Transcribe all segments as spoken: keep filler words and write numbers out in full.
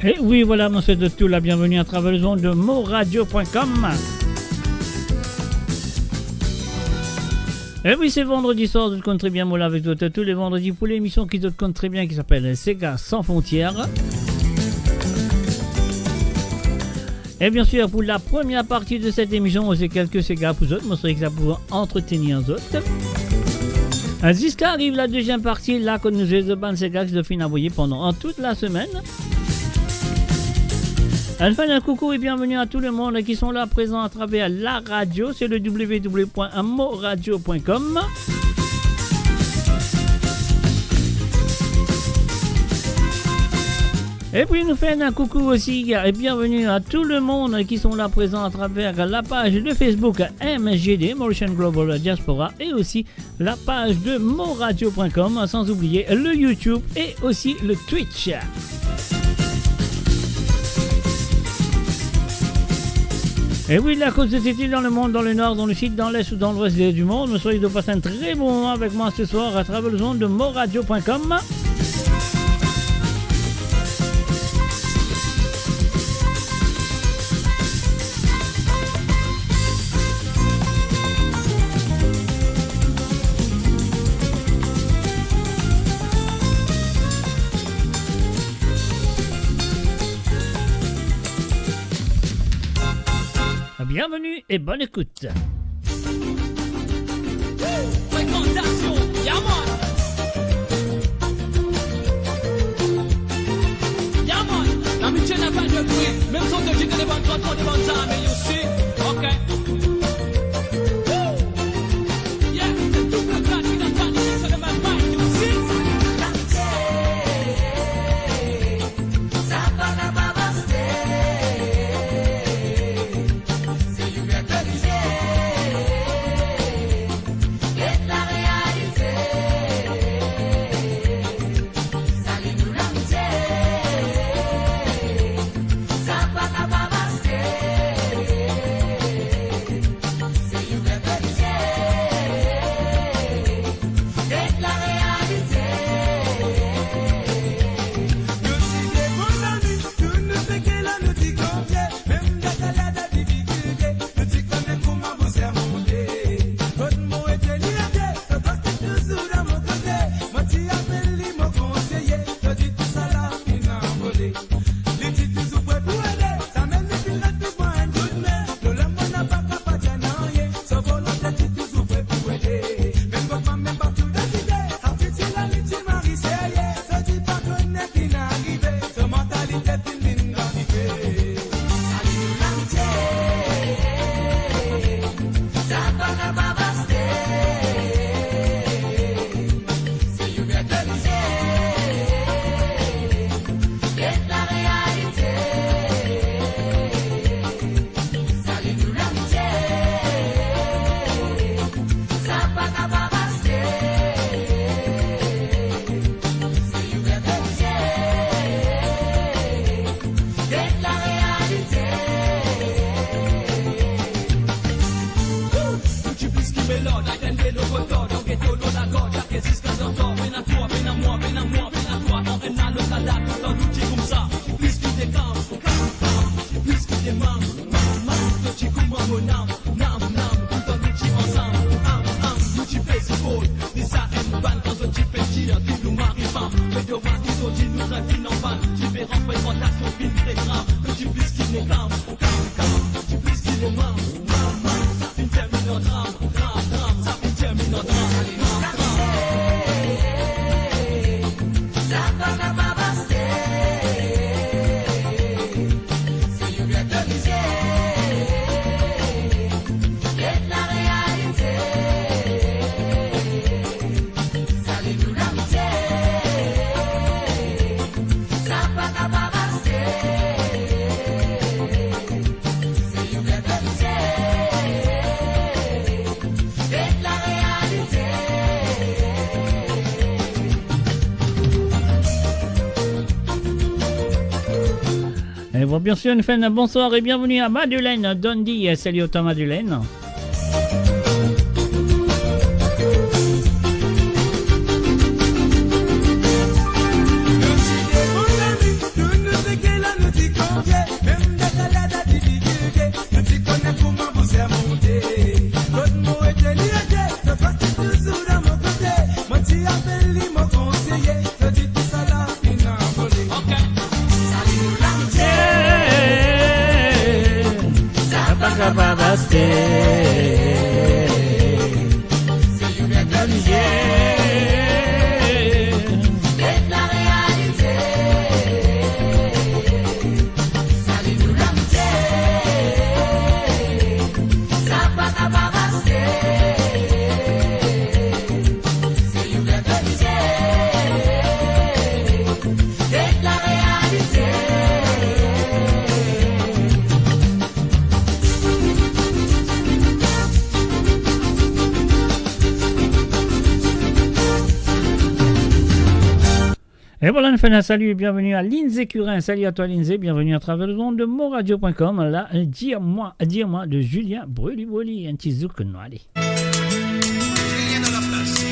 E wi, vwala, mo swet zot tou la bienveni atraver lezond de moradio point com. E wi, se vandredi swar, zot konn tre bien mo la avek zot tou le vandredi pou lemision ki zot konn tre bien, ki apel Sega San Frontières. E biensir, pou la première partie de cette émission, mo zwe kelke sega pou zot, mo sere ki sa pou antretenir zot. Ziska ariv la deuxième partie, la kot nou zwe zot bann sega ki zot finn avoye pandan tout la semaine. Enfin, un coucou et bienvenue à tout le monde qui sont là présents à travers la radio, c'est le w w w point moradio point com. Et puis nous faisons un coucou aussi et bienvenue à tout le monde qui sont là présents à travers la page de Facebook M G D, Mauritian Global Diaspora, et aussi la page de moradio point com, sans oublier le YouTube et aussi le Twitch. E wi, la kot zot ete dan lemond, dan lenor, dan lesid, dan les ou dan lwes de, du mond, mo swet zot pas enn tre bon moman avek mwa se swar atraver lezond de moradio point com. Bienvenue et bonne écoute. Fréquentation, yeah man. Yeah man, l'amitié n'a pas de prix. Même si on te dit de les bonnes trente, de bonnes âmes, you see, ok. Woo. Yeah, c'est double plat, il a pas de sur le même mic, you see. E bon, biensir, nou fer enn bonswar e bienveni a Madeleine Dondi. Salut à toi, Madeleine. Et voilà, nous faisons un salut et bienvenue à Lindsay Curin. Salut à toi, Lindsay. Bienvenue à travers le monde de moradio point com. Là, euh, Dire-moi, Dire-moi de Julien Breuly Breuly. Un petit zouk, non, allez. Julien dans la place.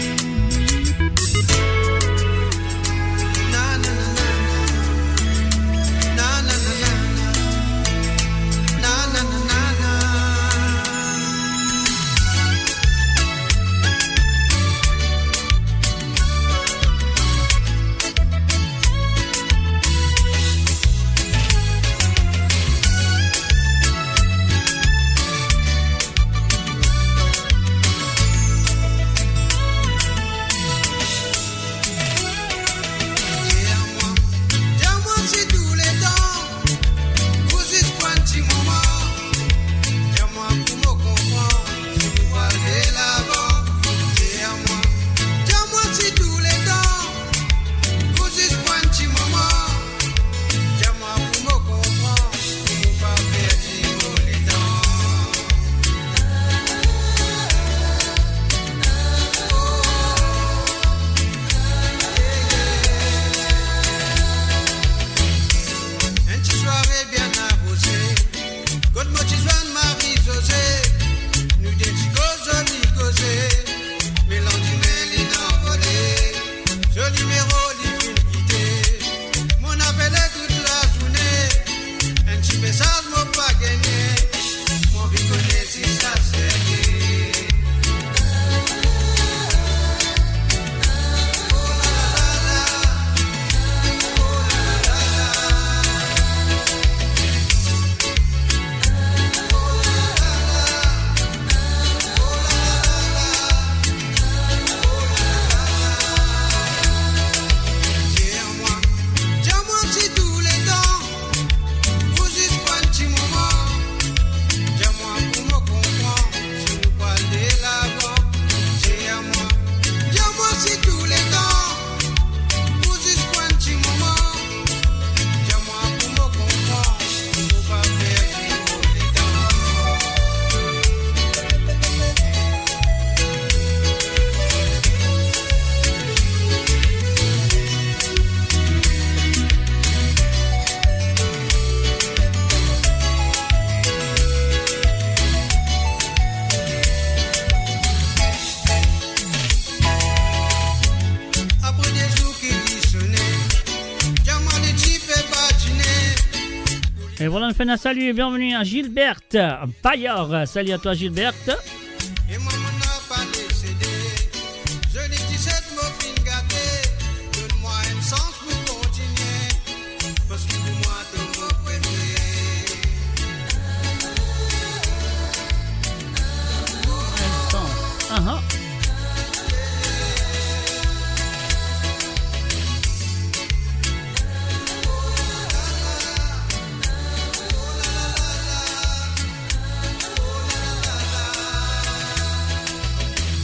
Na, na, na, na, na. Na, na, na, na, na. Na, na, na, na, na. Dir mwa, dir mwa si touletan, ou zis pran ti moman, dir mwa pou mo konpran si pou pral de lavan. Dir mwa, dir mwa si touletan, ou zis pran ti moman, dir mwa pou mo konpran, pou mo pa perdi mo letan. Enn ti sware bien aroze, kot mo ti zwenn Marie José, nou de ti koz zoli koze, me landime li anvole, so nimero li finn kite, mo apele tout lazourne, enn ti mesaz mo pa gagne, mo anvi kone si sa serye. Dir mwa, dir mwa si touletan, ou zis pran ti moman, dir mwa pou mo konpran si nou pral de lavan. Dir mwa, dir mwa si touletan, ou zis pran ti moman, dir mwa pou mo konpran, pou mo pa perdi mo letan. Apre de zour ki li sone, dir mwa li ti pe badine. Et voilà, on fait un salut et bienvenue à Gilberte Payard. Salut à toi, Gilberte. E mwa, mo napa desede. Zoli diset mo finn gate. Donn mwa enn sans pou kontinie. Paski pou mwa, to mo premie. Enn sans. Aha.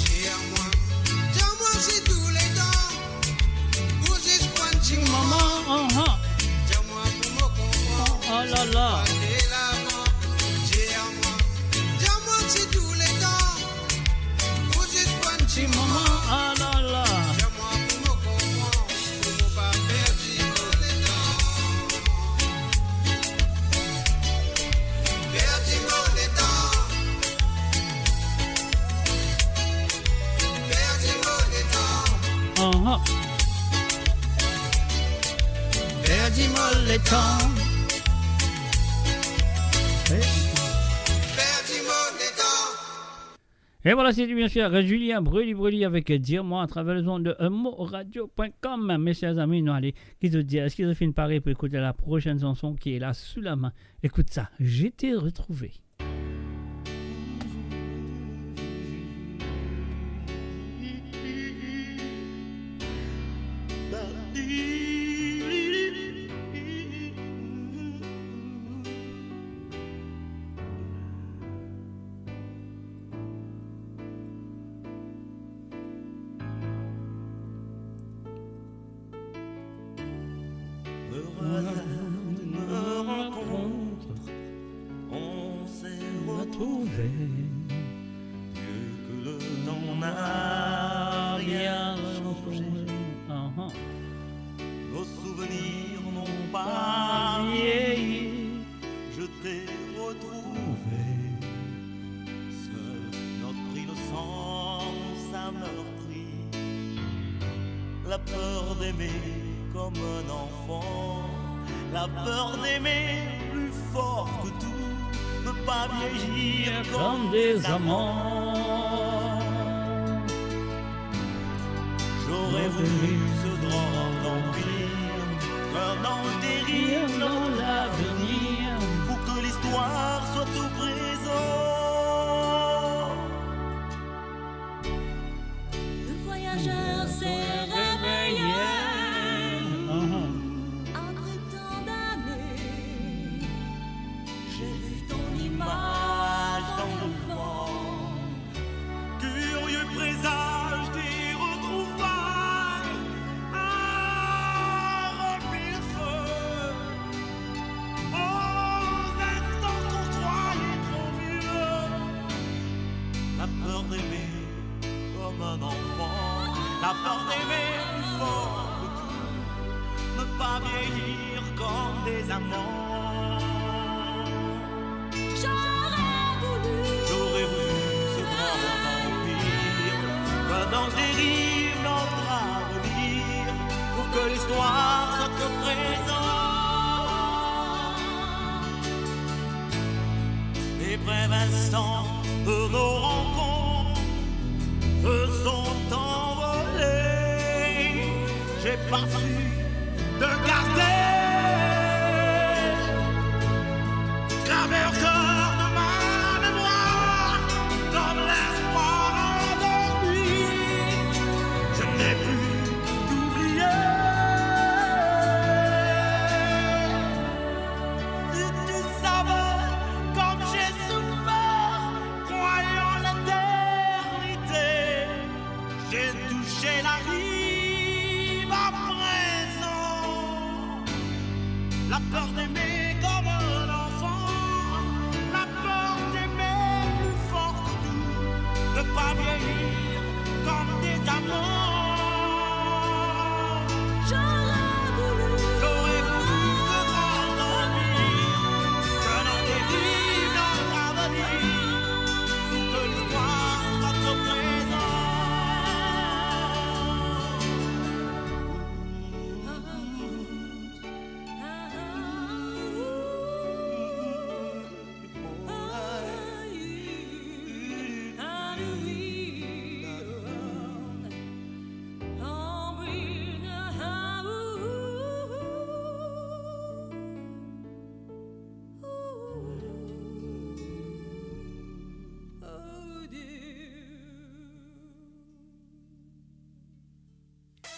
Dir mwa, dir mwa si touletan, ou zis pran ti moman, aha, dir mwa pou mo konpran. Oh la la. Dir mwa, dir mwa si touletan, ou zis pran ti moman, ah la la, dir mwa pou mo konpran, pou mo pa perdi mo letan. Perdi mo letan. Perdi mo letan. Aha. Perdi mo letan. Eh. Perdi mo letan. Et voilà, c'était bien sûr Julien Breuly Breuly avec Dire-moi à travers les ondes de moradio point com. Mes chers amis, nou ale, ki zot dir, eski zot finn pare pou ekout la prochaine chanson ki la sou la main? Écoute ça, Je t'ai retrouvé. Au hasard de nos rencontres, on s'est retrouvés. Dieu, que le temps n'a rien changé. Nos souvenirs n'ont pas vieilli. Je t'ai retrouvé. Seule notre innocence a meurtri. La peur d'aimer comme un enfant, la peur d'aimer plus fort que tout, ne pas vieillir comme des amants. J'aurais voulu ce grand empire, qu'un ange dérive notre avenir, pour que l'histoire soit au présent. Le voyageur s'est réveillé. Après tant d'années, j'ai vu ton image dans le vent. Curieux présage des retrouvailles à mille feux. Aux instants qu'on croyait trop vieux, la peur d'aimer comme un enfant, la peur d'aimer plus fort que tout, ne pas vieillir comme des amants. J'aurais voulu, j'aurais voulu ce grand empire, qu'un ange dérive notre avenir, pour que l'histoire soit au présent. Les brèves instants de nos rencontres se sont envolés. J'ai pas su te garder. Gravé au cœur de ma mémoire, comme l'espoir endormi, je n'ai pu t'oublier. Si tu savais comme j'ai souffert, croyant l'éternité, j'ai touché la rive à présent. La peur d'aimer comme un enfant, la peur d'aimer plus fort que tout, ne pas vieillir comme des amants. J'aurais voulu, j'aurais voulu te rendre envie, que l'on dérive notre avenir, pour que l'histoire soit au présent.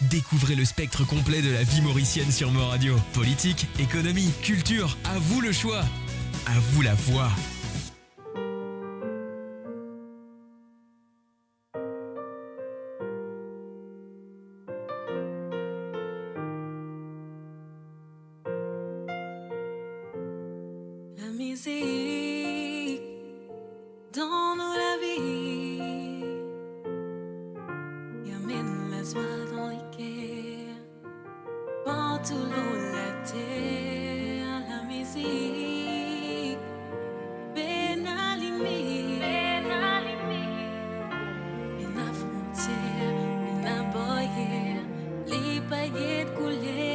Découvrez le spectre complet de la vie mauricienne sur Mo Radio. Politique, économie, culture, à vous le choix. À vous la voix. Lamizik dan nou lavi, li amenn lazwa dan leker. Partou lor later, lamizik pena limit, pena limit, pena frontier, pena baryer, li pa get kouler.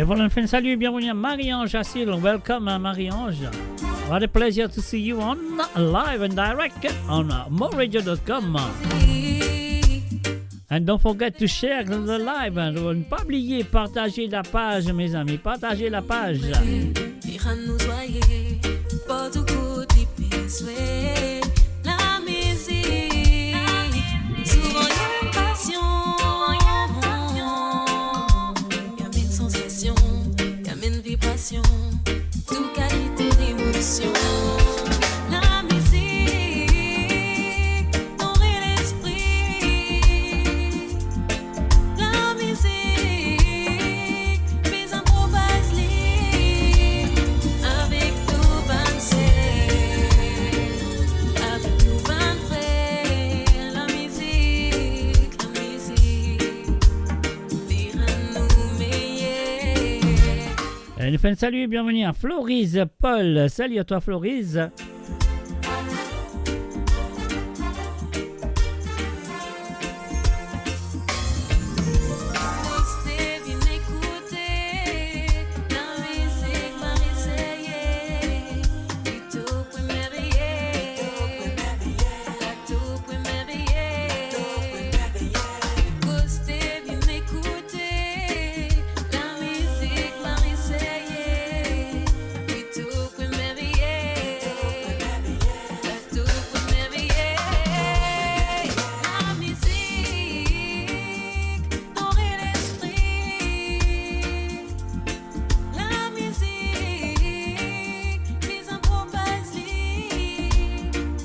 Voilà, nou finn salut, bienvenue à Marie-Ange Assil. Welcome, hein, Marie-Ange. What a pleasure to see you on live and direct on moradio dot com. And don't forget to share the live, hein. Pa bliye partager la page, mes amis. Partager la page. Li rann nou zwaye, partou kot li pe zwe. Lamizik, souvan li amenn pasion, li amenn sansasion, li amenn vibrasion, tou kalite demosion. Lamizik, nore lespri. Lamizik, bizin propaz li avek nou bann ser, avek nou bann frer. Lamizik, lamizik, li rann nou meyer. E nou fer enn salut, bienvenue à Florise Paul. Salut à toi, Florise. Lamizik,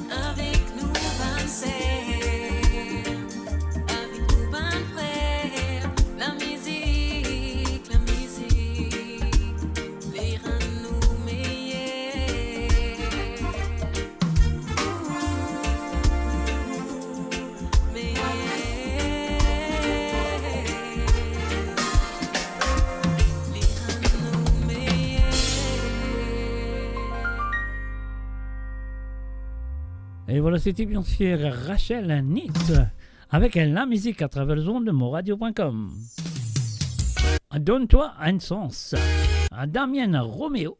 avek nou bann ser, avek nou bann frer. Lamizik, lamizik, li rann nou meyer. Et voilà, c'était bien sûr Rachel Nit avec la musique à travers les ondes de moradio point com. Donne-toi un sens. Damien Romeo.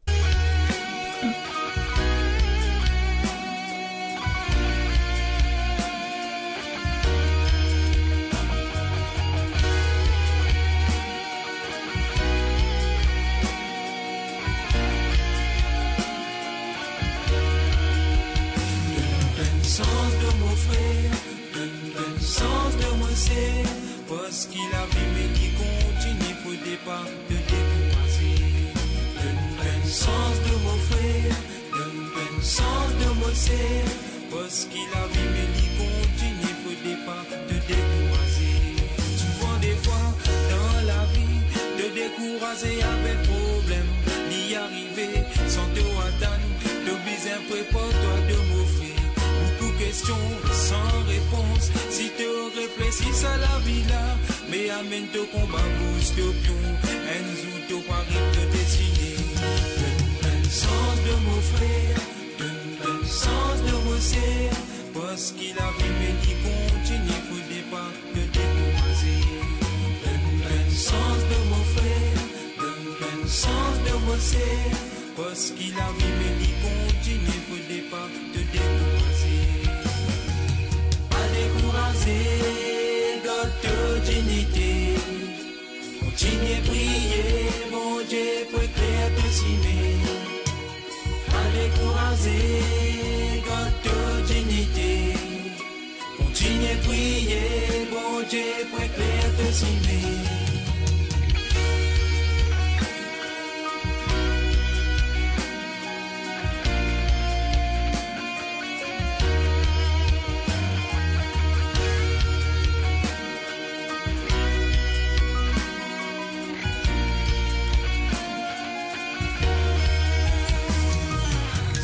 Donn, donn sans de mo frer, donn, donn sans de mo ser, parski lavi me li kontinie, fode pa to dekouraze. Donn, donn sans de mo frer, donn, donn sans de mo ser, parski lavi me li kontinie, fode pa to dekouraze. Souvan defwa dan lavi, to dekouraze avek problem, li arive san to atann, to bizin prepar twa de mo frer. Boukou kestion san repons, si to reflesi sa lavi la, me amenn to konba, bouz to pion, enn zour to pou ariv to destine. Donn, donn sans de mo frer, donn, donn sans de mo ser, parski lavi me li kontinie, fode pa to dekouraze. Donn, donn sans de mo frer, donn, donn sans de mo ser, parski lavi me li kontinie, fode pa to dekouraze. Pa dekouraze, gard to dinite. Kontinie priye, Bondie pou ekler to sime. Pa dekouraze, gard to dinite. Kontinie priye, Bondie pou ekler to sime.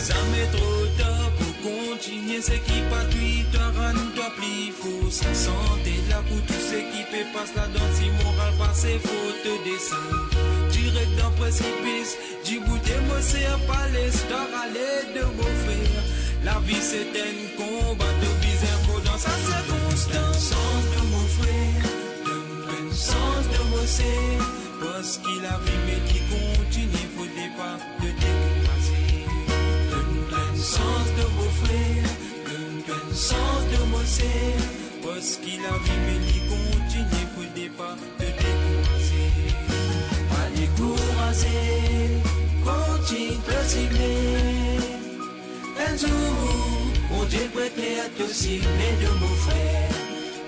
Zame tro tar pou kontinie, seki pa twi twa rann twa pli for. Sante la pou tou seki pe pas ladan, si moral pase fot de sa. Direk dan presipis, dibout de mo ser, pa les twa ale de mo frer. Lavi se enn konba, to bizin for dan sa sirkonstans. Sans de mo frer, donn, donn sans de mo ser, Parski lavi, me li kontinie, fode pa to dekouraze. Donn twa enn sans, mo frer, donn twa enn sans, mo ser. Parski lavi, me li kontinie, fode pa to dekouraze. Pa dekouraze, kontign to sime. Enn zour, Bondie pou ekler to sime, mo frer.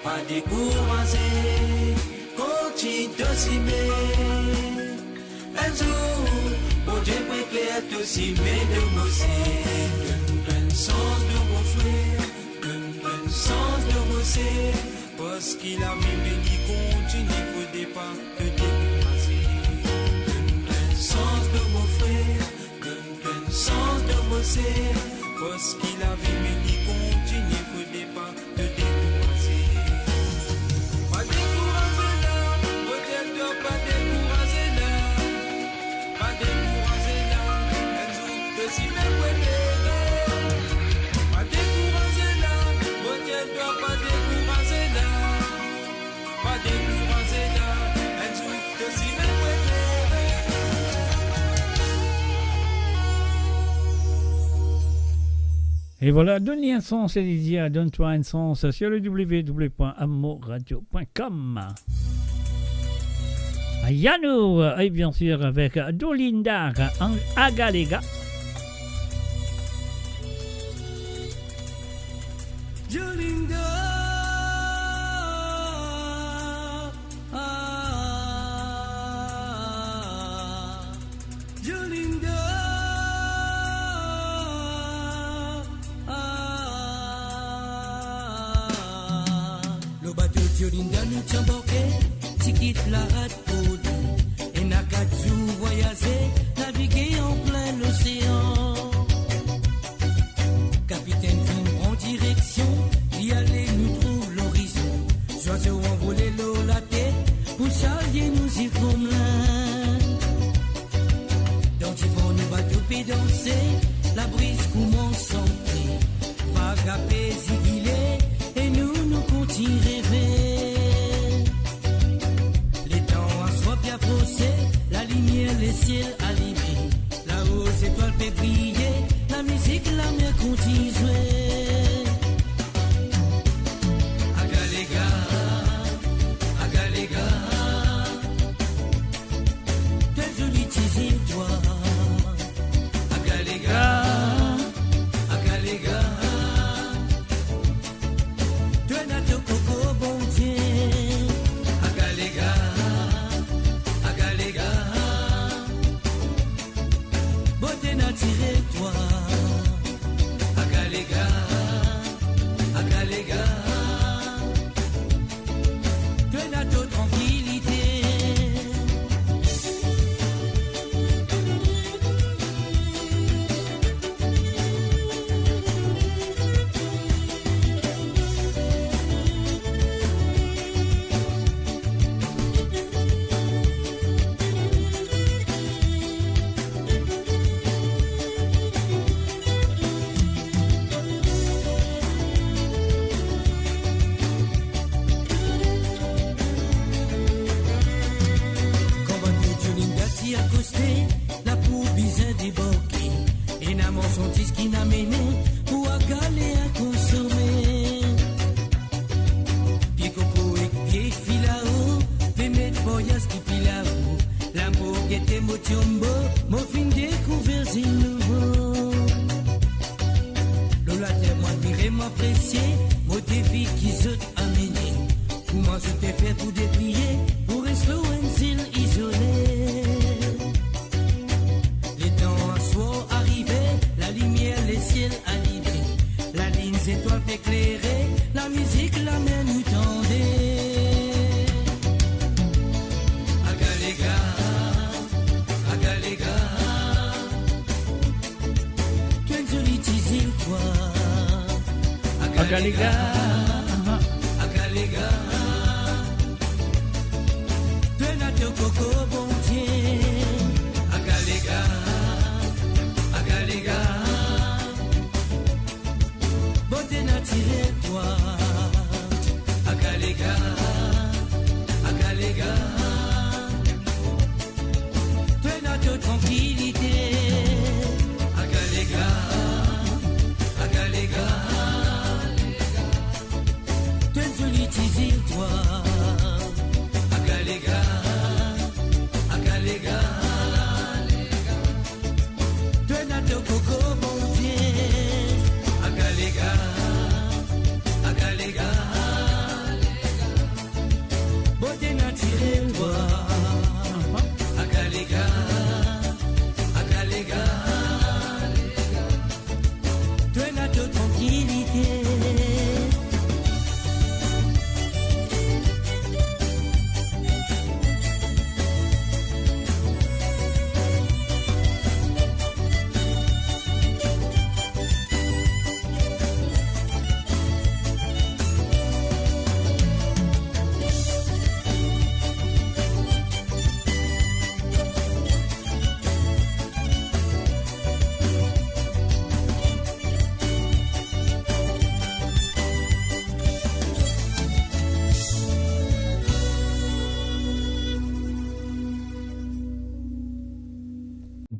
Pa dekouraze, kontign to sime. Enn zour, Bondie pou ekler to sime, mo ser. Donn twa enn sans, mo frer, donn twa enn sans, mo ser. Parski lavi, me li kontinie, fode pa to dekouraze. Donn twa enn sans, mo frer, donn twa enn sans, mo ser. Parski lavi, me li kontinie, fode pa to dekouraze. Pa dekouraze la, mo dir twa, pa dekouraze la. Pa dekouraze la, enn zour to sime pou ekler. Pa dekouraze la, mo dir twa, pa dekouraze la. Pa dekouraze la, enn zour to sime pou ekler. Et voilà, donn li enn sans, Lydia, donn twa enn sans sur le w w w point amourradio point com. Yano, et bien sûr avec Dolinda, Agalega. Dolinda, ah, Dolinda, ah. Lor bato Dolinda nou ti anbarke, ti kit larad pou li. Ena kat zour vwayaze, navige an plin losean. Kapitenn finn pran direksion, li ale nou trouv lorizon. Zwazo anvole lor later, pou salie nou zil kouma. Dan divan nou bato pe danse, labriz koumans sante. Vag ape zigile, e nou, nou kontign reve. Letan aswar pe aprose, lalimier lesiel alime. Lao zetwal pe briye, lamizik lamer kontign zwe. Agalega, agalega, kel zoli ti zil twa. Agalega, agalega, to ena to koko Bondie. Agalega, agalega, bote natirel twa. Agalega, agalega, to ena to trankilite. Kan bann Dolinda ti akoste, lapou bizin debarke. Ena marsandiz ki'nn amene pou Agalega konsome. Pie koko ek pie filao, pe met vwayaz ki pilao. Lambo gete mo tiombo, mo finn dekouver zil nouvo. Lor later mo admire, mo apresie, mo devi ki zot amene. Kouma zot pe fer pou debriye, pou res lor enn zil izole. Letan aswar arive, lalimier lesiel alime. Lalinn, zetwal pe klere, lamizik lamer nou tande. Agalega, agalega, to enn zoli ti zil twa. Agalega, agalega, to ena to koko Bondie. Agalega, agalega, bote natirel twa. Agalega, agalega,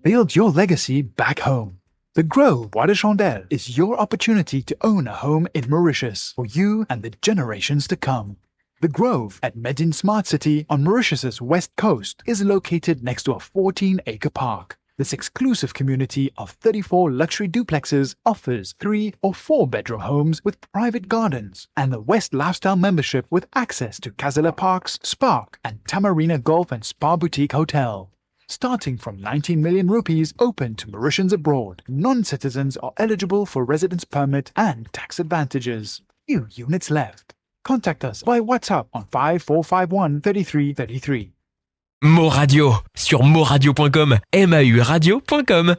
Build your legacy back home. The Grove Bois de Chandelle is your opportunity to own a home in Mauritius for you and the generations to come. The Grove at Medin Smart City on Mauritius's west coast is located next to a fourteen-acre park. This exclusive community of thirty-four luxury duplexes offers three or four bedroom homes with private gardens and the West Lifestyle membership with access to Casella Parks, Spark, and Tamarina Golf and Spa Boutique Hotel. Starting from nineteen million rupees open to Mauritians abroad, non-citizens are eligible for residence permit and tax advantages. Few units left. Contact us by WhatsApp on five four five one thirty-three thirty-three. Mo Radio, sur moradio point com, M A U radio point com.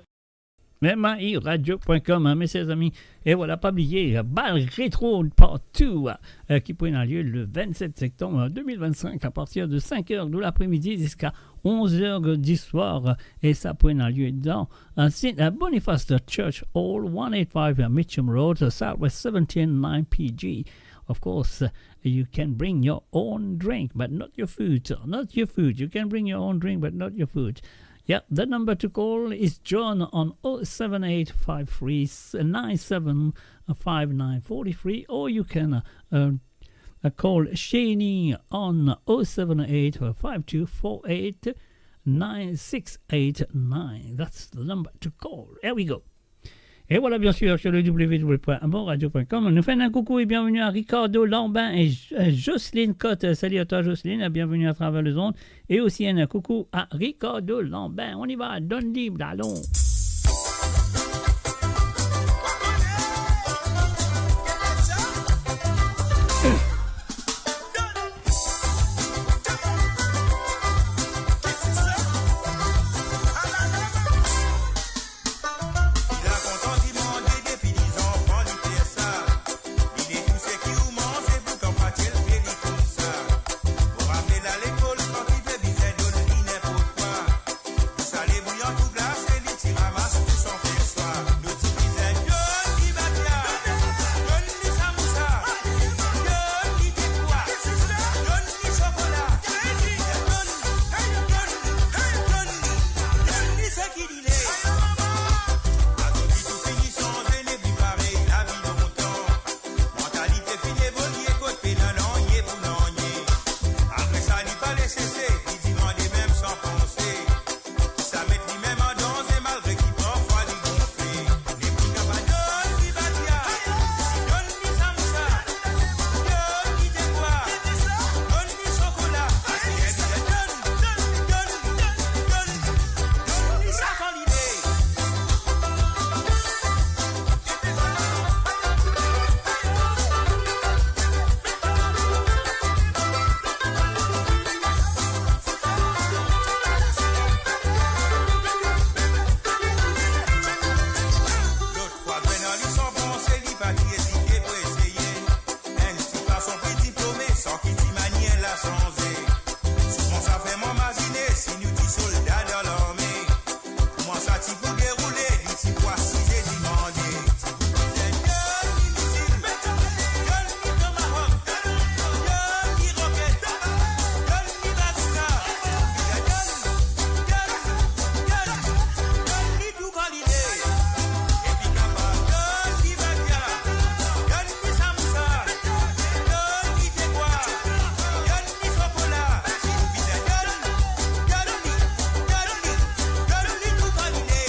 M A U radio point com, hein, mes chers amis. E vwala, pa bliye, bal retro partou, euh, ki pou ena lye le vingt-sept septembre deux mille vingt-cinq à partir de cinq heures de l'après-midi jusqu'à onze heures du soir. E sa pou ena lye dan, euh, Saint, euh, Boniface Church Hall, one eight five Mitcham Road, South West seventeen nine P G. Of course, you can bring your own drink, but not your food. Not your food. You can bring your own drink, but not your food. Yeah, the number to call is John on oh seven eight five three nine seven five nine four three, or you can, uh, uh, call Shani on oh seven eight five two four eight nine six eight nine. That's the number to call. Here we go. E vwala, bien sûr, sur le W W W point moradio point com, nou fer enn koukou e bienvenue à Ricardo Lambin et J-, euh, Jocelyne Cotte. Salut à toi, Jocelyne, et bienvenue à travers les ondes. Et aussi un coucou à Ricardo Lambin. On y va, donn li, allons. Li la kontan dimande depi li zanfan li fer sa. Li ne tou seki ou manze, pourtan pa ti el pe li koumsa. Mo raple la lekol, kan ti pe bizin donn li ninport kwa. Li sale bouyan tou glase, li ti ramas tou san fer swa. Nou ti bizin donn li batia, donn li samousa, donn li dekwa, donn li sokola. Donn, donn, donn, donn li, donn li seki li le. Akoz li tou fini sanze, nepli parey lavi lontan. Mantalite finn evolie, kot pena nanye pou nanye. Apre sa, li pa les sese, li dimande mem san panse. Sa met limem an danze, malgre ki parfwa li gonfle. Nepli kapav donn li batia, donn li samousa, donn li dekwa, donn li sokola. Donn, donn, donn, donn, donn li sa kan li le. Lot fwa, grenn an li san panse, li pa ti ezite pou eseye. Enn ti fason pou diplome, san ki ti manier la sanze. Souvan sa fer mwa mazine, si nou ti solda dan larme, kouma sa ti pou deroule, li ti pou asize dimande. Donn li misil, donn li tomahawk, donn li roket, donn li bazouka. Donn, donn, donn, donn li tou kan li le. Nepli kapav donn li batia, donn li samousa, donn li dekwa, donn li sokola. Bizin donn, donn li, donn li, donn li tou kan li le.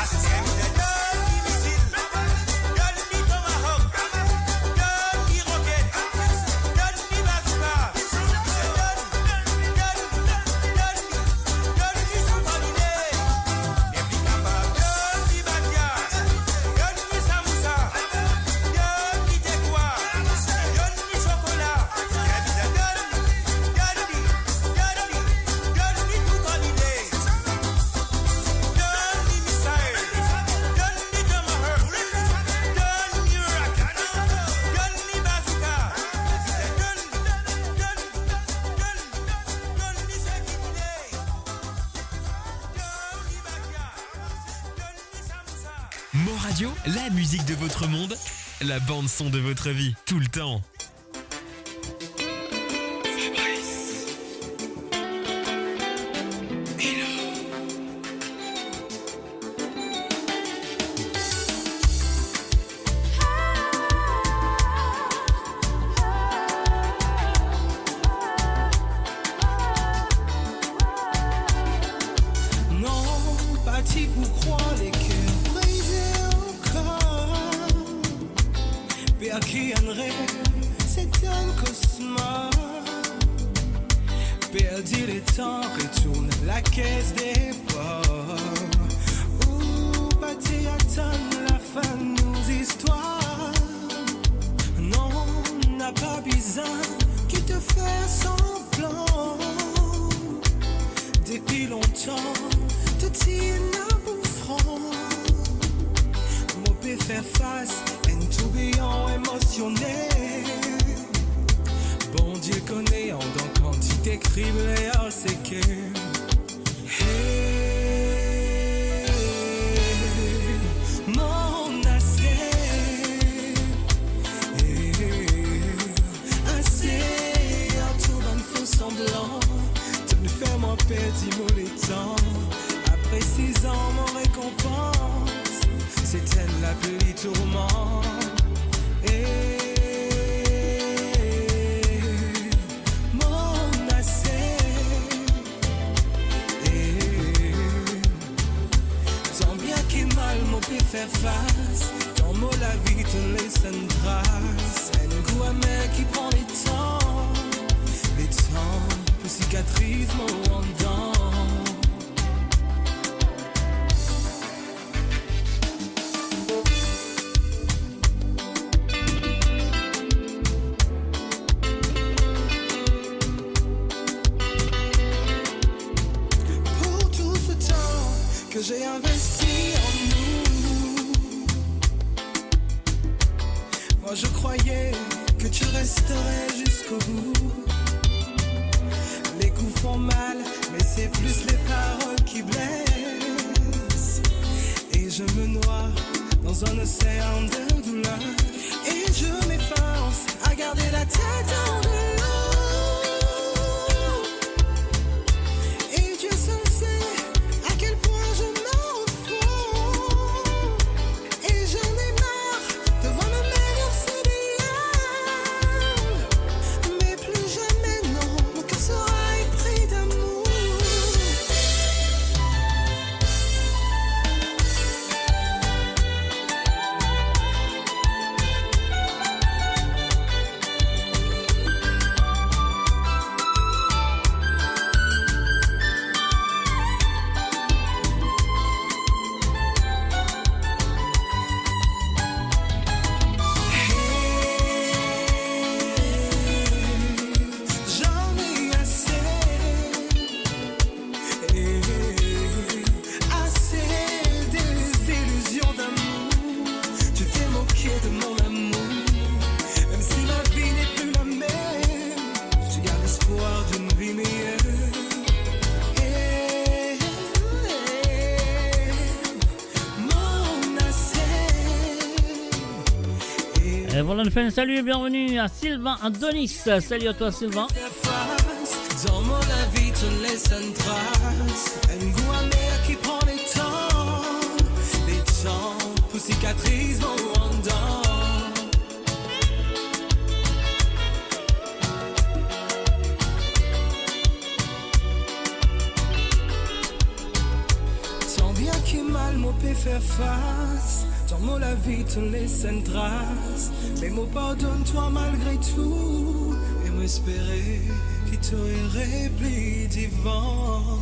Asize, bizin donn li misil, donn li tomahawk, donn li roket, donn li bazouka. Bizin donn, donn, donn, donn li, donn li tou kan li le. Nepli kapav donn li batia, donn li samousa, donn li dekwa, donn li sokola. Donn, donn, donn li, donn li, donn li tou kan li le. Donn li misil, donn li tomahawk, donn li roket, donn li bazouka. Donn, donn, donn, donn li seki li le. Donn li batia, donn li samousa. Mo Radio, la musique de votre monde, la bande son de votre vie, tout le temps. Fabrice. Hello. Ki enn rev, se enn kosmar. Perdi letan, retourn lakaz depar. Ou pa ti atann lafin nou zistwar. Non, napa bizin ki to fer sanblan. Depi lontan, to ti ena pou fran. Mo pe fer fas enn tourbiyon emosionel. Bondie kone andan kantite krible ar seker. Hey, mon ase. Hey, ase ar tou bann fo sanblan. To'nn fer mwa perdi mo letan. Apre sizan, mo rekonpans, se enn lapli tourman. Eh, mon ase. Eh, tanbien ki mal mo pe fer fas, dan mo lavi to les enn tras, enn gou amer ki pran letan, letan pou sikatriz mo andan. Pour tout ce temps que j'ai investi en nous, moi je croyais que tu resterais jusqu'au bout. Les coups font mal, mais c'est plus les paroles qui blessent. Et je me noie dans un océan de douleur. Et je m'efforce à garder la tête hors de l'eau. Et Dieu seul sait à quel point je m'enfonce. Et j'en ai marre de voir ma mère verser des larmes. Mais plus jamais, non, mon cœur sera épris d'amour. J'en ai assez. Assez des illusions d'amour. Tu t'es moqué de mon amour. Même si ma vie n'est plus la même, je garde espoir d'une vie meilleure. Eh, eh, eh, mon ase. Et voilà, nous faisons un salut et bienvenue à Sylvain Adonis. Salut à toi, Sylvain. Dan mo lavi, to les enn tras, enn gou amer ki pran letan, letan pou sikatriz mo andan. Tanbien ki mal mo pe fer fas, dan mo lavi to les enn tras, me mo pardonn twa malgre tou, e mo espere ki to ire pli divan.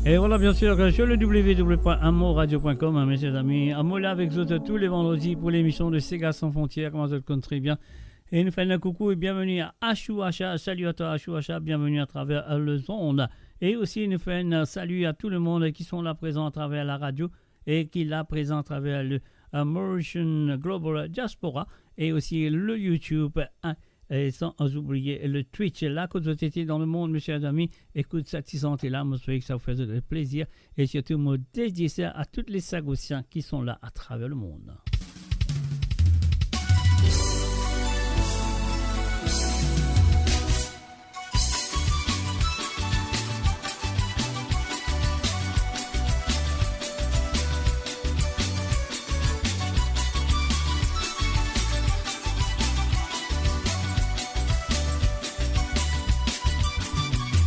Et voilà, bien sûr, sur le w w w point amour radio point com, hein, messieurs, amis, Amour là avec vous tous les vendredis pour l'émission de Sega Sans Frontières, comme vous le connaissez très bien. Et nous faisons un coucou et bienvenue à Ashou Asha. Salut à toi, Ashou Asha. Bienvenue à travers, euh, le zone. Et aussi, nous faisons un salut à tout le monde qui sont là présents à travers la radio et qui là présents à travers le, euh, Mauritian Global Diaspora et aussi le YouTube, hein, et sans oublier le Twitch. Là, quand vous étiez dans le monde, messieurs, amis, écoute sa ti santé là, moi, je souhaite que ça vous fasse plaisir. Et surtout, mo dédie sa à tous les Sagosiens qui sont là à travers le monde.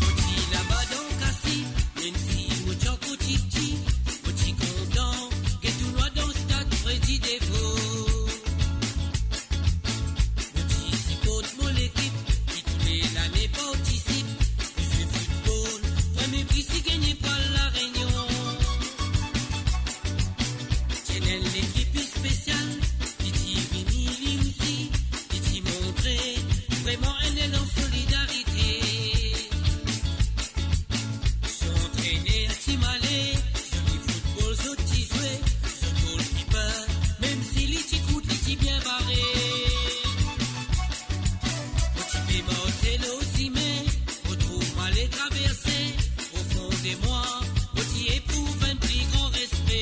Mo ti laba dan kasi, enn fi mo ti ankor titi, mo ti kontan, get toulwa dan stad, Fredi de Pwal La Rényon. Ti ena enn lekip spesial ki ti vini li osi, ki ti montre vreman enn elan solidarite. So antrener ti male, zoli foutbol zot ti zwe, zot golkiper, mem si li ti kout, li ti bien bare. Mo ti pe marse lor sime, mo trouv male traverse. O fon de mwa, mo ti eprouv enn pli gran respe.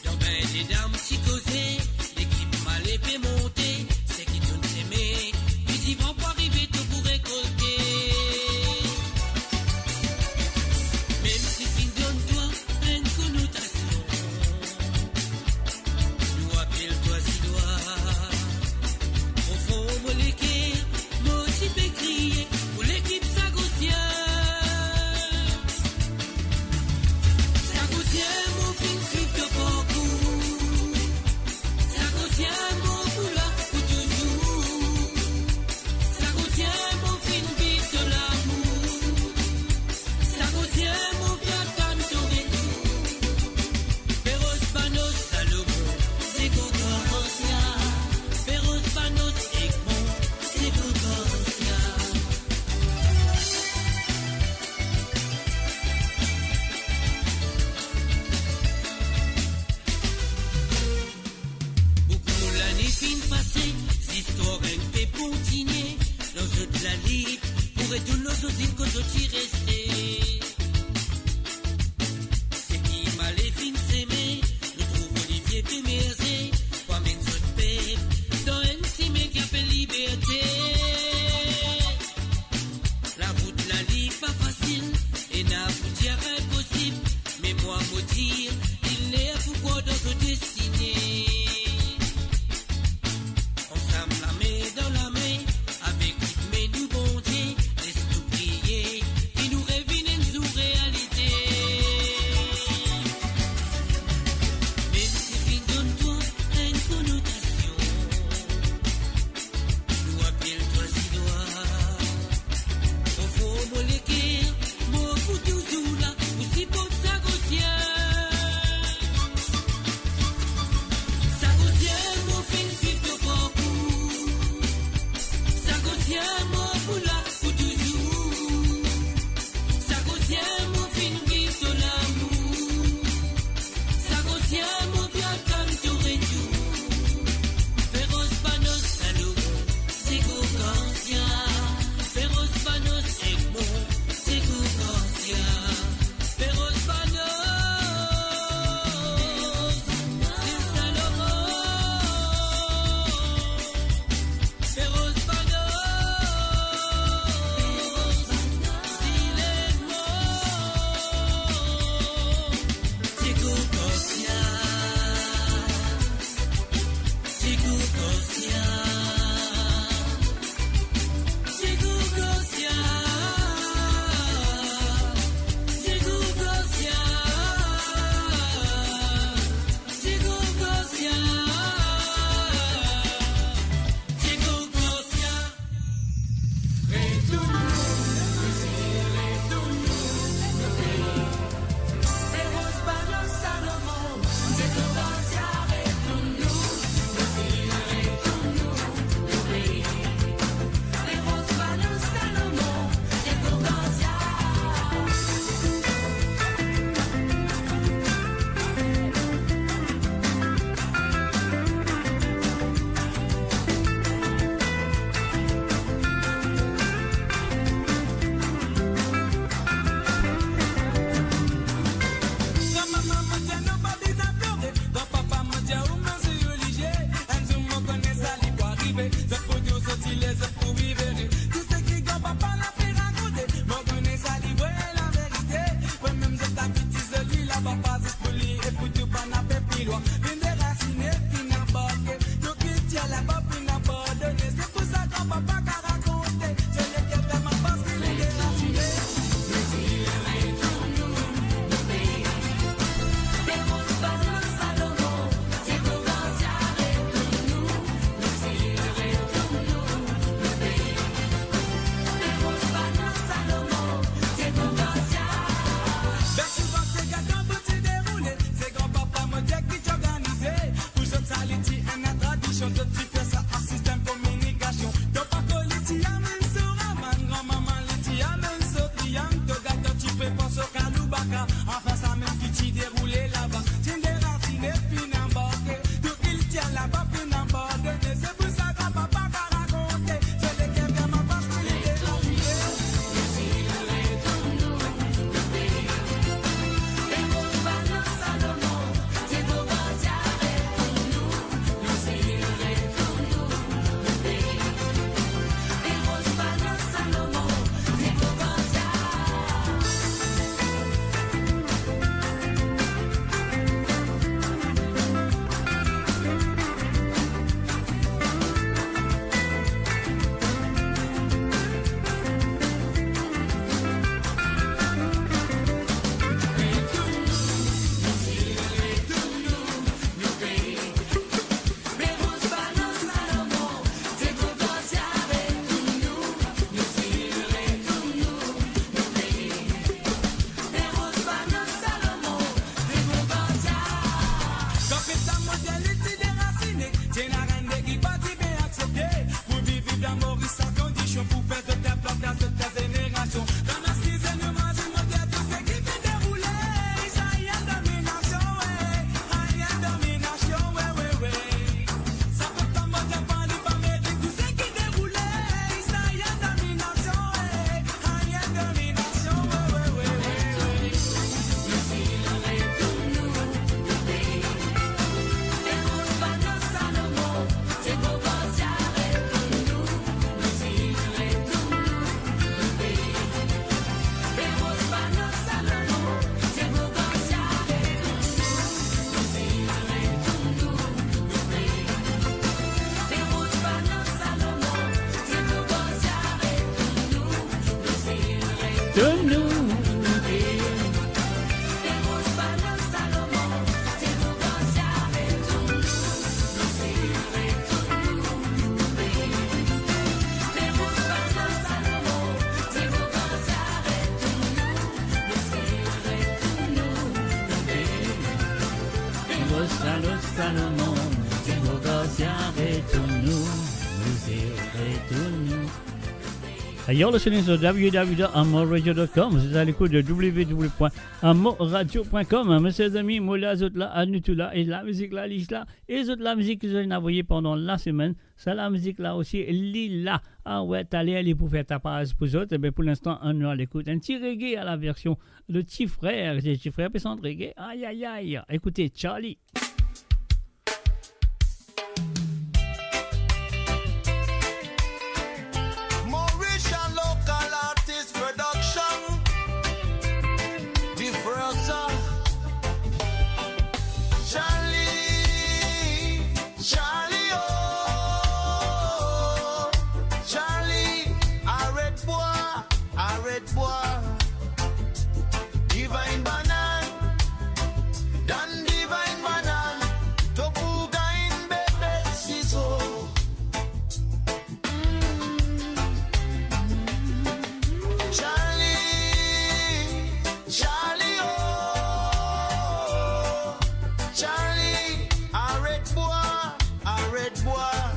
Dan bin de dam ti koze, lekip male pe monte, seki tourn seme, pli divan pou arive to pou rekolte. Mem si finn donn twa enn konotasion, nou apel twa Zilwa. Profon mo leker, mo ti pe kriye pou lekip Sagosien. Sagosien, mo finn swiv to parkour. Sagosien, mo pou la pou touzour. Sagosien, mo finn viv to lamour. Sagosien, mo pe atann to retour. Feros Banos Salomon, se Gogosia. Feros Banos Egmon, se Gogosia. Boukou lane finn pase, zistwar enn pe kontinie. Dan zot lalit pou retourn lor zot zil kot zot ti reste. Seki male finn seme, nou trouv Olivier pe merze, pou amenn zot pep dan enn sime ki apel liberte. Larout la li pa fasil, ena pou dir inposib, me mwa mo dir, li ler pou krwar dan zot destine. Ansam lame dan lame, avek ritme nou Bondie, les nou priye, ki nou revinn enn zour realite. Mem si finn donn twa enn konotasion, nou apel twa Zilwa. Profon mo leker, mo pou touzour la pou siport Sagosien. Sagosien, mo finn swiv to parkour. Sagosien, mo pou la pou touzour. Sagosien, mo finn viv to lamour. Sagosien, mo pe atann to retour. Feros Banos Salomon, se Gogosia. Feros Banos Egmon, se Gogosia. Feros Banos, se Salomon. Feros Banos, se Egmon, se Gogosia, se Gogosia, se Gogosia, se Gogosia. Se Gogosia, se Gogosia. Retourn nou, nou zil, retourn nou, nou pei. Feros Banos Salomon, se Gogosia, retourn nou, nou zil, retourn nou, nou pei. Feros Banos Salomon, se Gogosia. Kan mama mo dir nou pa bizin plore, kan papa mo dir ou mezir ou lizie, enn zour mo kone sa li pou arive, zot pou dir zot ti le, zot pou viv ere. Tou seki gran papa la pe rakonte, mo kone sa li vre laverite. Mwa mem zot abitiz li laba pa zis pou li e pou tou bann pe pli lwin. Vinn derasine, finn abandonnen, nou ki ti laba finn abandone. Se pou sa gran papa ka rakonte, se leker vreman parski li derasine. Modernite derasine, ti ena enn de ki pa ti bien aksepte. Pou viv dan Moris, sa kondision pou fer zot enport dan zot zenerasion. Dan la siziem modernite, tou seki pe deroule, sa i enn dominasion, wi, sa i enn dominasion, wi, wi, wi. Sa pa tann modern, pa li pa merit tou seki deroule, sa i enn dominasion, wi. You're listening to w w w dot amor radio dot com. Zot a lekout de w w w point amor radio point com. Mezanmi, mo la, zot la, anou tou la, e lamizik la, li la, e zot lamizik ki zot inn avoye pandan lasemenn, sa lamizik la osi, li la. Ah wi, taler li pou fer tapaz pou zot. Ebe, pou linstan, anou al ekout enn ti reggae a la version de Ti Frer. Ti Frer pe sant reggae. Ay, ay, ay. Ekoute, Charlie. Mauritian local artist production. Difference. Charlie, Charlie, oh, Charlie, aret bwar, aret bwar. Divine Banana, dan Divine Banana, to pou gagn bebe sizo. Charlie, Charlie, oh, Charlie, aret bwar, aret bwar.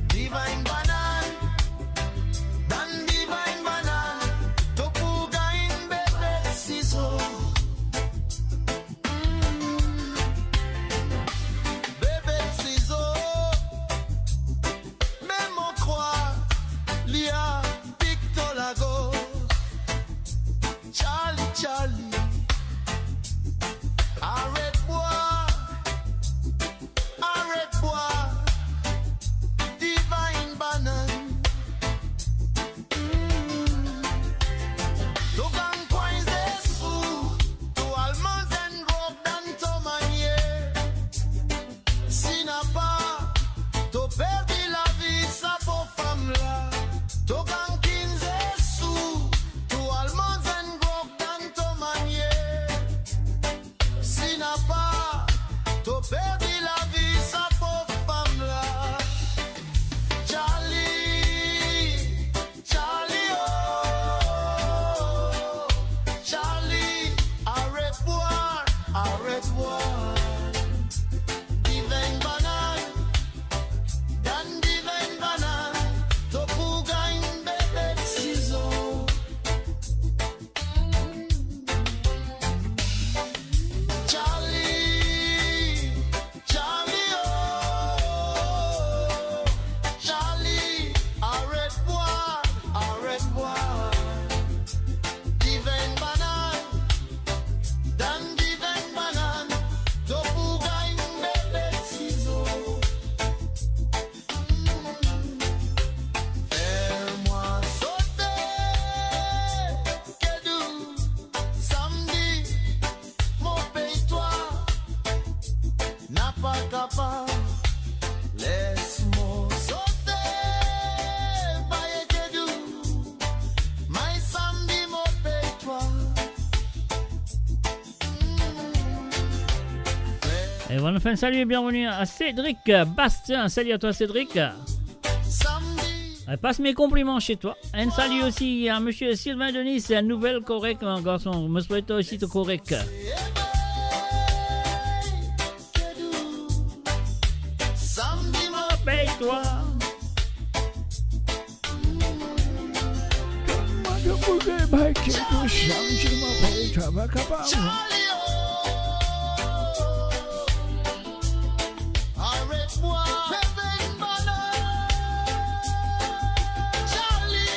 Divine Banana, dan Divine Banana, to pou gagn bebe sizo. Bebe sizo, me mo krwar li a pik to lagos. Charlie, Charlie, aret bwar, aret bwar, Divine Banana. To gagn kwin zesou, to al manz enn grog dan to manye. Si napa, to perdi lavi, sa pov fam la. To gagn kinze sou, to al manz enn grog dan to manye. Si napa, to perdi lavi, sa pov fam la. Charlie, Charlie, oh, Charlie, aret bwar, aret bwar. Divine Banana, dan Divine Banana, to pou gagn bebe sizo. Charlie, Charlie, oh, Charlie, aret bwar, aret bwar. Divine Banana, dan Divine Banana, to pou gagn bebe sizo. Fer mwa sote, Kedou, samdi, mo pey twa, napa kapav, les mo sote, baye Kedou, may samdi, mo pey twa. Et voilà, on fait un salut et bienvenue à Cédric Bastien. Salut à toi, Cédric. Eh, passe mes compliments chez toi. Un salut aussi à monsieur Sylvain Denis, c'est un nouvel correct, mon garçon. Me souhaite toi aussi tout correct. Oke, bay kelke santim, mo apel twa, pa kapav. Charlie, oh, arrête-moi. Kevin Manon. Charlie.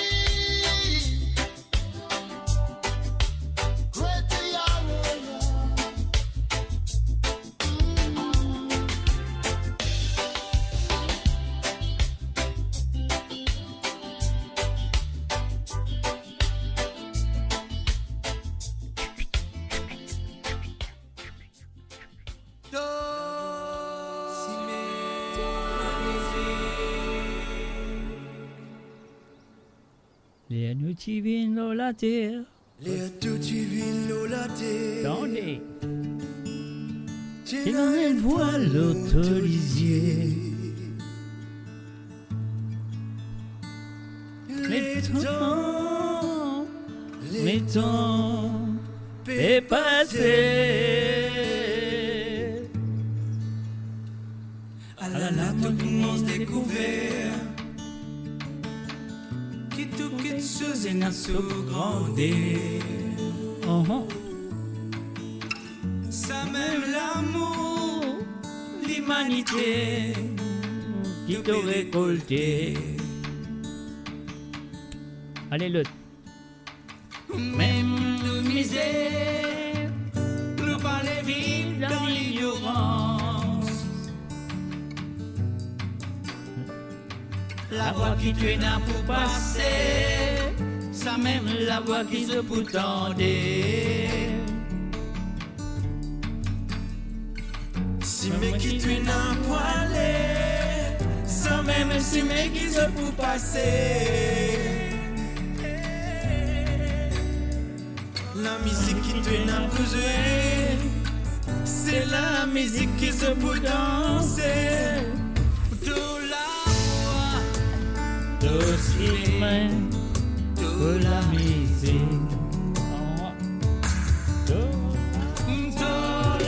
Ler nou ti vinn lor later. Ler to ti vinn lor later. Tande. Ti ena enn vwal lor to lizie. Letan, letan pe pase. Ala la to koumans dekouver ki tou kiksoz ena so grander. Ahan. Samem lamour limanite ki to rekolte. Ale, lot. Mem nou mizer, nou pa le viv dan lignorans. Lavwa ki to ena pou pase, samem lavwa ki zot pou tande. Sime ki to ena pou ale, samem sime ki zot pou pase. Lamizik ki to ena pou zwe, se lamizik ki zot pou danse. To lavwa, to sime, to lamizik. To, to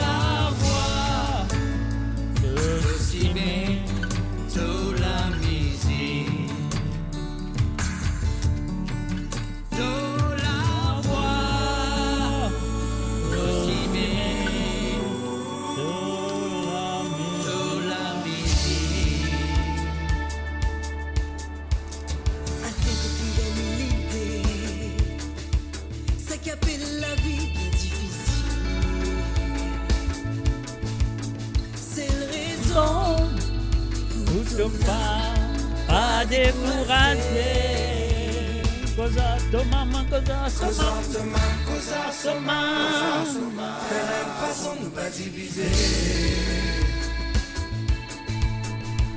lavwa, to sime, to lamizik. To lavwa, to sime, to lamizik. Aster to finn gagn lide, seki apel lavi bien difisil. Sel rezon pou to pa, pa dekouraze. Koz ar to mama, koz ar to mama, koz ar to mama, koz ar to mama. Fer enn fason nou pa divize.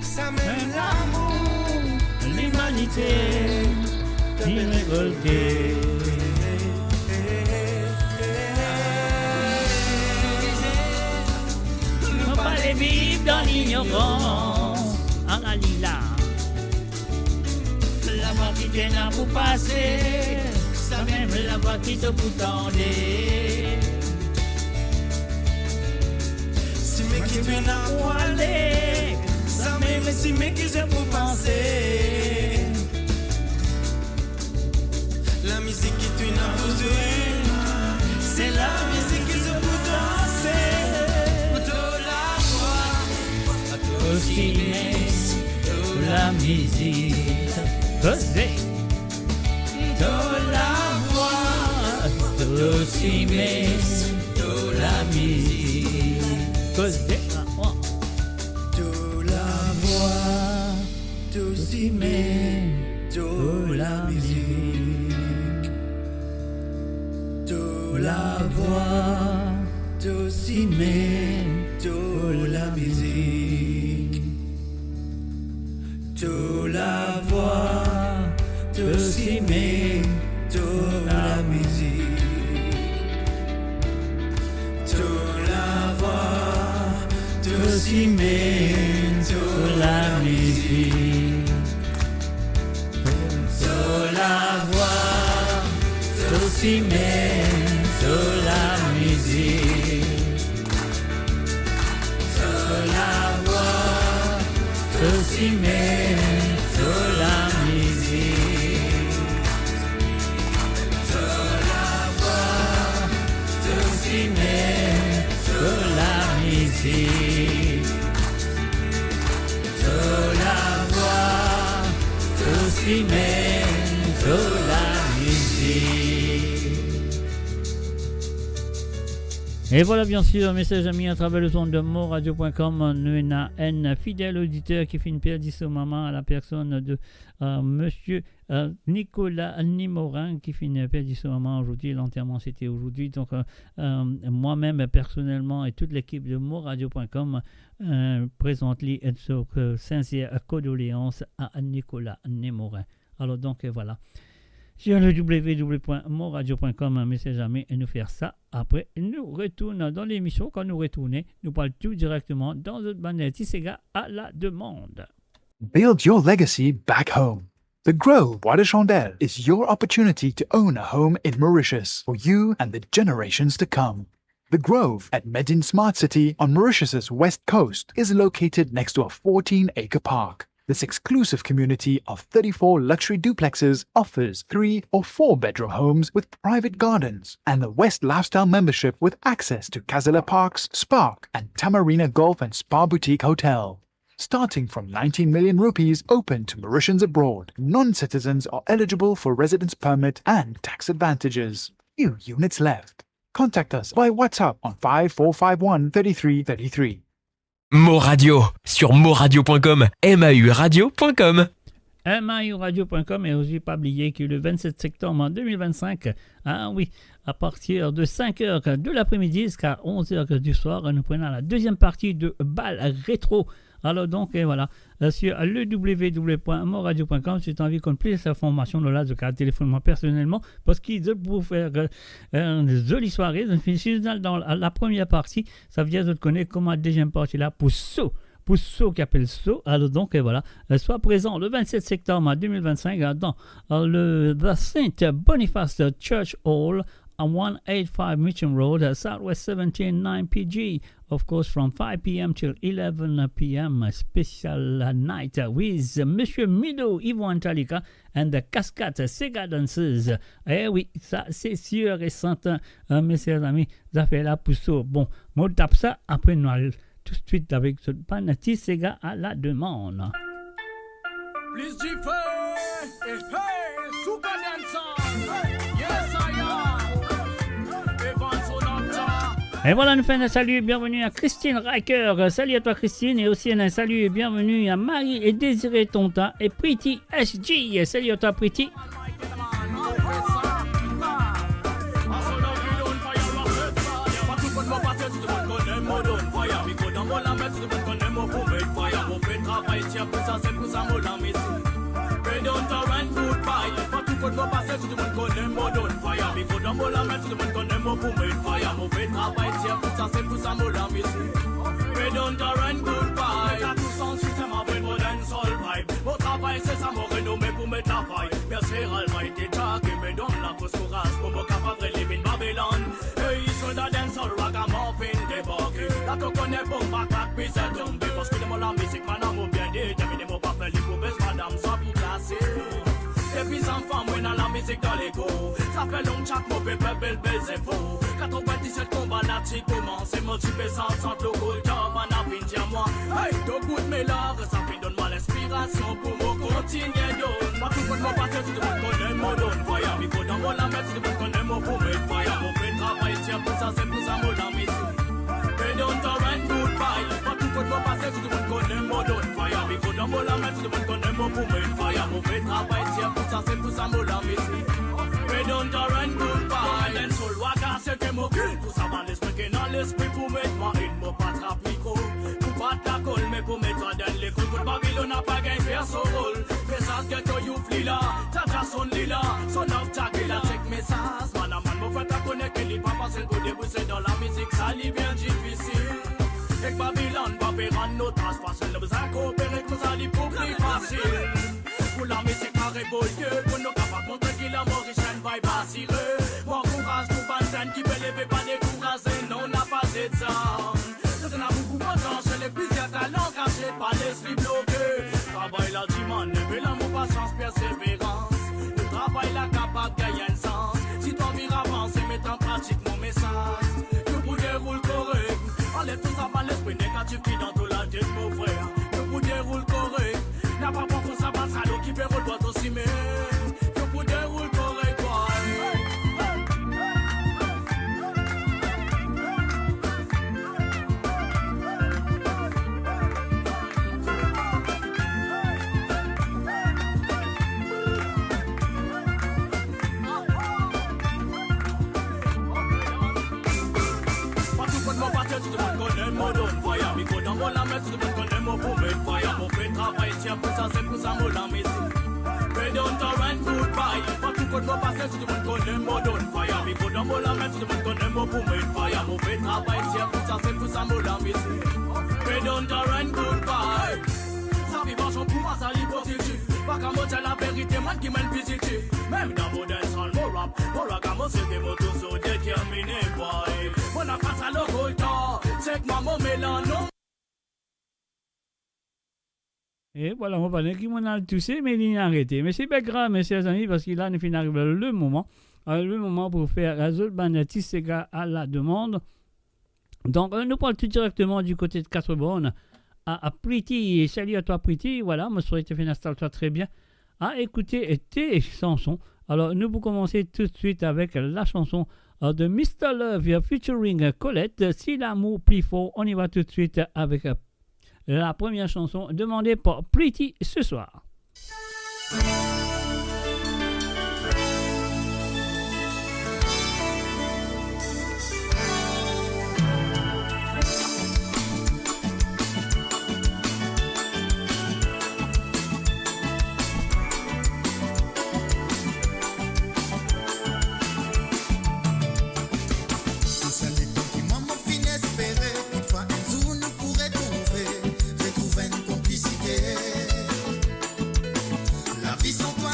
Samem lamour limanite ki rekolte. Nou pa le viv dan lignorans. Ala li la. Lavwa ki to ena pou pase, samem lavwa ki to pou tande. Sime ki to ena pou ale, samem sime ki zot pou pase. Lamizik ki to ena pou zwe, se lamizik ki zot pou danse. To lavwa, to sime, to lamizik. Koze. To lavwa, to sime, to lamizik. Koze. To lavwa, to sime, to lamizik. To lavwa, to sime, to lamizik. To lavwa, to sime, to lamizik. To lavwa, to sime, to lamizik. To lavwa, to sime, to lamizik. To lavwa, to sime, to lamizik. To lavwa, to simenn, to lamizik. E vwala, bien sir, mes chers amis, atraver lezond de moradio point com, nou ena enn fidel oditer ki finn perdi so mama, a la personn de, euh, monsieur euh, Nicolas Nimorin ki finn perdi so mama azordi. Lanterman, sete azordi. Donk, euh, euh, mwa mem, personelman, e tou lekip de moradio point com, euh, prezant li, euh, so, euh, sinser kondoleans a Nicolas Nimorin. Alor, donk, euh, vwala. Sur le w w w point moradio point com, mes chers amis, e nou fer sa. Apre, nou retourn dan lemision. Kan nou retourne, nou pral tou direkteman dan zot bann ti sega a la demande. Build your legacy back home. The Grove Bois de Chandelle is your opportunity to own a home in Mauritius for you and the generations to come. The Grove at Medin Smart City on Mauritius's west coast is located next to a fourteen-acre park. This exclusive community of thirty-four luxury duplexes offers three or four bedroom homes with private gardens and the West Lifestyle membership with access to Casella Parks, Spark, and Tamarina Golf and Spa Boutique Hotel. Starting from nineteen million rupees, open to Mauritians abroad. Non-citizens are eligible for residence permit and tax advantages. Few units left. Contact us by WhatsApp on five four five one thirty-three thirty-three. Mo Radio, sur moradio point com, M A U radio point com. M A U radio point com, e osi pa bliye ki le vingt-sept septembre deux mille vingt-cinq, ah oui, à partir de cinq heures de l'après-midi jusqu'à onze heures du soir, nous prenons la deuxième partie de Bal Rétro. Alors donc, et voilà, euh, sur le w w w point moradio point com, si tu as envie qu'on puisse information, là, je vais téléphoner moi personnellement, parce qu'ils pour faire, euh, une jolie soirée. Donc, si vous êtes dans la, la première partie, sa vedir zot kone kouma dezyem parti la pou so, pou so ki apel so. Alor donk, e vwala, euh, swa prezan le vingt-sept septembre deux mille vingt-cinq, euh, dans, euh, le, the Saint Boniface Church Hall on one eight five Mitcham Road, uh, Southwest seventeen nine P G. Of course, from five p.m. till eleven p.m., a special, uh, night, uh, with Monsieur Mido, Yvon Antalika, and the Cascade Sega Dancers. Eh oui, sa se sir e serten, euh, mes chers amis, zafer la pou so. Bon, mo tap sa, apre nou al touswit avek zot bann ti sega a la demann. Plis dife, eh, hey, Souka Dancehall. Yes, I am. Evan Sonata. E vwala, nou fer enn salu, bienvenue à Christine Riker. Salut à toi, Christine. Et aussi un salut et bienvenue à Marie et Désiré Tonta et Pretty S G. Salut à toi, Pretty. Mo travay se sa mo renome pou met lafay. Mersi Almighty Jah ki pe donn la fors kouraz pou mo kapav relev enn Babilonn. Hey, solda dancehall, ragamuffin debarke. La to kone bon, maklak bizin tonbe. Parski dan mo lamizik, mann, mo bien determine, mo pa fer li pou bes, madam, swa pou klase. Depi zanfan mo ena lamizik dan lekor. Sa fer lontan mo pe fer bel, bel zefor. Katrovin-diset konba la ti koumanse, mo ti pe sant, sant lokol, djab bann la finn dir mwa, hey, to kout melar, sa finn donn mwa linspirasion pou mo kontinie donn. Partou kot mo pase, tou dimoun kone mo donn fire. Mikro dan mo lame, tou dimoun kone mo pou met fire. Mo pe travay dir pou sa, se pou sa mo lamizik. Pe donn to enn goodbye. Partou kot mo pase, tou dimoun kone mo donn fire. Mikro dan mo lame, tou dimoun kone mo pou met fire. Mo pe travay dir pou sa, se pou sa mo lamizik. Pe donn to enn goodbye. Dancehall waka, se ke mo kri pou sa bann lespri ki ena lespri pou met mwa in, mo pa trap mikro pou bat lakol, me pou met zot dan lekol. Kot Babilonn pa gagn fer so rol. Mesaz get to youth li la, Jaja sonn li la, Son of Jah ki la, check mesaz. Manaman, mo fer ta kone ki li pa fasil pou debouse dan lamizik, sa li bien difisil. Ek Babilonn pa pe rann nou tras fasil, nou bizin koopere, koumsa li pou pli fasil. Pou lamizik pa revolte, pou nou kapav montre ki lanmor i sann vay pa sire. Mo ankouraz tou bann zenn ki pe leve, pa dekouraze, non, napa zet sa. Zot ena boukou potansiel ek plizier talan kase, pa les li bloke. Travay la dimann enpe lamour, pasians, perseverans. Pou travay la kapav gagn enn sans. Si to anvi avanse, met an pratik mo mesaz. Tou pou deroul korek. Anlev tou sa bann lespri Negatif ki dan to latet, mo frer, to pou deroul korek. Napa pran koumsa bann salop ki pe rod bor to simin. To pou deroul korek, bway. Partou kot mo pase, tou dimoun kone mo donn fire. Mikro dan mo lame, tou dimoun kone mo pou met fire. Mo pe travay dir pou sa, se pou sa mo la mizik. Pe donn to enn goudbay. Partou kot mo pase, tou dimoun kone mo donn fire. Mikro dan mo lame, tou dimoun kone mo pou met fire. Mo pe travay dir pou sa, se pou sa mo la mizik. Pe donn to enn goudbay. Sa vibrasyon pou mwa, sa li pozitif. Pa kan mo dir laverite, mwa ki mem pozitif. Mem dan mo dancehall, mo rap, mo rap, mo sete, mo touzour determine, bway. Mo napa sa loko letan, sek mwa mo melanom. E vwala, mo pa kone ki mo al touse, me li arete. Me se pa grav, me ser zami, parski la, nou finn ariv le moman, euh, le moman pou fer zot bann ti sega a la demande. Donk, euh, nou pran tou direkteman di kote de Quatre Bornes a, a Pretty. Salut à toi, Pretty. Vwala, mo swete finn instal twa tre bien. A ekoute tes chansons. Alor, nou pou komanse toutswit avek la chanson, euh, de Mister Love featuring Colette, Si lamour pli for. On y va tout de suite avec, euh, la première chanson demandée par Pretty ce soir. Tou sa letan ki mwa mo finn espere, kit fwa enn zour nou pou retrouve, retrouve enn konplisite. Lavi san twa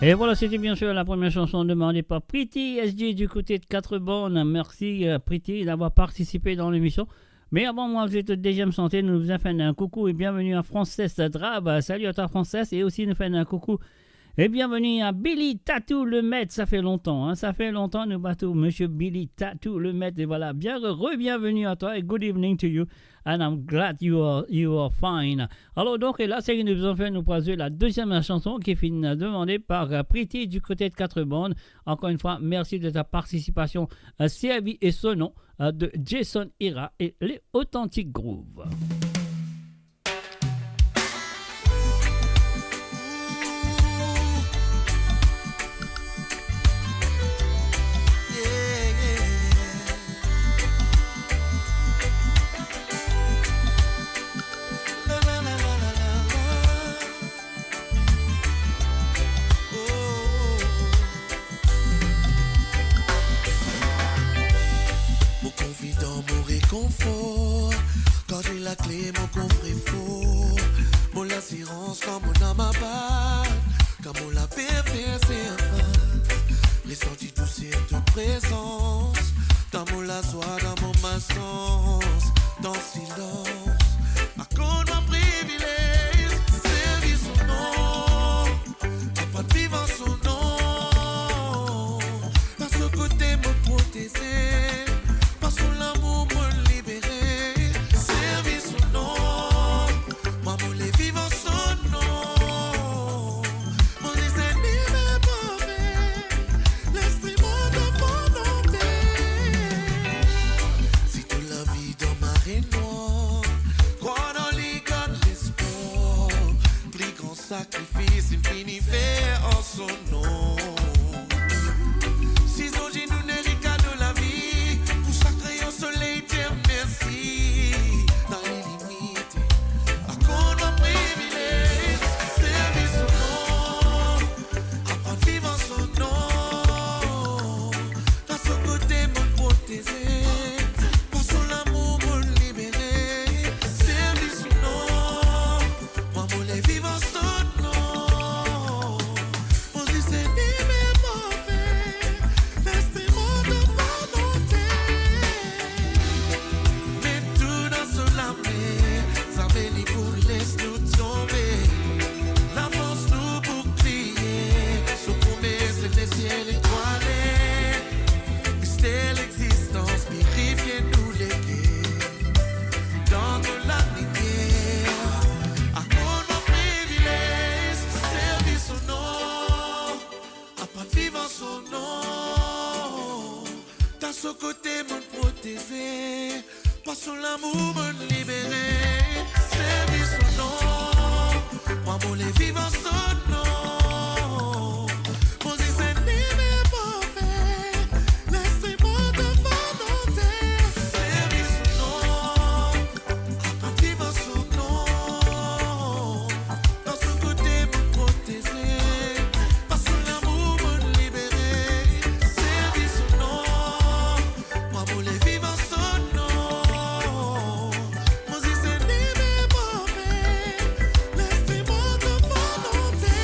Et voilà, c'était bien sûr la première chanson demandée par Pretty S G du côté de Quatre-Bornes. Merci, euh, Pretty, d'avoir participé dans l'émission. Mais avant, moi, je vais te deuxième chanter. Nous nous faisons un coucou et bienvenue à Frances Drab. Salut à toi, Frances. Et aussi, nous faisons un coucou et bienvenue à Billy Tatou Lemaitre. Ça fait longtemps, hein. Ça fait longtemps, nous battons Monsieur Billy Tatou Lemaitre. Et voilà, bien re-, re-bienvenue à toi et good evening to you. And I'm glad you are, you are fine. Alors donc, et là, c'est une besoin faire nous passer la deuxième chanson qui est fine demandée par, euh, Pretty du côté de Quatre-Bornes. Encore une fois, merci de ta participation, euh, Servi et Sonon, euh, de Jason Ira et les Authentic Groove. Mo konfidan, mo rekonfor, garde lakle mo kofrefor, mo lasirans kan mo dan ma bak, kan mo laper fer sirfas, resanti douser to prezans, dan mo lazwa, dan mo malsans, dan silans, akonn mwa privilez, servi so nom. Aprann viv an so nom. Dan so kote mo proteze, par so lamour mo libere. Servi so nom. Mwa mo le viv an so nom. Mo li se liber parfe, lestri mo dan volonte. Si tou lavi dan mare nwar, krwar dan li, gard lespwar. Pli gran sakrifis inn fini fer an so nom. Si zordi nou ena kado lavi, pou sa krey an soley, dir mersi. Dan lilimite, akonn mwa privilez, servi so nom, aprann viv an so nom. Dan so kote mo proteze, par so lamour mo libere, servi so nom. Mwa mo le viv an so nom. Mo li se liber parfe, lestri mo dan volonte. Met tou dan so lame, zame li pou les nou tonbe. Lafors nou bouklie, so promes lesiel etwale. Mister lexistans, pirifie nou leker dan to lalimier. Akonn mwa privilez, servi so nom, aprann viv an so nom. Dan so kote mo proteze, par so lamour mo libere. Servi so nom, mwa mo le viv an so nom. Mo li se liber parfe, lestri mo dan volonte. Servi so nom, aprann viv an so nom. Dan so kote mo proteze, par so lamour mo libere. Servi so nom, mwa mo le viv an so nom. Mo li se liber parfe, lestri mo dan volonte.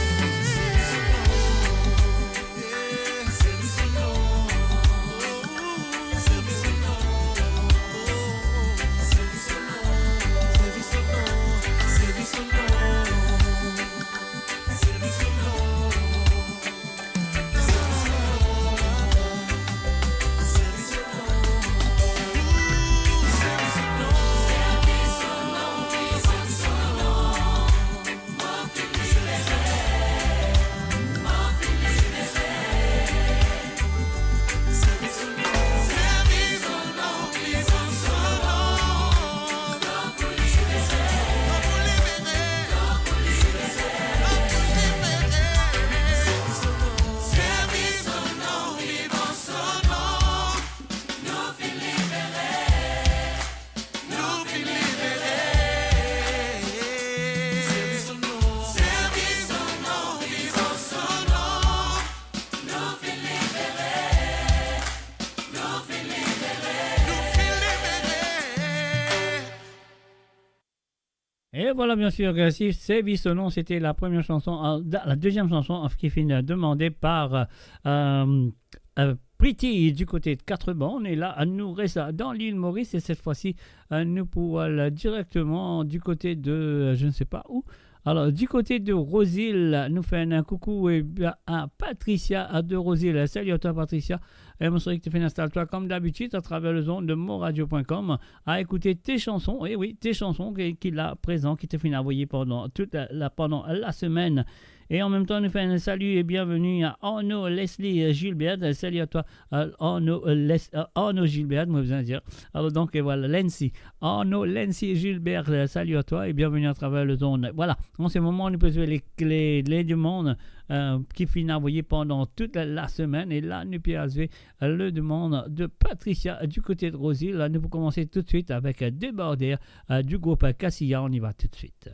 Et voilà, bien sûr, que si c'est Vistonon, c'était la première chanson, euh, la deuxième chanson, euh, qui finit demandée par, euh, euh, Pretty du côté de Quatre-Bornes. Et là, nous restons dans l'île Maurice. Et cette fois-ci, euh, nous pouvons aller directement du côté de, euh, je ne sais pas où. Alors, du côté de Rose-Île, nous faisons un coucou, eh bien, à Patricia, à de Rose-Île. Salut à toi, Patricia. Et moi, c'est que tu fais installe-toi comme d'habitude à travers le zone de moradio point com. À écouter tes chansons, et oui, tes chansons qui, qui là, présent, qui te fait envoyer pendant toute la, la, pendant la semaine. Et en même temps, nous faisons un salut et bienvenue à Arnaud Leslie Gilbert. Salut à toi, euh, Arnaud, euh, Les-, euh, Arnaud Gilbert, moi, je viens de dire. Alors donc, et voilà, Lency. Arnaud Lency Gilbert, euh, salut à toi et bienvenue à travers le zone. Voilà, en ce moment, nous pouvons les, les, les demandes, euh, qui finissent envoyées pendant toute la, la semaine. Et là, nous pouvons jouer le demande de Patricia du côté de Rose-Île. Nous pouvons commencer tout de suite avec, euh, Débordeur, euh, du groupe Cassia. On y va tout de suite.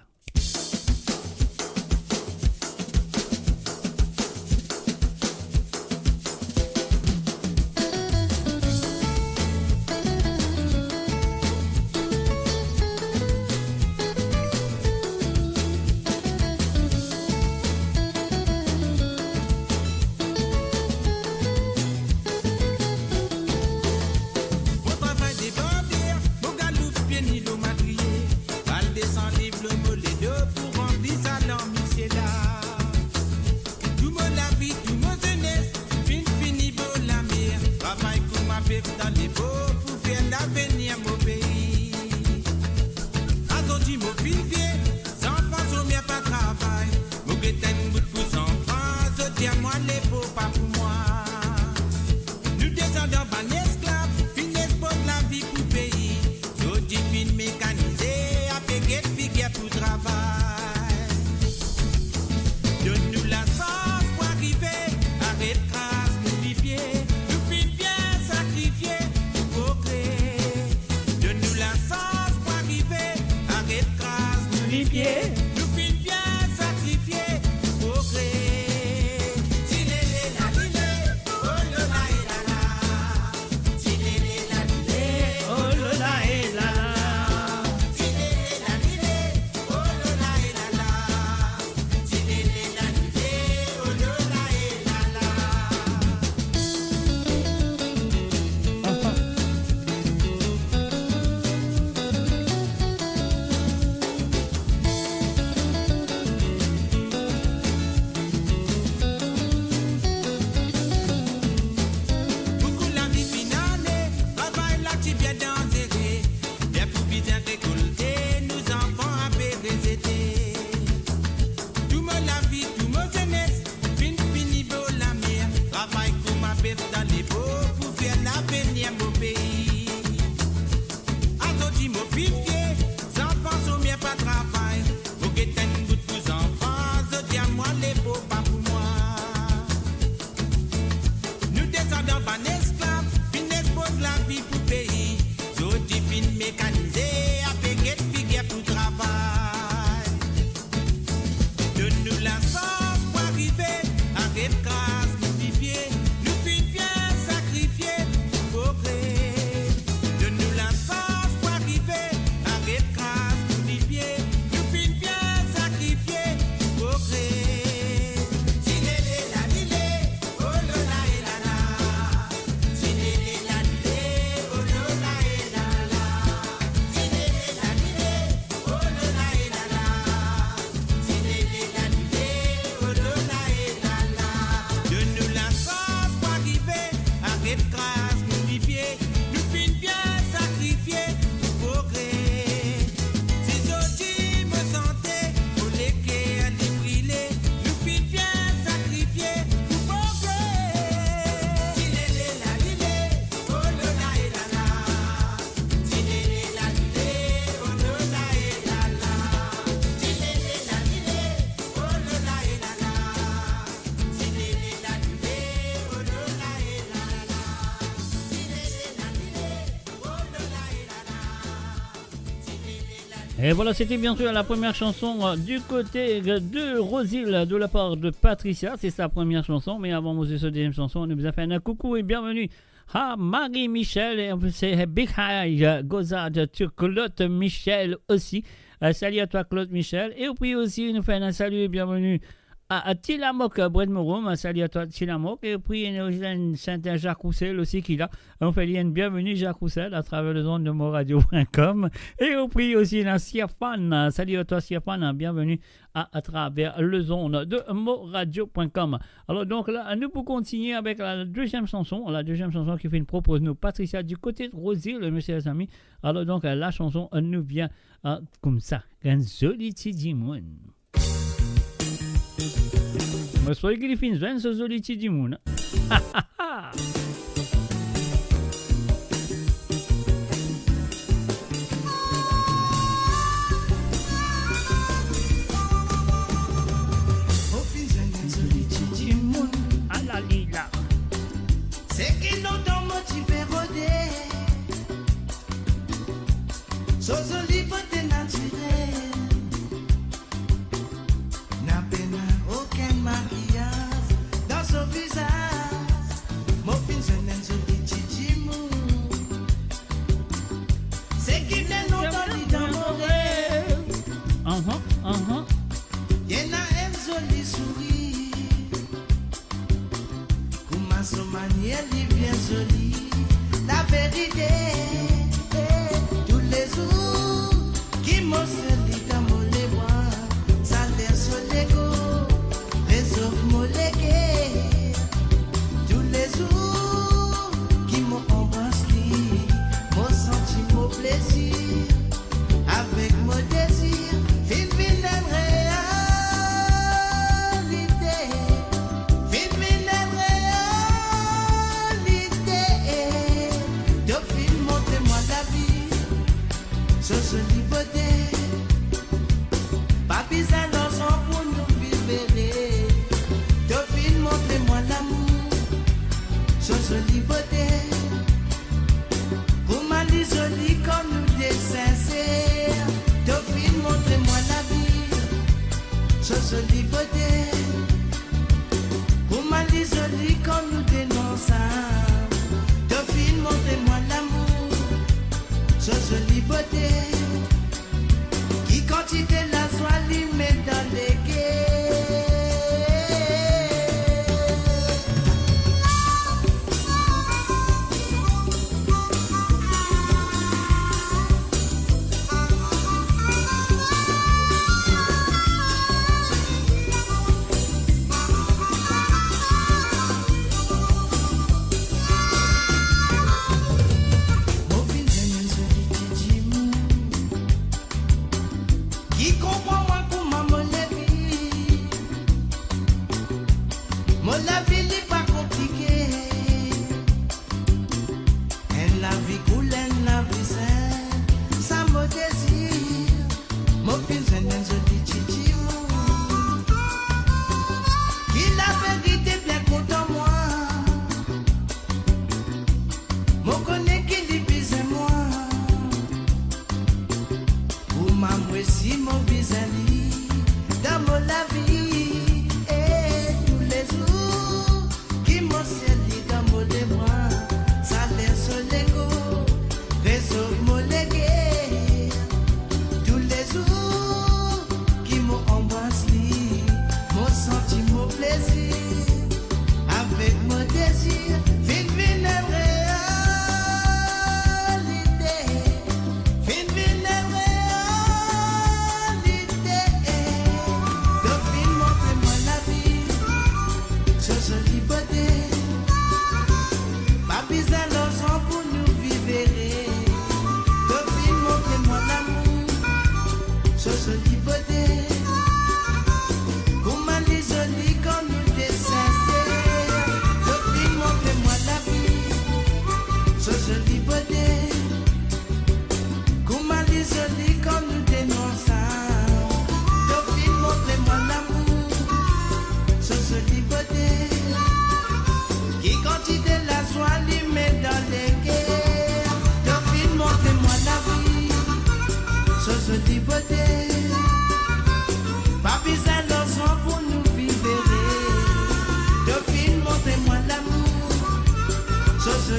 Mo travay deborder, mo galoup pie ni lor madriye. Bal desann li lor mo ledo pou ranpli sa lanmisie la. Tou mo lavi, tou mo zenes, finn fini bor lamer. Travay kouma bef dan lebo pou fer lavenir mo pei. Azordi mo finn vie, zanfan somer pa travay. Mo get enn bout pou zanfan, zot dir mwa lebo pa pou mwa. Nou desandan bann esklav, finn esport lavi pou pei. Zot difinn mekanize, ape get figir pou travay. Donn nou lasans pou arive, aret kraz nou lipie. Nou finn bien sakrifie pou progre. Donn nou lasans pou arive, aret kraz nou lipie. Nou finn bien sakrifie pou progre. Tilele lalile, oh lola e lala. Tilele lalile, oh lola e lala. Tilele lalile, oh lola e lala. Boukou lavi finn ale, travay la ti bien danzere. Ler pou bizin rekolte, nou zanfan ape rezete. Tou mo lavi, tou mo zenes, finn fini bor lamer. Travay kouma bef dan lebo pou fer lavenir mo pei. Azordi mo finn vie, zanfan somer pa travay. Mo get enn bout pou zanfan, zot dir mwa lebo pa pou mwa. Nou desandan bann esklav, finn esport lavi pou pei. Zot difinn mekanize, ape get figir pou travay. Donn nou lasans pou arive, aret kraz nou lipie. Nou finn bien sakrifie pou progre. Donn nou lasans pou arive, aret kraz nou lipie. Nou finn bien sakrifie pou progre. Tilele lalile, oh lola e lala. Tilele lalile, oh lola e lala. Tilele lalile, oh lola e lala. Tilele lalile, oh lola e lala. Donn nou lasans pou arive, aret kraz nou lipie. Nou finn bien sakrifie pou progre. Si zot dir mo sante, mo leker li brile. Nou finn bien sakrifie pou progre. Tilele lalile, oh lola e lala. Tilele lalile, oh lola e lala. Tilele lalile, oh lola e lala. Tilele lalile, oh lola e lala. Tilele lalile, oh lola e lala. Et voilà, c'était bien sûr la première chanson, euh, du côté, euh, de Rose-Île, de la part de Patricia. C'est sa première chanson. Mais avant, moi, c'est sa deuxième chanson. Nou bizin fer un coucou et bienvenue Ah, Marie Michel, e se Big High, euh, Gozard, tu Claude Michel osi. Euh, salut à toi, Claude Michel. E osi, nou fer enn salut, bienvenue à, à Tilamok, euh, Brett Morum. Salut à toi, Tilamok. E osi, nou ena Saint-Jacques Roussel osi ki la. On fait une bienvenue, Jacques Roussel, à travers les ondes de moradio point com. E osi, ena Siafan. Salut à toi, Siafan. Bienvenue à, à travers les ondes de moradio point com. Alors, donc, là, nous pour continuer avec la deuxième chanson, la deuxième chanson ki finn propoz nou Patricia du côté de Rosier, le monsieur, les amis. Alors, donc, la chanson, euh, nous vient, euh, comme ça. Enn zoli ti dimoun. Mo swete ki li finn zwenn so zoli ti dimoun. Mo finn zwenn enn zoli ti dimoun, ala li la. Seki lontan mo ti pe rode. So zoli bote natirel. Na pena okenn makiyaz dan so vizaz. Mo finn zwenn enn zoli ti dimoun. Seki bien lontan li dan mo rev. Aha, aha. Li ena enn zoli sourir. Kouma so manier li bien zoli. Laverite, toulezour ki mo sel li dan mo lebra, sa ler so lego rezof mo leker. Toulezour ki mo anbras li, mo santi mo plezir. Avek mo dezir, finn vinn enn realite. Finn vinn enn realite. To finn montre mwa lavi, so zoli bote. Pa bizin larzan pou nou viv ere. To finn montre mwa lamour, so zoli bote. Kouma li zoli kan nou de sinser, to finn montre mwa lavi, so zoli bote. Kouma li zoli kan nou de ansam, to finn montre mwa lamour, so zoli bote. Ki kantite lazwa li met dan leker. Mo finn zwenn enn zoli ti dimoun.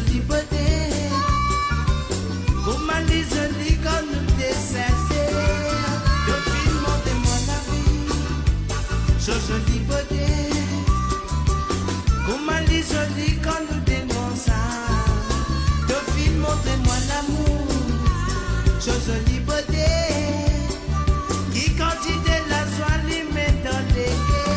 Libote, kouma li zoli kan nou te sinser. To finn montre mwa lavi, so zoli bote. Kouma li zoli kan nou te ansam. To finn montre mwa lamour, so zoli bote. Ki kantite lazwa li met dan leker.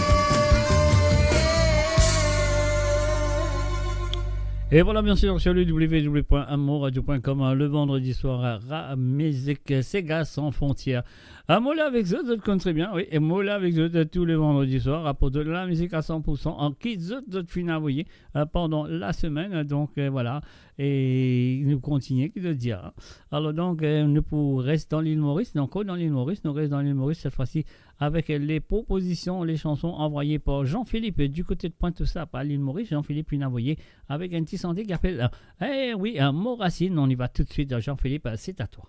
Et voilà, bien sûr, sur le w w w point mo radio point com, le vendredi soir, Ra Musique, Sega sans frontières. Ah, mo la avek zot, zot konn tre bien, wi. E mo la avek zot, euh, tous les vendredis soirs, aport zot lamizik à cent pour cent an ki zot, zot finn avoye, euh, pandan lasemenn. Donc, euh, voilà. E nou kontigne, ki zot dir, hein. Alors donc, euh, nou pou res dan Lil Moris. Donc, dan Lil Moris, nou res dan Lil Moris, cette fois-ci, avec les propositions, les chansons envoyées par Jean-Philippe du côté de Pointe-aux-Sapes à l'île Maurice. Jean-Philippe finn avoye avek enn ti sante ki apel, euh, eh oui, euh, Mo Rasinn. On y va tout de suite, euh, Jean-Philippe, euh, c'est à toi.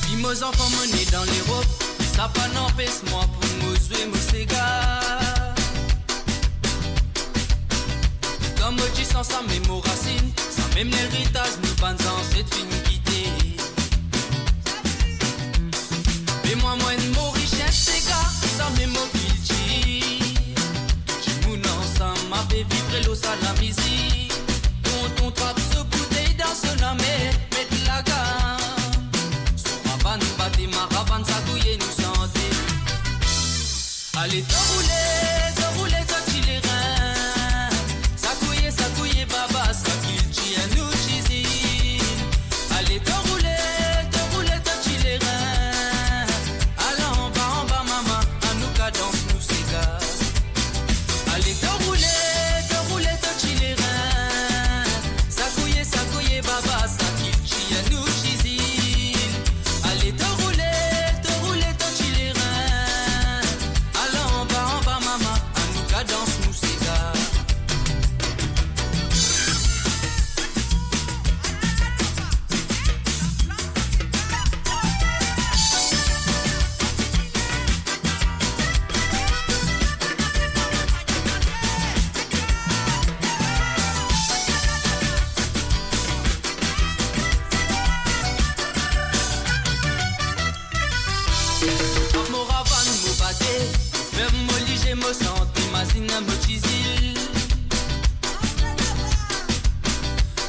Depi mo zanfan mo ne dan Lerop, sa pa anpes mwa pou mo zwe mo sega. Kan mo ti san sa mem mo rasinn, sa mem leritaz nou bann zanset finn kite. Me mwa, mo enn Morisien sega, sa mem mo kiltir. Tou dimoun ansam, ape vibre lor sa lamizik. Tonton trap so boutey dan so lame, met lagam. So ravann bate maravann, sa gouye nou sante. Ale to roule, to roule to ti lerin. Sa gouye, sa gouye baba, sa kiltir nou ti zil. Ale to roule, to roule to ti lerin. Al anba, anba mama, anou kadans nou sega. Ale to roule, to roule to ti lerin. Sa gouye, sa gouye baba, sa kiltir nou ti zil. Ale to roule, to roule to ti lerin. Al anba, anba mama, anou kadans nou sega. Mo ravann, mo bate, mo ferm mo lizie, mo sante, mazinn mo ti zil.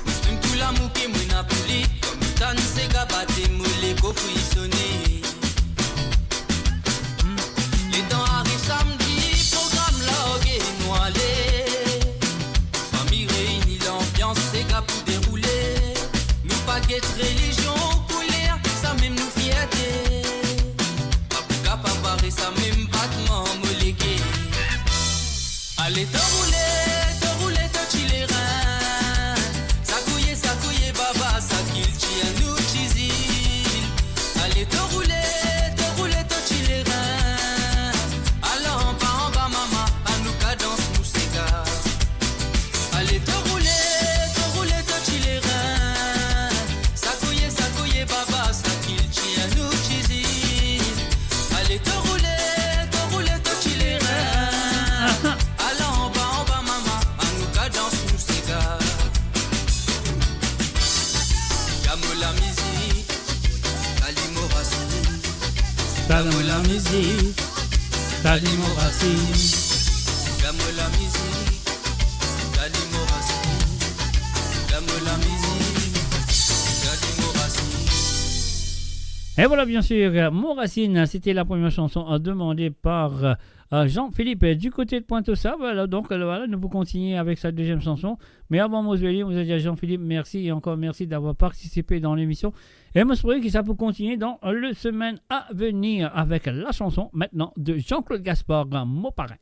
Mo exprim tou lamour ki mo ena pou li, kan mo tann sega bate, mo lego frisone. Letan ariv samdi, program large, nou ale. Fami reini, lanbians sega pou deroule. Nou pa get relizion, kouler, sa mem nou fierte. Pa pou kapav bare sa mem batman mo lege. Ale to roule, to roule to ti lerin. Sa gouye, sa gouye baba, sa kiltir nou ti zil. Ale to roule, to roule to ti lerin. Al anba, anba mama, anou kadans nou sega. Ale to roule, to roule to ti lerin. Sa gouye, sa gouye baba, sa kiltir nou ti zil. Ale to roule, to roule to ti lerin. Al anba, anba mama, anou kadans nou sega. Sega mo lamizik, sega li mo rasinn. Sega mo lamizik, sega li mo rasinn. Sega mo lamizik, sega li mo rasinn. Sega mo lamizik, sega li mo rasinn. Et voilà, bien sûr, euh, Mo Rasinn, c'était la première chanson, euh, demandée par, euh, euh, Jean-Philippe, euh, du côté de Pointe-aux-Sapes. Alors, donc, euh, voilà, nous pouvons continuer avec sa deuxième chanson. Mais avant, mo zwe li, mo dir Jean-Philippe, merci et encore merci d'avoir participé dans l'émission. Et mo espère que ça peut continuer dans le semaine à venir avec la chanson maintenant de Jean-Claude Gaspard, Mo Parin.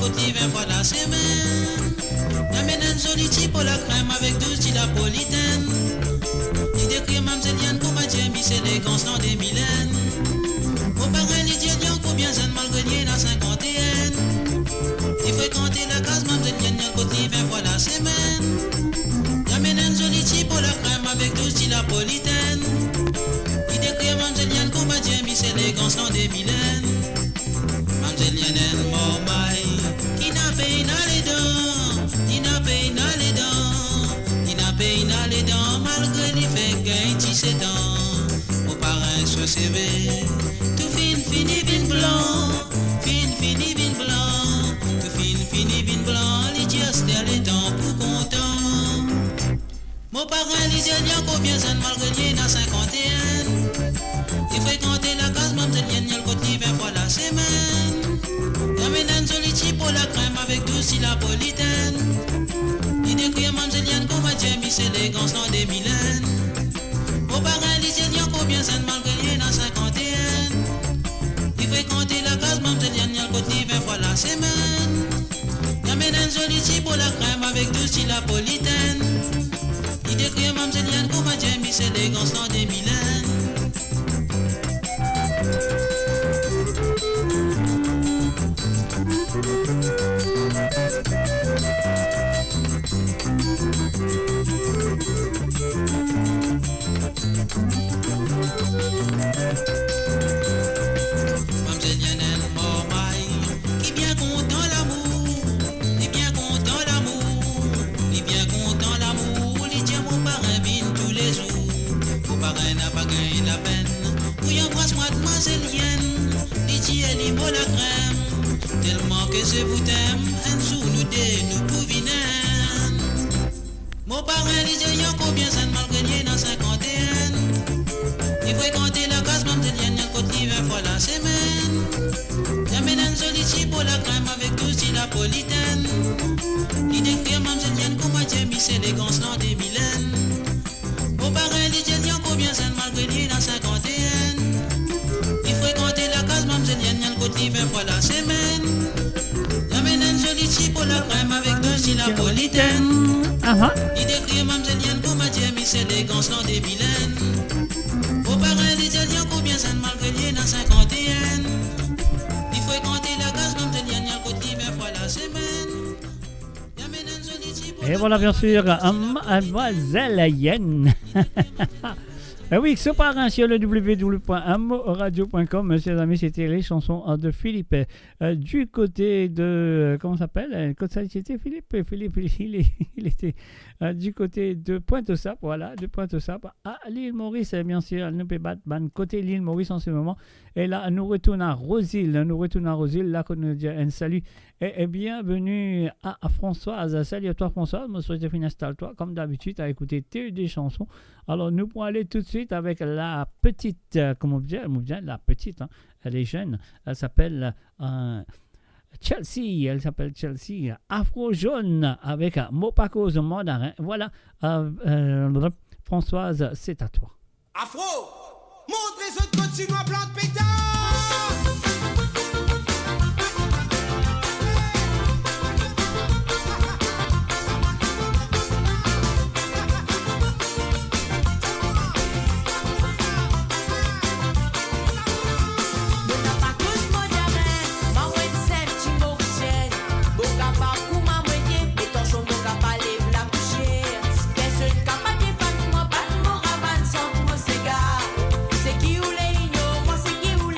kot li vin fwa lasemenn. Li amenn enn zoli ti po lakrem avek douz ti lapolitenn. Li dekrir mamzel Liane kouma James elegans lan de milenn. Mo parin li dir li ankor bien zenn malgre li ena sinkant-e-enn. Li frekante lakaz mamzel Liane, li al kot li vin fwa lasemenn. Li amenn enn zoli ti po lakrem avek douz ti lapolitenn. Li dekrir mamzel Liane kouma James elegans lan de milenn. Mamzel Liane enn marmay ki napa ena ledan, li napa ena ledan, li napa ena ledan malgre li fek gagn disset an. Mo parin so seve tou finn fini vinn blan, finn fini vinn blan, tou finn fini vinn blan, li dir aster letan pou kontan. Mo parin li dir li ankor bien zenn malgre li ena sinkant-e-enn. Li frekante lakaz mamzel Liane, li al kot li vin fwa lasemenn. Li amenn enn zoli ti po lakrem avek douz ti lapolitenn. Li dekrir mamzel Liane kouma James elegans lan de milenn. Mo parin li dir li ankor bien zenn malgre li ena sinkant-e-enn. Li frekante lakaz mamzel Liane, li al kot li vin fwa lasemenn. Li amenn enn zoli ti po lakrem avek douz ti lapolitenn. Li dekrir mamzel Liane kouma James elegans lan de milenn. Mamzel Liane enn marmay ki bien kontan lamour, li bien kontan lamour, li bien kontan lamour, li dir mo parin vinn toulezour. Mo parin napa gagn lapenn pou li anbras mwa, madmwazel Liane, li dir li mo lakrem, telman ke je vous aime, enn zour nou de nou pou vinn enn. Mo parin li dir li ankor bien zenn malgre li ena sinkant-e-enn. Li frekante lakaz mamzel Liane, li al kot li vin fwa lasemenn. Li amenn enn zoli ti po lakrem avek douz ti lapolitenn. Li dekrir mamzel Liane kouma James elegans lan de milenn. Mo parin li dir li ankor bien zenn malgre li ena sinkant-e-enn. Li frekante lakaz mamzel Liane, li al kot li vin fwa lasemenn. Li amenn enn zoli ti po lakrem avek douz ti lapolitenn. Aha. Li dekrir mamzel Liane kouma James elegans lan de milenn. Mo parin li dir li ankor bien zenn malgre li ena sinkant-e-enn. Li frekante lakaz mamzel Liane, li al kot li vin fwa lasemenn. Li amenn enn zoli ti po... Et voilà, bien sûr, euh, Mademoiselle Liane. Eh oui, ce parrain sur le w w w point m o radio point com, mes chers amis, c'était les chansons, euh, de Philippe. Euh, du côté de, euh, comment ça s'appelle ? Euh, côté ça, c'était Philippe. Philippe, il, il, il était, euh, du côté de Pointe-aux-Sables, voilà, de Pointe-aux-Sables à l'île Maurice, euh, bien sûr. Nou pe bat bann kote l'île Maurice en ce moment. Et là, nou retourn à Rose-Île, nou retourn à Rose-Île, la kot nou dir enn salut et, et bienvenue à, à Françoise. Salut à toi, Françoise. Mo swete finn instal twa, comme d'habitude, à écouter tes deux chansons. Alors, nous pourrons aller tout de suite avec la petite, euh, comment dire, comment dire, la petite, hein, elle est jeune, elle s'appelle, euh, Chelsea, elle s'appelle Chelsea, Afro Jaune avec, euh, Mo pa koz mandarin. Voilà, euh, euh, Françoise, c'est à toi. Afro, montre zot kot sinwa plant peta. Mo pa koz mandarin, mwa mo enn senp ti Morisien. Mo kapav kouma mo ete, me tansion mo kapav lev lapousier. Personn kapav defann mwa, bat mo ravann, sant mo sega. Seki ou le ignor mwa, seki ou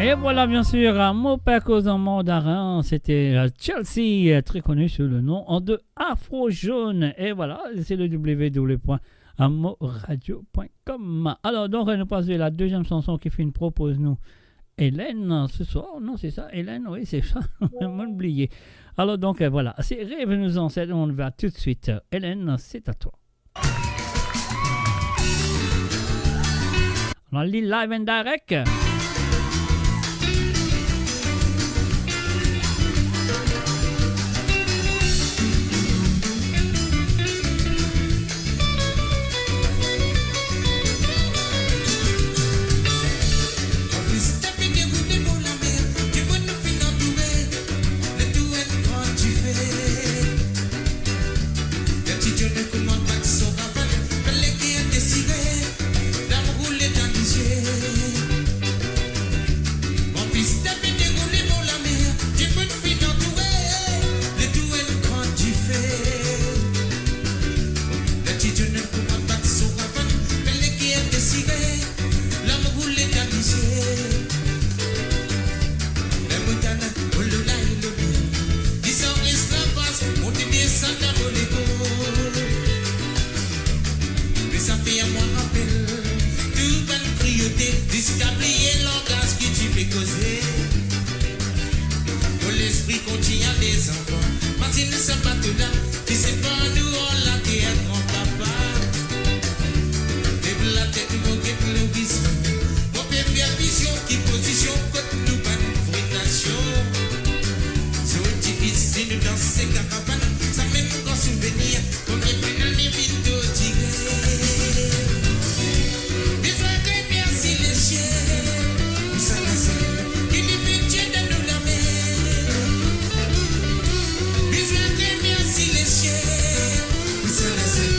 Et voilà, bien sûr, euh, Mo pa koz an mandarin, c'était, euh, Chelsea, euh, très connu sous le nom, euh, de Afro Jaune. Et voilà, c'est le w w w point mo radio point com. Alors, donc, nou pas la deuxième chanson ki finn propoz nou Hélène ce soir. Non, c'est ça, Hélène, oui, c'est ça. Mo'nn bliye. Alors, donc, euh, voilà, c'est Rêve nous ancêtres, on va tout de suite. Hélène, c'est à toi. On a le live and direct. Mo fis, tape deroule bor lamer, dimoun finn antoure, letou enn gran dife. Ler ti Dieu nou koumans bat so raval, fer leker desire, larm roule dan lizie. Mo fis, tape deroule bor lamer, dimoun finn antoure, letou enn gran dife. Ler ti Dieu nou koumans bat so raval, fer leker desire, larm roule dan lizie. Ler mo tann, oh lolay loli, li sort esklavaz, monte desann dan mo lego. Me sa fer mwa rapel tou bann kriyote, ziska bliye langaz ki ti pe koze. Mo lespri kontign ale zanfan, mazinn sa bato la ki separ nou ar later gran papa. Lev latet, mo get lorizon, mo pe fer vizion ki pozision kot nou bann vre nasion. Zordi isi nou dans se karavann, sa mem gran souvenir, premie pena ni vinn to dire. Bizin remersie lesiel pou sa lazel ki li finn tir dan nou lame. Bizin remersie lesiel pou sa lazel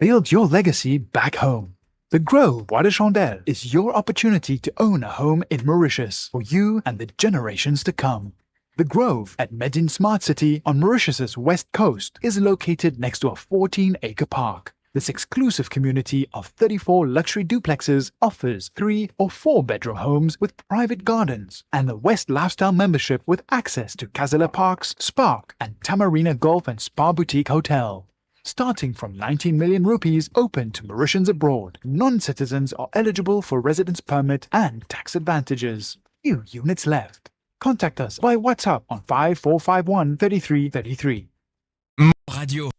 Build your legacy back home. The Grove Bois de Chandelle is your opportunity to own a home in Mauritius for you and the generations to come. The Grove at Medin Smart City on Mauritius's west coast is located next to a fourteen-acre park. This exclusive community of thirty-four luxury duplexes offers three or four bedroom homes with private gardens and the West Lifestyle membership with access to Casella Parks, Spark, and Tamarina Golf and Spa Boutique Hotel. Starting from nineteen million rupees, open to Mauritians abroad, non-citizens are eligible for residence permit and tax advantages. Few units left. Contact us by WhatsApp on five four five one, thirty-three thirty-three. Mo Radio.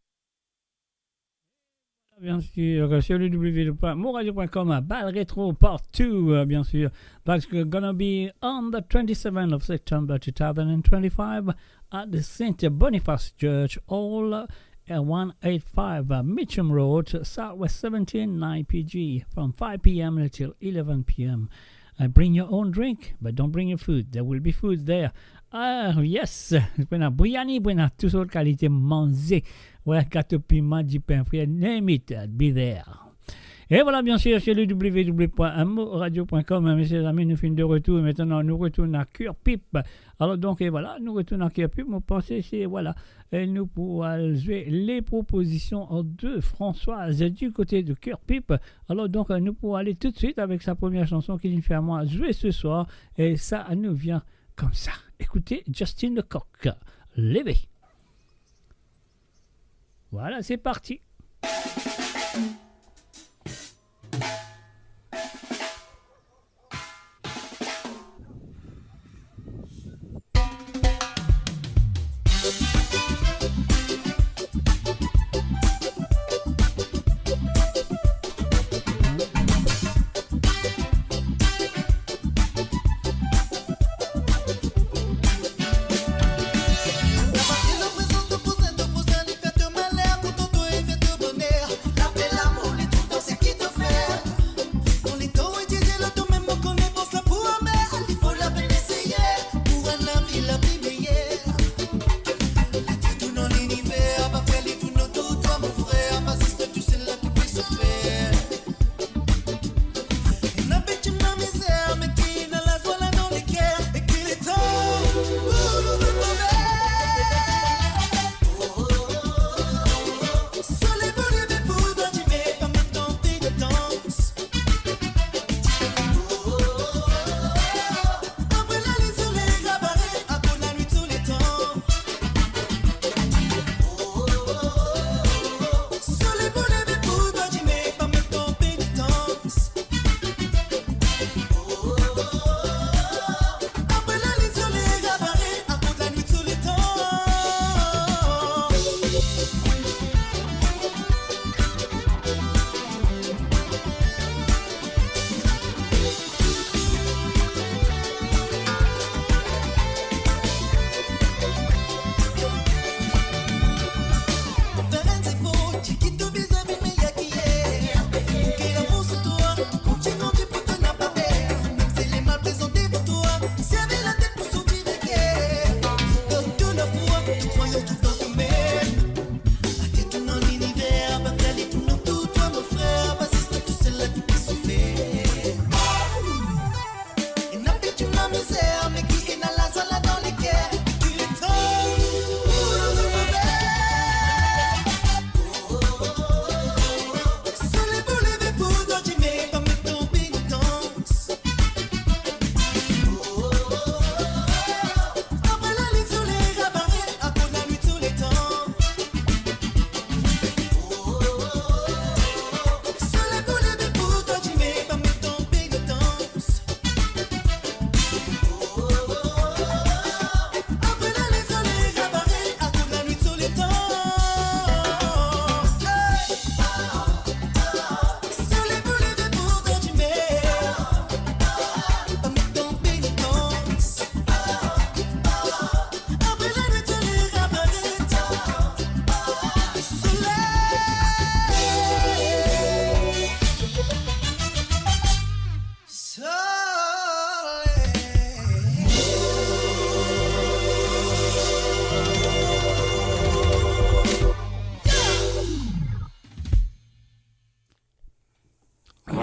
Bien sûr, sur le w w w point mo radio point com, Bal Retro Part deux, euh, bien sûr. That's gonna be on the twenty-seventh of September two thousand and twenty-five at the Saint Boniface Church Hall, uh, one eight five, uh, Mitcham Road, Southwest seventeen, nine P G, from five p m until eleven p m. Uh, bring your own drink, but don't bring your food. There will be food there. Ah, yes! Pou ena briani, pou ena tou sort kalite manze. Wey, gato piman, dipin frir, name it, uh, be there. E vwala, bien sûr, sur le w w w point mo radio point com, hein, mesiez, zami, nou finn de retour. Aster nou retourn a Cœur Pip. Alor donk, e vwala, nou retourn a Cœur Pip. Mo panse se, vwala, e nou pou al zwe Les Propositions de Françoise du côté de Cœur Pip. Alor donk, nou pou ale toutswit avek sa premie sanson ki li fer mwa zwe ce soir. E sa nou vien koumsa. Ekoute Justin Lecoq. Leve. Vwala, se parti.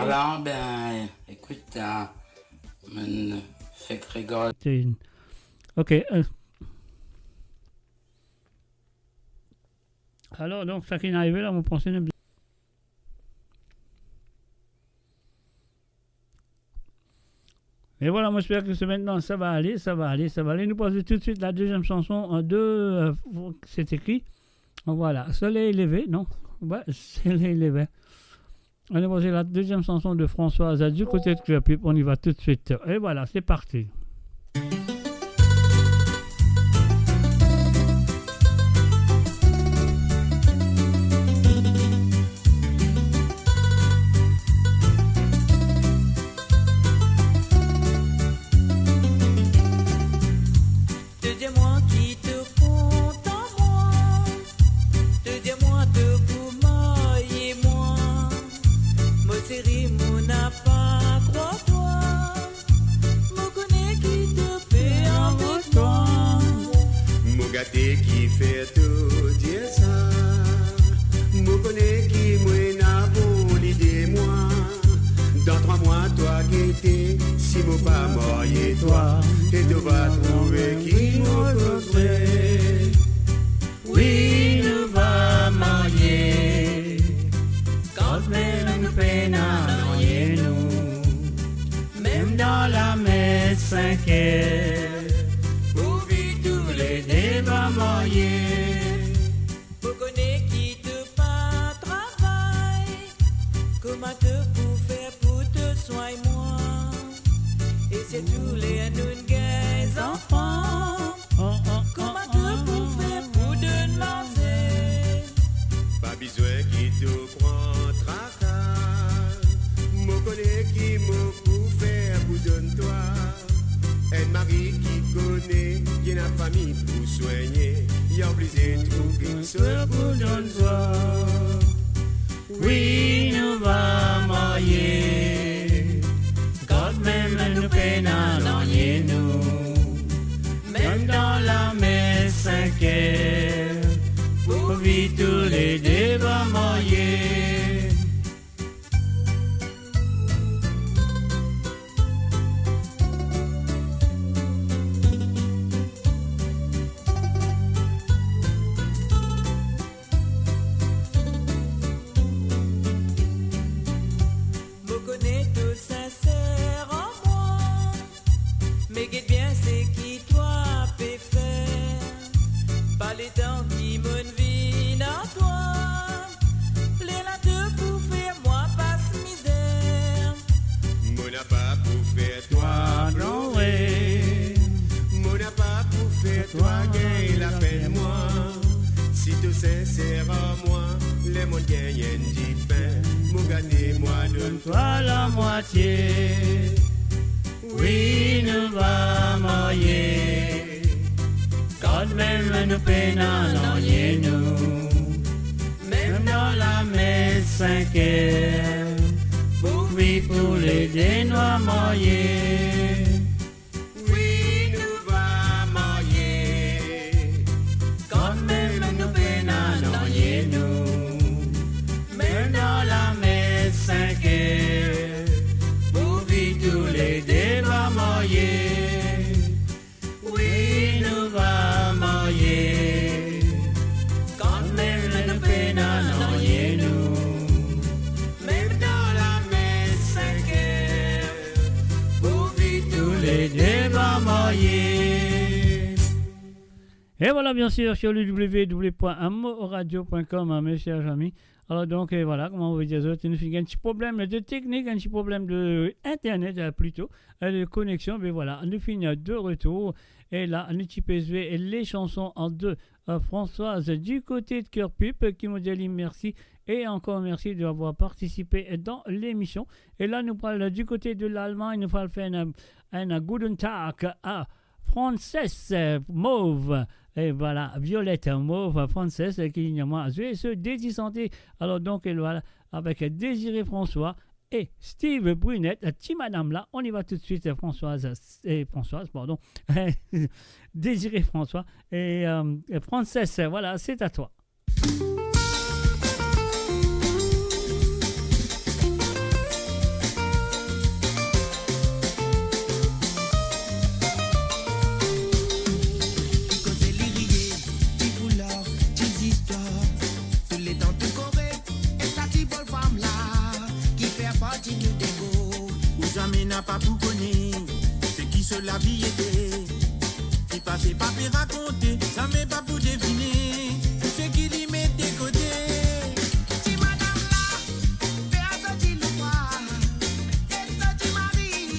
Voilà, ben, écoute, euh, mon fek regard. T'es une- Ok. Euh. Alors, donc, ça qui est arrivé là, vous pensez ne- Et voilà, moi, j'espère que ce maintenant, ça va aller, ça va aller, ça va aller. Nous passons tout de suite la deuxième chanson en deux. Euh, c'est écrit. Voilà, Soleil levé, non? Ouais, Soleil levé. On est passé la deuxième chanson de Françoise du côté de Clear Pip. On y va tout de suite. Et voilà, c'est parti. To dir mwa ki to kontan mwa, to dir mwa to pou marye mwa. Mo seri, mo napa krwar twa, mo kone ki to pe anvi mwa. Mo gate kifer to dir sa, mo kone ki mo ena bon lide mwa. Dan trwa mwa twa gete, si mo pa marye twa, e to va trouve ki mo kontre. Wi, nou va marye, kantmem nou pena nanye nou. Mem dan lame sinker, pou vi toulede va marye. Mo kone ki to pa travay, kouma to pou fer pou to swagn mwa? E sirtou ler nou'nn gagn zanfan, kouma to pou fer pou donn manze? Pa bizin ki to pran traka, mo kone ki mo pou fer pou donn twa. Enn mari ki kone ki ena fami pou swegne, li oblize trouv kiksoz pou donn twa. Wi, nou va marye, kantmem nou pena nanye nou. Mem dan lame sinker, pou vi toulede va marye. Mo kone to sinser an mwa, me get bien seki twa pe fer. Pa letan ki mo'nn vinn ar twa, lerla to pou fer mwa pas mizer. Mo napa pou fer twa plore, mo napa pou fer twa gagn lapenn mwa. Si to sinser ar mwa, ler mo'nn gagn enn dipin, mo gate mwa donn twa lamwatie. Wi, nou va marye, kantmem nou pena nanye nou. Mem dan lame sinker, pou vi toulede nou va marye. Wi, nou va marye, kantmem nou pena nanye nou. Mem dan lame sinker, pou vi toulede va marye. Wi, nou va marye, kantmem nou pena nanye nou. Mem dan lame sinker, pou vi toulede va marye. Et voilà, bien sûr, sur le w w w point amourradio point com, hein, mes chers amis. Alors donc, euh, voilà, kouma mo pe dir zot, nou finn gagn enn ti problem de teknik, enn ti problem de internet, euh, plito, euh, de koneksion, me voilà, nou finn de retour. E la, nou ti pe zwe les chansons en deux, euh, Françoise du côté de Cœur Pip, ki mo dir li mersi, et encore merci d'avoir participé dans l'émission. E la, nou pral du côté de l'Allemagne, nou pral fer enn, enn Guten Tag à Frances, euh, Mauve. E voilà, Violette Mauve, Frances, euh, ki vinn mwa zwe so Dezi Santé. Alors donc, et voilà, avec Désiré François et Steve Brunette, euh, ti madam la. On y va tout de suite, euh, Françoise, euh, Françoise, pardon. Désiré François et, euh, et Frances, euh, voilà, c'est à toi. Ou zame napa pou kone seki so lavi ete. Ki pase pa pe rakonte, zame pa pou devine seki li mete kote. Ti madam la, fer so ti louvraz, get so ti mari,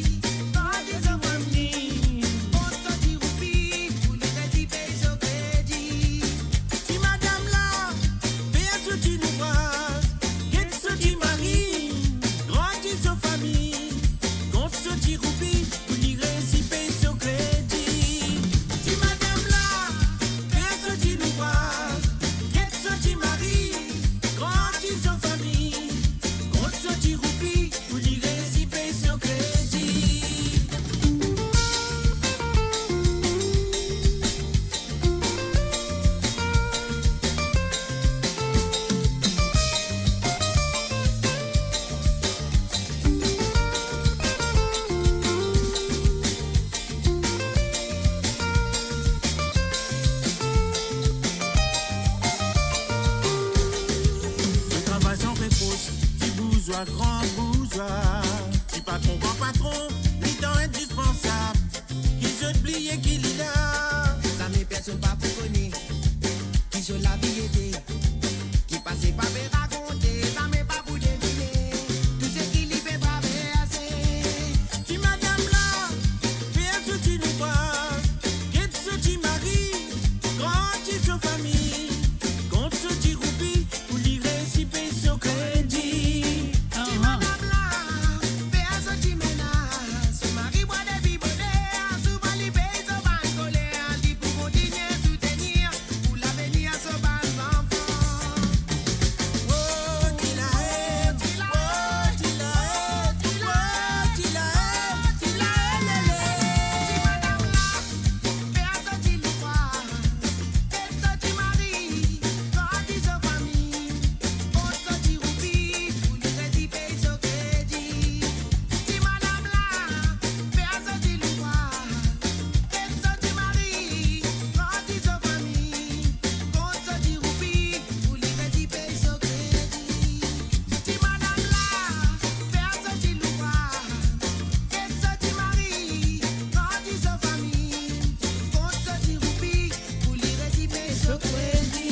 grandi so fami, kont so ti roupi, pou li resi pey so kredi. Ti madam la, fer so ti louvraz, get so ti mari, grandi so fami, kont so ti roupi, pou li resi pey so kredi. Ti madam la, fer so ti louvraz, get so ti mari, grandi so fami, kont so ti roupi, pou li resi pey so kredi. Travay san repos, ti bouzwa, gran bouzwa, ti patron, gran patron, li dan indispansab. Ki zot bliye ki li la. Zame personn pa pou kone ki so lavi ete. Ki pase pa pe rakonte, zame pa pou devine tou seki li pe traverse. Ti madam la, fer so ti louvraz, get so ti mari, grandi so fami, kont so ti roupi, pou li resi pey so kredi. Ti madam la, fer so ti mennaz, so mari bwar depi boner, souvan li pey so bann koler, li pou kontinie soutenir pou lavenir so bann zanfan. Oh, ti la, eh, oh, ti la, eh, oh, ti la, eh, ti la, eh, lele. Ti madam la, fer so ti louvraz, get so ti mari, grandi so fami, kont so ti roupi, pou li resi pey so kredi. Ti madam la, fer so ti louvraz, get so ti mari, grandi so fami, kont so ti roupi, pou li resi pey so kredi. Ti madam la, fer so ti louvraz, get so ti mari, grandi so fami, kont so ti roupi, pou li resi pey so kredi.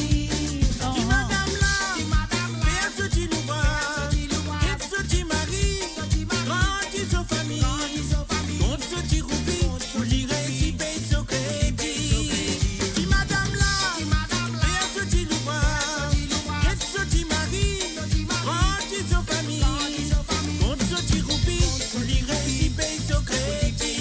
Ti madam la, ti madam la, fer so ti louvraz, fer so ti louvraz, get so ti mari, so ti mari, grandi so fami, grandi so fami, kont so ti roupi, pou li resi pey so kredi. Ti madam la, ti madam la, fer so ti louvraz, fer so ti louvraz, get so ti mari, so ti mari, grandi so fami, grandi so fami, kont so ti roupi, pou li resi pey so kredi.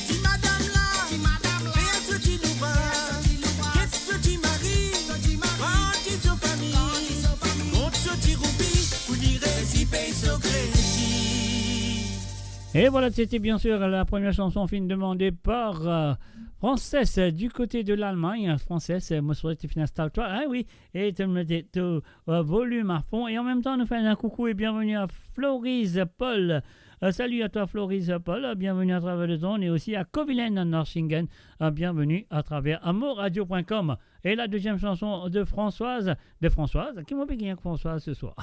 Ti madam la, ti madam la, fer so ti louvraz, fer so ti louvraz, get so ti mari, so ti mari, grandi so fami, grandi so fami, kont so ti roupi, pou li resi pey so kredi. Et voilà, c'était bien sûr la première chanson fine demandée par, euh, Frances, euh, du côté de l'Allemagne. Frances, euh, mo swete to finn instal twa, hein, oui, e to met to, euh, volume à fond. Et en même temps, nous faisons un coucou et bienvenue à Florise Paul. Euh, salut à toi, Florise Paul. Bienvenue à travers les ondes et aussi à Kovilen Narsingen. Euh, bienvenue à travers amourradio point com. Et la deuxième chanson de Françoise, de Françoise, ki mo pe gagn avek Françoise ce soir?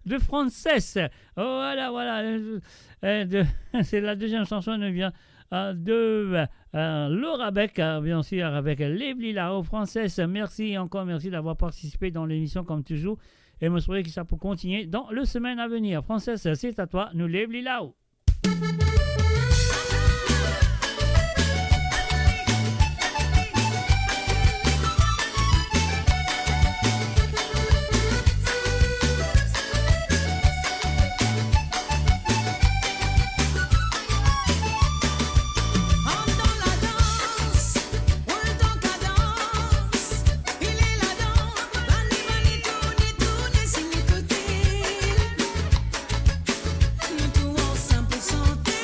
De Frances. Oh, voilà, voilà. Euh, euh, de, c'est la deuxième chanson, elle vient, euh, de, euh, Laura Beck, euh, bien sûr, avec Lev li lao. Frances, merci encore, merci d'avoir participé dans l'émission comme toujours. Et mo swete ki sa pou kontinie dans le semaine à venir. Frances, c'est à toi, nou lev li lao. Nou tou ansanm pou sante,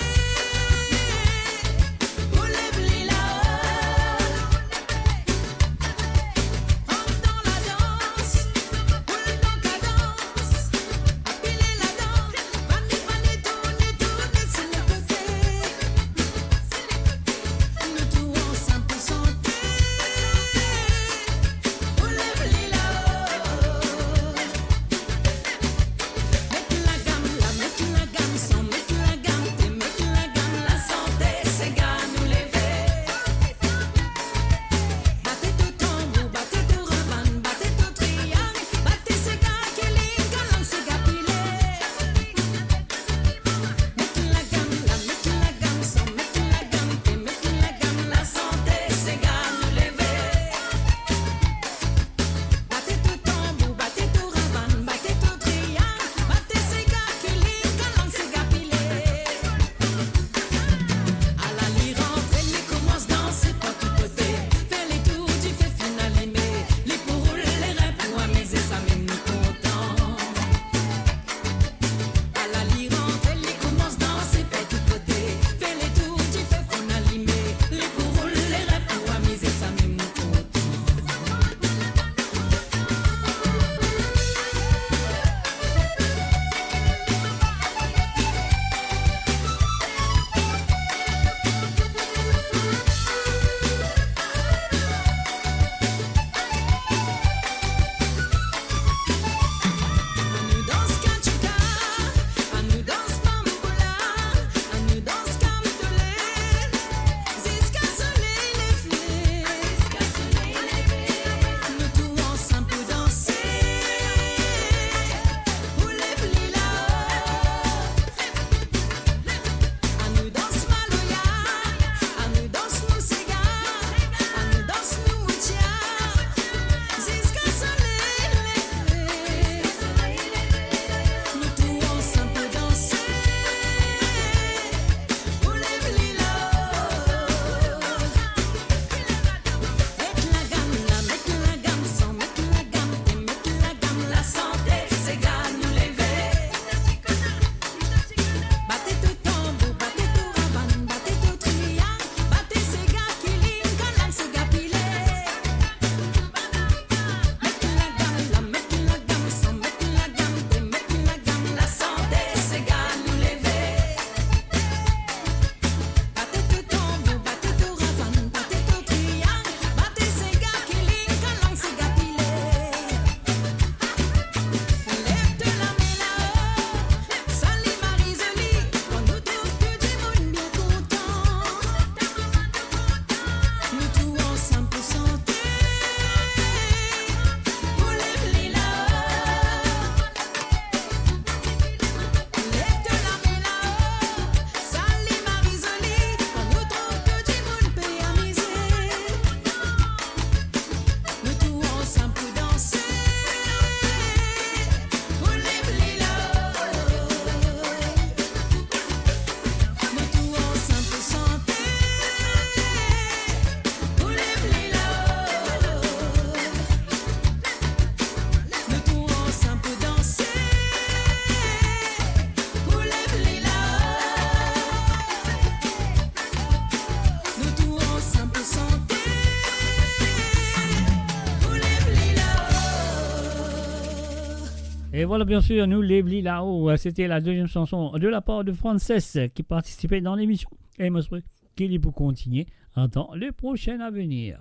Et voilà, bien sûr, nous, Les Bli Lao, euh, c'était la deuxième chanson de la part de Frances qui participait dans l'émission. Et moi, je crois qu'il est pour continuer dans le prochain avenir.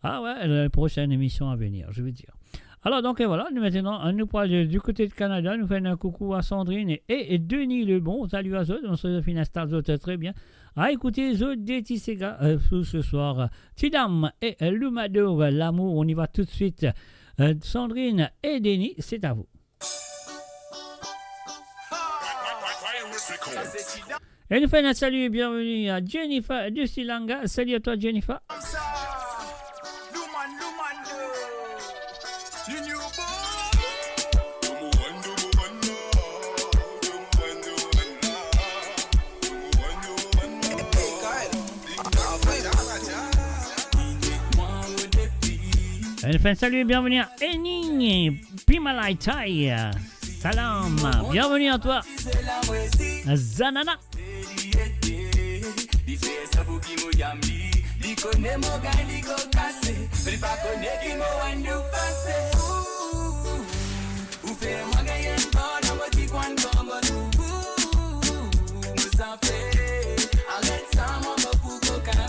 Ah ouais, la prochaine émission à venir, je veux dire. Alors, donc, et voilà, nous maintenant, euh, nous pour aller du côté de Canada, nous faisons un coucou à Sandrine et, et Denis Lebon. Salut à eux, on se finit à stade, très bien. À écouter, Zo de Ti Sega, euh, ce soir, euh, Tidam et, euh, Lumado, euh, L'amour, on y va tout de suite. Euh, Sandrine et Denis, c'est à vous. Et nous faisons un salut et bienvenue à Jennifer de Silanga. Salut à toi, Jennifer. Une fin de salut et bienvenue à Ening Pimalaitai. Salam, bienvenue à toi. Zanana. Li fer sa pou ki mo yam li, li kone mo gagn li ko kase, li pa kone ki mo ann nou pase. Ou, ou fer mwa gagn enn bor dan mo ti kwann konbo tou. Mo sanpe, aret sa mo mo pou kokin.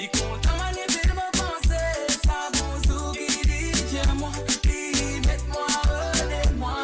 Li kontan manipil mo panse, sa bon zour ki li dir mwa, li met mwa ode mwa.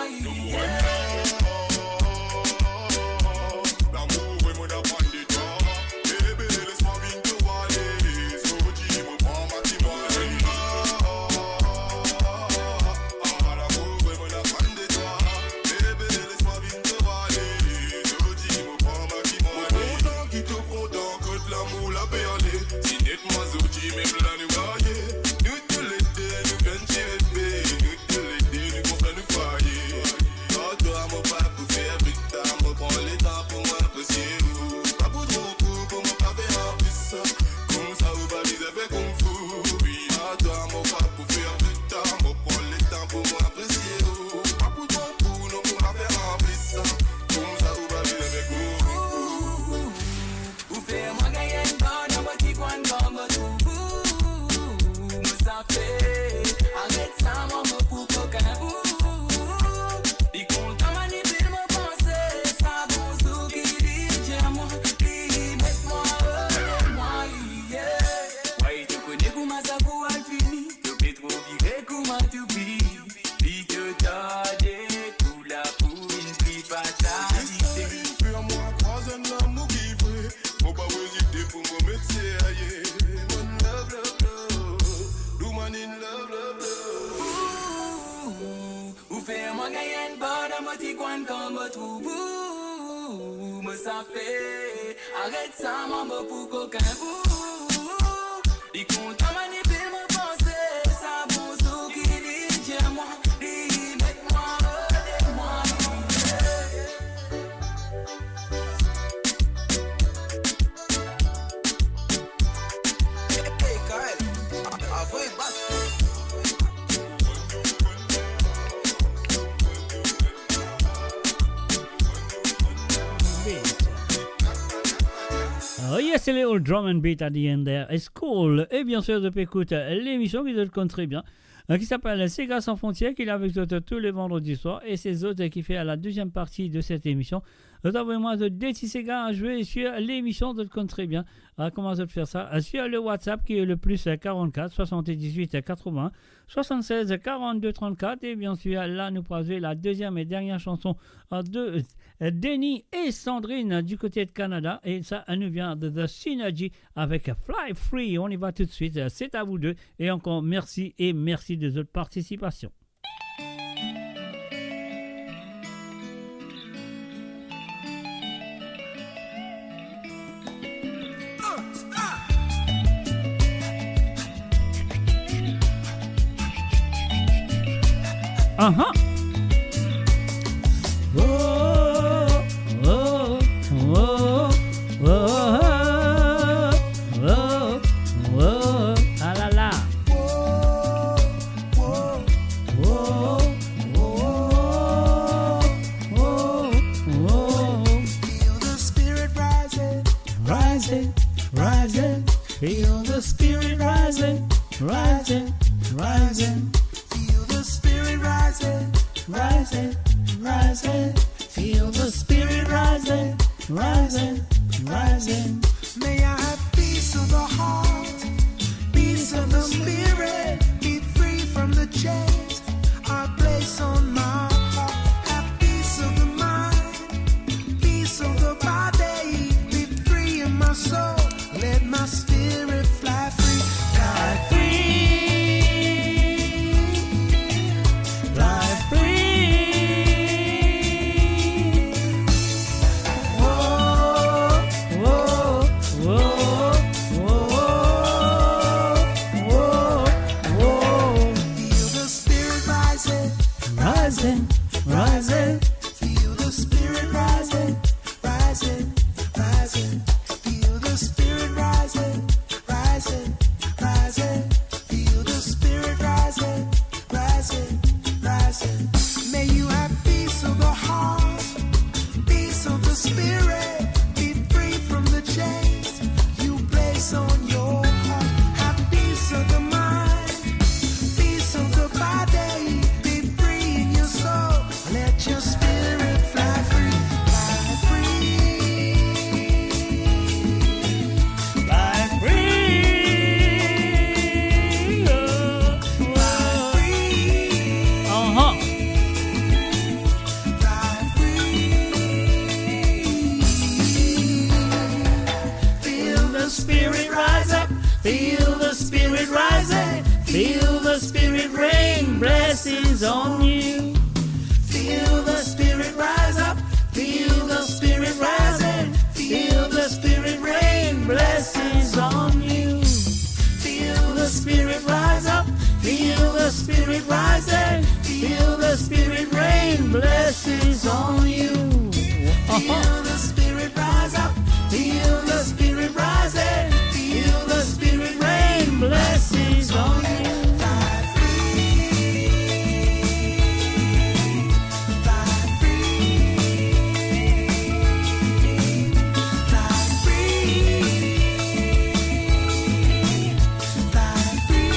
Lamour la pe ale, si net mwa zordi mem la nou marye. Nou toulede nou finn tire pe, nou toulede nou konstrir nou fwaye. Ar twa mo pa pou fer pita, mo pran letan pou mo apresie ou. Pa pou tronp ou, pou mo pa fer anplis. Koumsa ou pa bizin fer koumfou. Wi, ar twa mo pa pou fer pita, mo pran letan pou mo apresie ou. Pa pou tronp ou, non, pou mo pa fer anplis. Koumsa ou pa bizin fer koumfou. Ou fer mwa gagn enn bor dan mo ti kwann konbo tou. Mo sanpe, aret sa mo mo pou kokin. Li kontan manipil mo panse, sa bon zour ki li dir mwa, li met mwa ode mwa, yeah. Wey, to kone kouma sa pou al fini, to pe tro vire kouma toupi. Li to tarde, kou la pou vinn pli fatalite. Fer mwa krwar enn lamour ki vre. Mo pa pou ezite pou mo met serye. Mo love, love, love. Woman in love, love, love. Ou, ou fer mwa gagn enn bor dan mo ti kwann konbo tou. Mo sanpe, aret sa mo mo pou kokin. Li kontan manipil mo panse, sa bon zour ki li dir mwa, li met mwa ode mwa. Hey, Kyle, avoy bat. Oh yes, c'est les old drum and beat at the end there. It's cool. Et bien sûr, zot pe ekout, euh, l'émission ki zot konn très bien, euh, qui s'appelle Sega Sans Frontières, qui est avec zot tous les vendredis soirs. Et c'est zot, euh, qui fait la deuxième partie de cette émission. Zot avoy mwa zot de ti sega à jouer sur l'émission, zot konn très bien. Euh, kouma zot fer sa ? Euh, sur le WhatsApp qui est le plus, euh, quarante-quatre, soixante-dix-huit, quatre-vingts, soixante-seize, quarante-deux, trente-quatre. Et bien sûr, là, nous pourrons jouer la deuxième et dernière chanson, euh, de, euh, Denis et Sandrine du côté de Canada. Et ça, elle nous vient de The Synergy avec Fly Free. On y va tout de suite. C'est à vous deux. Et encore merci et merci de votre participation. Aha. Oh, oh, oh, oh, oh, oh, oh, ah là là. Feel the spirit rising, rising. Feel the spirit rising, rising, rising. Feel the spirit rising, Rising, feel the spirit rising, rising, rising. May I have peace of the heart, peace of the spirit, be free from the chains I place on my heart. Have peace of the mind, peace of the body, be free in my soul. Let my spirit fly free, fly free, fly free. Whoa, whoa, whoa, whoa, whoa, whoa. Feel the spirit rising, rising, rising. Feel the spirit rising, rising, rising. Feel the spirit rising, rising, rising. Feel the spirit rising, rising, rising. May you have peace of the heart, peace of the spirit. Be free from the chains you place on your heart. Have peace of the mind, peace of the body. Be free in your soul. Let your spirit fly free, fly free, fly free, oh, fly free. Uh-huh. Fly free. Feel the spirit rise up. Feel the spirit rising. Feel the spirit rain blessings on you. Feel the spirit rise up. Feel the spirit rising. Feel the spirit rain blessings on you. Feel the spirit rise up. Feel the spirit rising. Feel the spirit rain blessings on you. Feel the spirit rise up. Feel the spirit rising. Feel the spirit rain blessings on you. Fly free. Fly free. Fly free.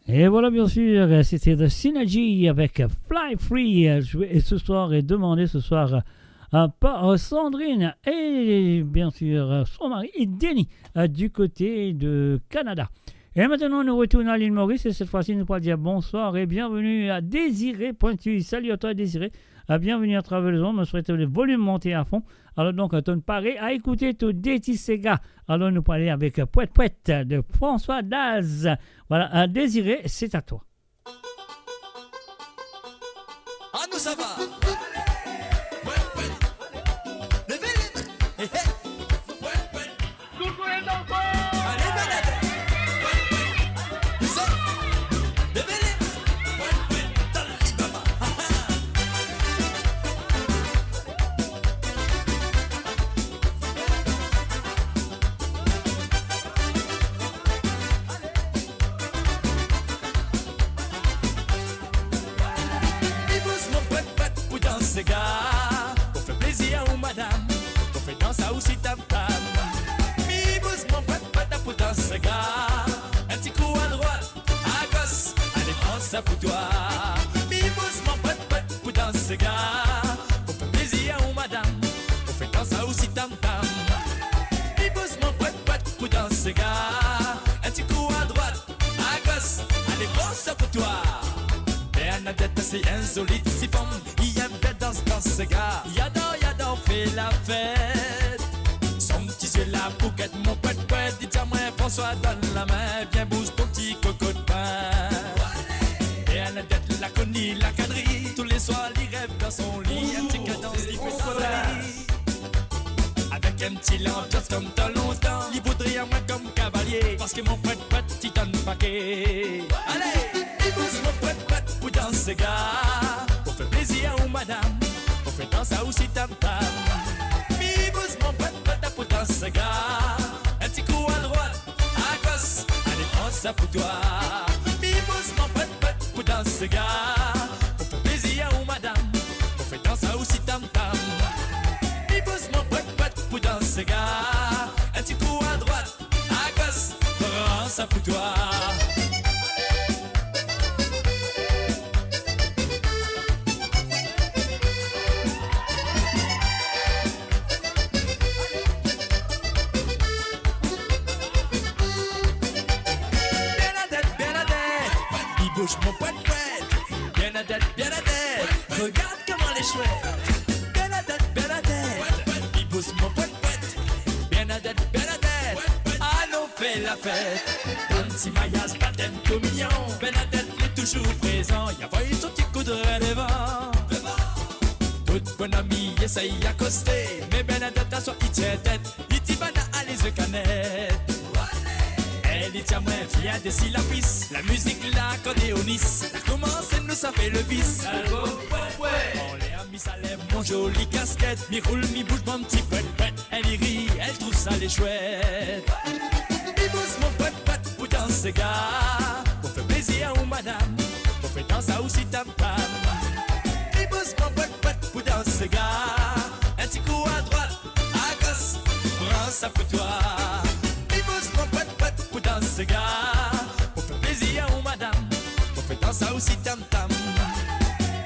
Et voilà, bien sûr, c'était The Synergy avec Fly Free, euh, joué ce soir et demandé ce soir, euh, par Sandrine et bien sûr, euh, son mari Denis, euh, du côté de Canada. Et maintenant, nous retournons à l'île Maurice et cette fois-ci, nous allons dire bonsoir et bienvenue à Désiré Pointu. Salut à toi, Désiré. Euh, bienvenue à travers les ondes. Je souhaite le volume monter à fond. Alors donc, euh, tonn pare a ekoute tou de ti sega. Alors, nous allons aller avec, euh, Poète Poète de François Daz. Voilà, euh, Désiré, c'est à toi. Ah, nou sava. Leve lemem. Hey, hey. Ale, malad. Leve lemem. Tali, baba. Li bouz mon pwet pwet pou dans sega, pou fer plezir ou madam, pou fer dans ou si tam tam. Li bouz mon pwet pwet pou dans sega, enn ti kou adrwat, agos, ale pran sa pou twa. Mi bouz mon pwet pwet pou dans sega, pou fer plezir ou madam, pou fer dans ou si tam tam. Mi bouz mon pwet pwet pou dans sega, enn ti kou adrwat, agos, ale pran sa pou twa. Bernadette, se enn zoli ti fanm, li enn bel dans, dans sega. Li ador, li ador fer lafet. Son ti zye la pou get mon pwet pwet, li dir mwa, François, donn lame, vinn bouz ton ti kokot pwet. Bernadette la kone lakadri, touleswar li rev dan son li, enn ti kadans li fer sa. Avek enn ti lanbians kom dan lontan, li voudre mwa kom kavalie, parski mon pwet pwet ti tann pake. Ale, mi bouz mon pwet pwet pou dans sega, pou fer plezir ou madam, pou fer dans ou si tam tam. Mi bouz mon pwet pwet pou dans Sa pou twa. Mi bouz mwa pwet pwet pou dans sega. Pou fer plezir ou madam. Pou fer dans ou si tam tam. Mi bouz mwa pwet pwet pou dans sega. Enn ti kou adrwat, agos, pran sa pou twa. Bernadette, Bernadette, li bouz mwa pwet pwet. Bernadette, Bernadette, regarde comment elle est chouette. Bernadette, Bernadette, li bouz mwa pwet pwet. Bernadette, Bernadette, anon fer lafet. Bann ti maryaz, batem, kominion, Bernadette li touzour prezan. Li avoy son ti koudre devan. Tout bann ami esey akoste, me Bernadette aswar li tir tet. Li dir bann ale zwe kanet. E li dir mwa, vinn desi lapis, lamizik lakordionis. La koumans nou sa fer le vis. Anler mi sa lev mo zoli kasket, mi roul, mi bouz bann ti pwet pwet. Li ri, li trouv sa le shwet. Mi bouz mwa pwet pwet pou dans sega. Pou fer plezir ou madam. Pou fer dans ou si tam tam. Mi bouz mwa pwet pwet pou dans sega. Enn ti kou adrwat, agos, pran sa pou twa. Mi bouz mwa pwet pwet pou dans sega. Pou fer plezir ou madam. Pou fer dans ou si tam tam.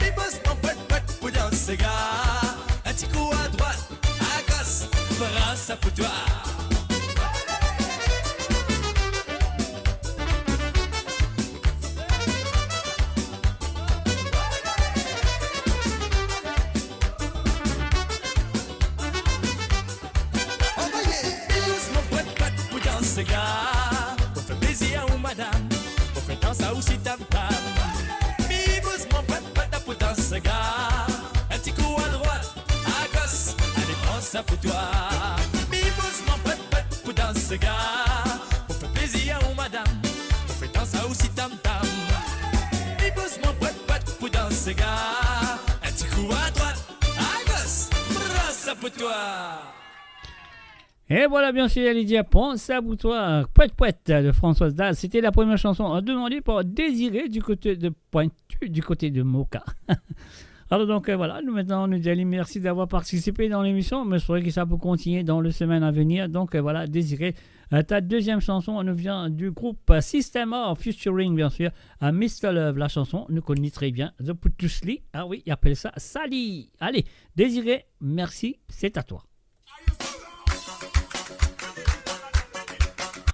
Mi bouz mwa pwet pwet pou dans sega. Enn ti kou adrwat, agos, pran sa pou twa. Anvoye! Mi bouz mwa pwet pwet pou dans sega. Pou fer plezir ou madam. Pou fer dans ou si tam tam. Mi bouz mwa pwet pwet pou dans sega. Enn ti kou adrwat, agos, ale pran sa pou twa. Mi bouz mwa pwet pwet pou dans sega. Pou fer plezir ou madam. Pou fer dans ou si tam tam. Mi bouz mwa pwet pwet pou dans sega. Enn ti kou adrwat, agos, pran sa pou twa. Et voilà, bien sûr, Lydia, prends ça pour toi. Pouet Pouet de Françoise Daz. C'était la première chanson, euh, demandée par Désiré du côté de Pointe-Noire, du côté de Moka. Alors donc, euh, voilà, nous maintenant, nous disons merci d'avoir participé dans l'émission, mais c'est vrai que ça peut continuer dans les semaines à venir. Donc, euh, voilà, Désiré, euh, ta deuxième chanson, elle nous vient du groupe, euh, System R featuring, bien sûr, euh, Mister Love. La chanson, nous connaissons très bien, The Put to Sleep. Ah oui, il appelle ça Sali. Allez, Désiré, merci, c'est à toi.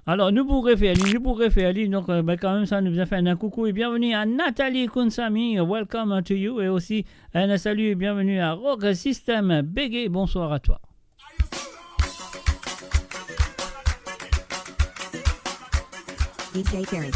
Alor, nou pou refer li, nou pou refer li. Donk, euh, ben, kanmem sa, nou bizin fer enn koukou e bienveni a Nathalie Kounsami, welcome to you, e osi enn salu e bienveni a Rock System Bégué, bonsoir à toi. D J Kerry.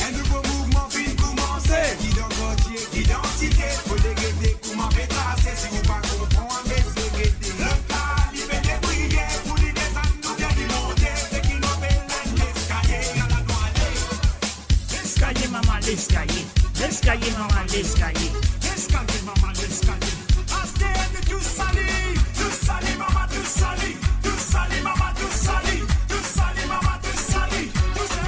Enn nouvo mouvman finn koumanse, ki dan kartie, ki dan site, fode gete kouma pe trase, si ou pa konpran, bes gete. Lot la, li pe debriye, pou li desann oubien li monte, seki nou apel enn leskaye, ala nou ale. Leskaye, mama, leskaye, leskaye, mama, leskaye, leskaye, mama, leskaye. Aster nou tous sali, tous sali, mama, tous sali, tous sali, mama, tous sali, tous sali, mama, tous sali, tous sali.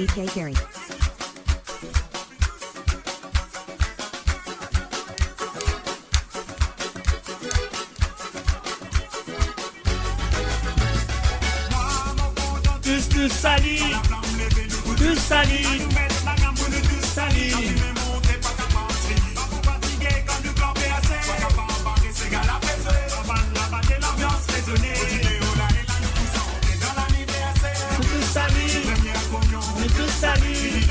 D J Kerry. Tous, tous sali, tous sali, tous sali. Tous sali,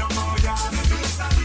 tous sali.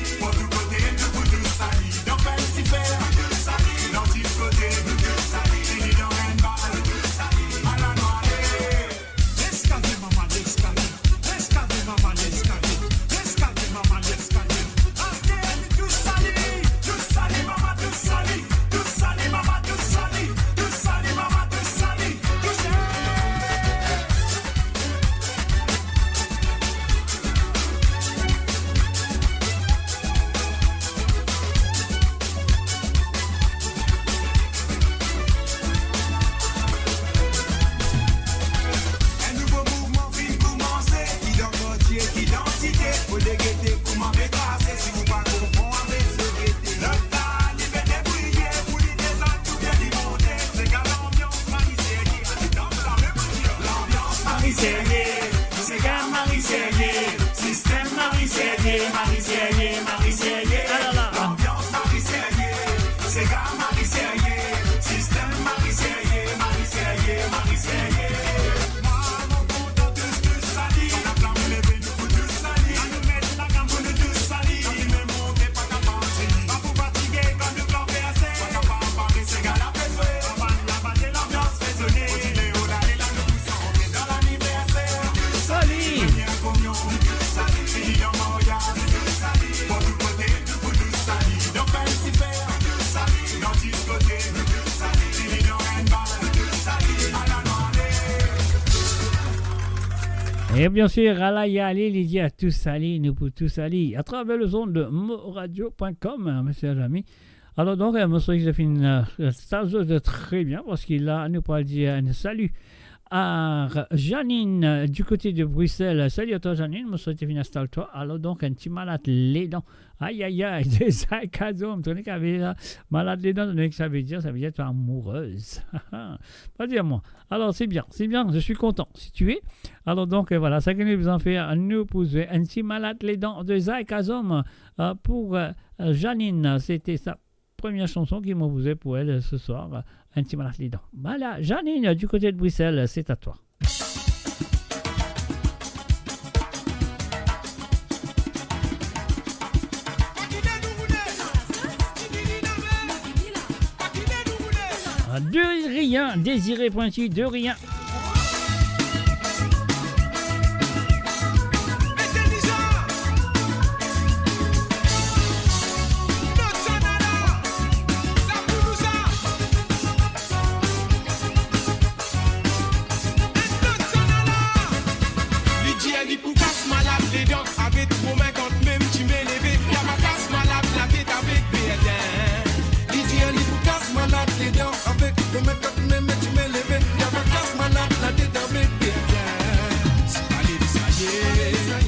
E bien sir, ala li ale, li dir a tou sali, nou pou tou sali, atraver lezond de moradio point com, hein, mes chers amis. Alor donk, euh, mo swete ki zot finn, euh, stal zot tre bien, parski la, nou pou al dir enn sali a Janine, euh, du kote de Brisel. Sali a twa, Janine, mo swete finn instal twa. Alor donk, enn ti malad ledan. Ay, ay, ay, de Zay Kazom, to kone ki sa ve dir, malad ledan, to kone ki sa ve dir, sa ve dir to amourez. Pa dir mwa. Alors, c'est bien, c'est bien, je suis content, si tu es. Alors donc, euh, voilà, sa ki nou bizin fer, nou pou zwe enn ti malad ledan de Zay Kazom, euh, pour, euh, Janine. C'était sa première chanson ki mo pou zwe pou elle ce soir, euh, enn ti malad ledan. Voilà, Janine, du côté de Bruxelles, c'est à toi. De rien, Désiré Pointu, de rien. Li dir li pou kas malad ledan avek mo min kanmem ti me leve. Li ava kas malad latet avek Bertin. Li dir li pou kas malad ledan avek mo min kanmem ti me leve. Li ava kas malad latet avek Bertin. Si fale li saye,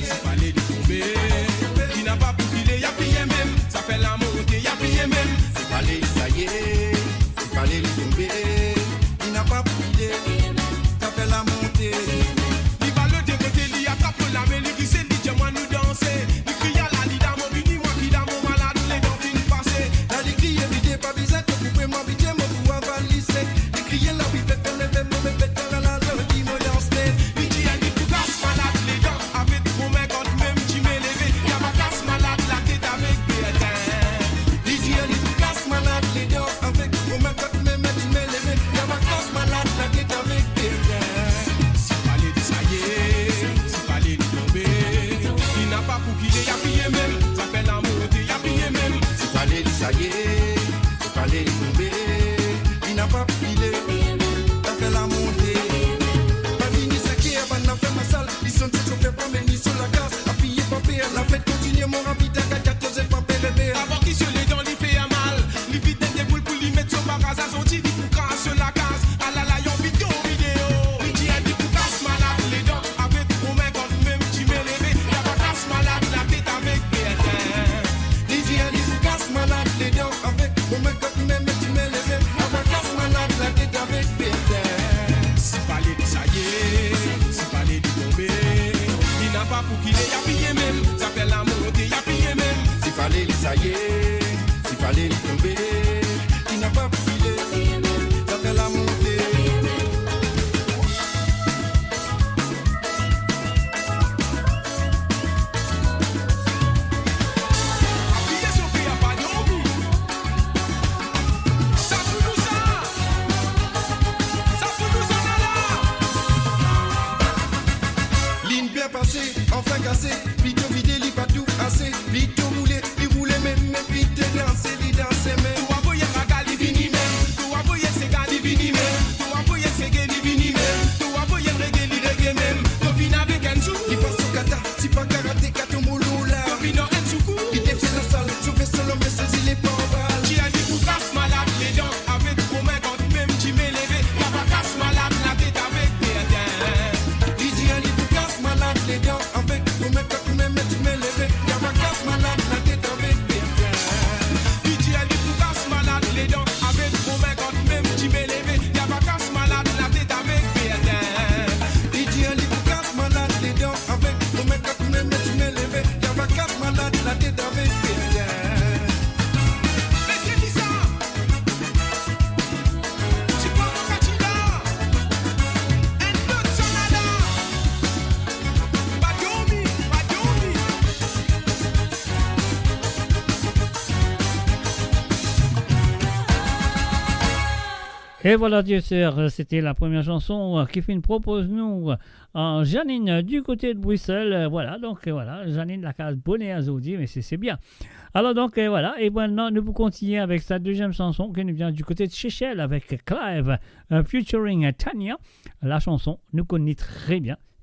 si fale li tonbe, li napa pou kile, li apiye mem. Sa fer lamonte, li apiye mem. Si fale li saye, si fale li tonbe, li napa pou kile, sa fer lamonte. Li bale de kote, li atrap mo lame, li rise, li dir mwa nou danse. Li kriye ala li dam, mo vini, mwa ki dam, mo malad ledan finn pase. La li kriye, vide, pa bizin to koupe mwa, vide, mo pou aval li sek. Li kriye, lavi pete, leve, mo me pete, la, la, la, li mo danse. Li dir li pou kas malad ledan avek mo min kanmem ti me leve. Li ava kas malad latet avek Bertin. Li dir li pou kas malad ledan avek mo min kanmem ti me leve. Li ava kas malad latet avek Bertin. Si fale li saye, si fale li tonbe, li napa pou kile, li apiye mem. Sa fer lamonte, li apiye mem. Si fale li saye, si fale li tonbe, li napa pou kile, sa fer lamonte. Pa vini seke bann lafer masal, li sonn so sofer pa mem li so lakaz. Apiye pa per, lafet kontinie, mo rapid, agat, agat, to zet pa per, per. Avan ki so ledan li fer mal, li vid enn deboul pou li met so baraza, zodi li pou kas so lakaz. Ala la, li anvi dormi deor. Li dir li pou kas malad ledan avek mo min kanmem ti me leve. Li ava kas malad latet avek Bertin. Li dir li pou kas malad ledan avek mo min kanmem ti me leve. Li ava kas malad latet avek Bertin. Si fale li saye, si fale li tonbe, li napa pou kile, li apiye mem. Sa fer lamonte, li apiye mem. Si fale li saye, si fale li tonbe, li napa pou kile, sa fer lamonte. Apiye so kri, apa dormi. Sa pou nou sa. Sa pou nou sa, nala. Linn bien pase, anfin kase, plito vide, li pa tou ase, plito roule, li roule mem, mem plito danse, li danse mem. To avoye raga, li vini mem. To avoye sega, li vini mem. To avoye sege, li vini mem. To avoye rege, li rege mem. To vinn avek enn sou. Li pas so kata, ti pa karate, katon molo la. To vinn ar enn soukou. Li defe lasal, so ves so lanbe, so zile pa anbal. Li dir li pou kas malad ledan avek mo min kanmem ti me leve. Li ava kas malad latet avek Bertin. Li dir li pou kas malad ledan avek mo min kanmem ti me leve. Li ava kas malad latet avek Bertin. Li dir li pou kas malad ledan avek mo min kanmem ti me leve. Li ava kas malad latet avek Bertin. Li dir li pou kas malad ledan avek mo min kanmem ti me leve. Li ava kas malad latet avek Bertin. Mete li sa. Ti pran mwa kati la. Enn lot sa nala. Pa dormi, pa dormi. Et voilà, Dieu sert, c'était la première chanson, euh, ki finn propoz nou, euh, Janine, euh, du côté de Bruxelles. Euh, voilà, donk, euh, voilà, Janine lakaz boner zordi, me se, se bien. Alor donk, euh, voilà, e mintnan nou pou kontigne avek sa deziem chanson ki nou vinn du kote de Sesel avek Clive, euh, featuring, euh, Tania. La chanson, nou konn li tre bien.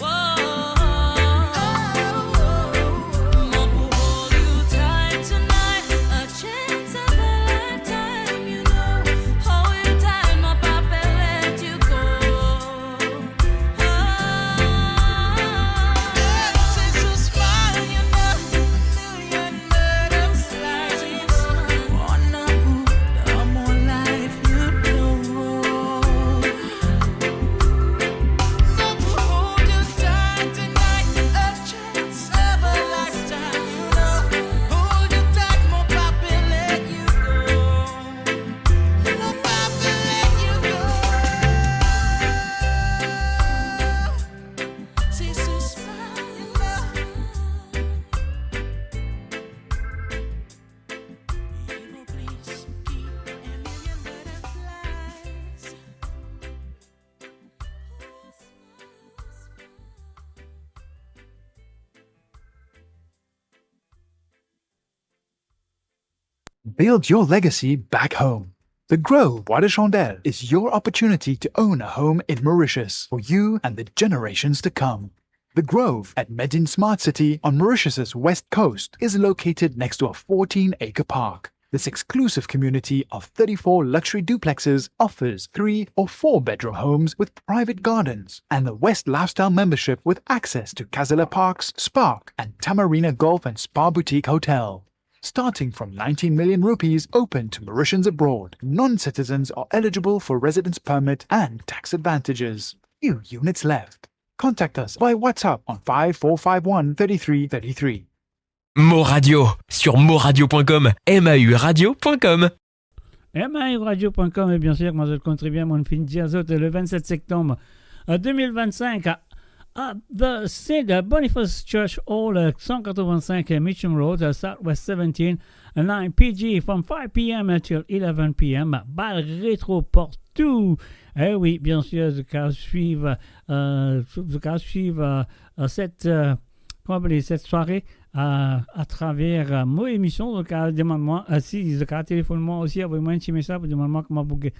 Mo pou hold you tight tonight, a chance of a lifetime, you know. Hold you tight, mo pa pe let you go. Oh, say so smile, you know. Build your legacy back home. The Grove Bois de Chandelle is your opportunity to own a home in Mauritius for you and the generations to come. The Grove at Medin Smart City on Mauritius's west coast is located next to a fourteen-acre park. This exclusive community of thirty-four luxury duplexes offers three or four bedroom homes with private gardens, and the West Lifestyle membership with access to Casella Parks, Spark, and Tamarina Golf and Spa Boutique Hotel. Starting from nineteen million rupees, open to Mauritians abroad. Non-citizens are eligible for residence permit and tax advantages. Few units left. Contact us by WhatsApp on five four five one thirty-three thirty-three. Mo Radio, sur moradio point com, M A U radio point com. M A U radio point com, e bien sir, kouma zot konn tre bien, mo finn dir zot, le vingt-sept septembre, euh, deux mille vingt-cinq, à, à the Saint Boniface Church Hall, euh, cent quatre-vingt-cinq Mitcham Road, euh, Southwest seventeen, nine P G, from five P M until eleven P M. Bal retro partou. Eh oui, bien sir, zot kav swiv, euh, zot kav swiv, euh, euh, cette, euh, kouma apel, cette soirée, a, atraver, a, mo emision, zot kav demann mwa, a, si, zot kav telefonn mwa osi, avoy mwa enn ti mesaz pou demann mwa kouma pou ge-,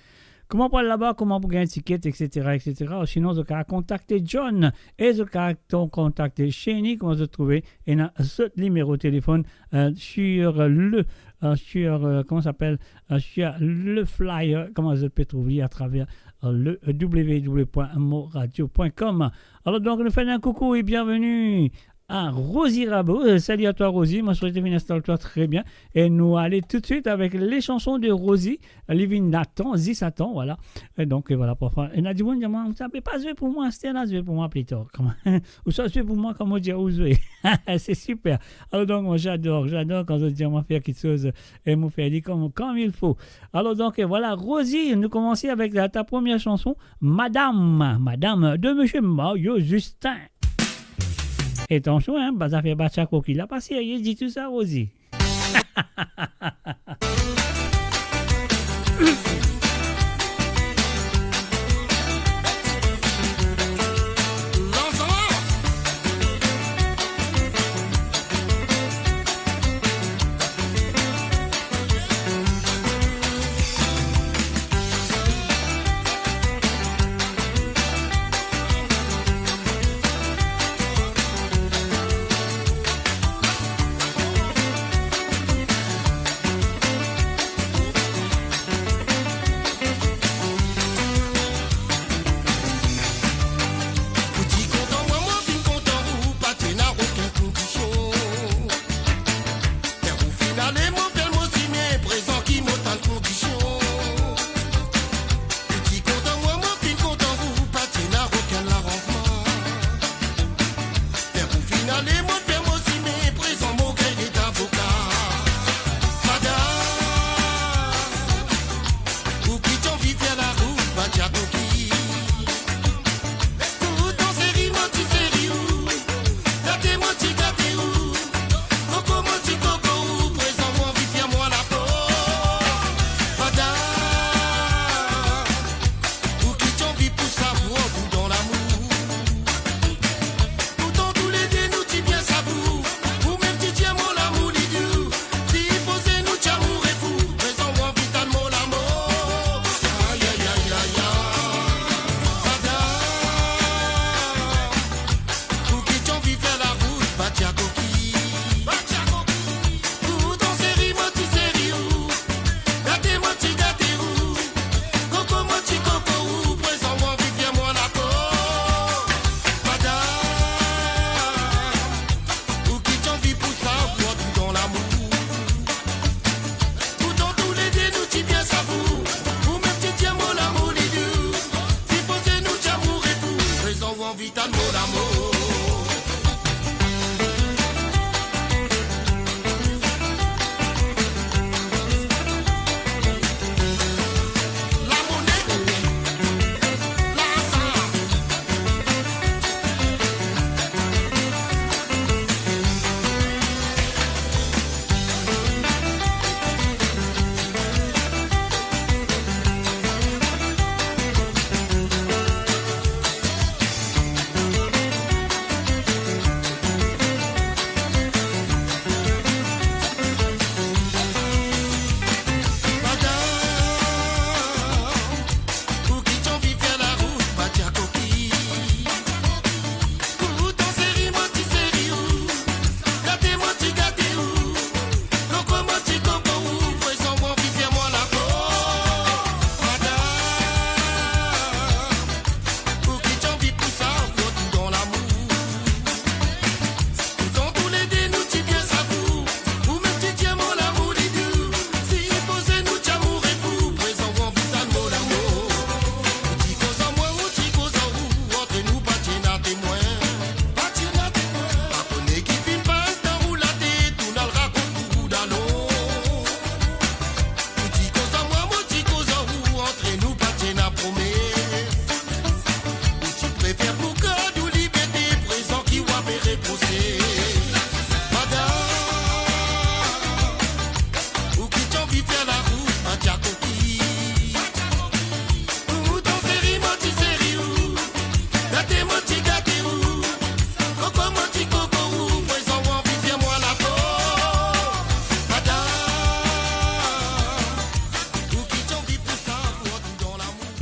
kouma pou al laba, kouma pou gagn tiket, et cetera, et cetera. Sinon, zot kav kontakte John e zot kav ton-, kontakte Sheni, kouma zot trouve, ena zot nimero telefonn, a, sur le, a, sur, a, kouma sa apel, a, sur le flyer, kouma zot pe trouv li atraver, a, le w w w point mo radio point com. Alor, donk, nou fer enn koukou e bienveni a Rosie Rabault. Euh, salut à toi, Rosie. Mwa swete finn instal twa tre bien. E nou ale toutswit avek le chanson de Rosie. Li vinn a tan, zis a tan, vwala. E donk, e vwala, parfwa, ena dimoun dir mwa, "Sa pe pa zwe pou mwa, aster la, zwe pou mwa pli tar." Kouma, ou sa zwe pou mwa, kouma dir ou zwe. C'est super. Alor donk, mwa, j'adore, j'adore kan zot dir mwa fer kiksoz e mo fer li comme, comme il faut. Alor donk, e vwala, Rosie, nou koumans avek la, ta première chanson, Madame, Madame de Monsieur Mario Justin. E atansion, hein, pa zafer batya koki la, pa serye ditou sa, Rosie.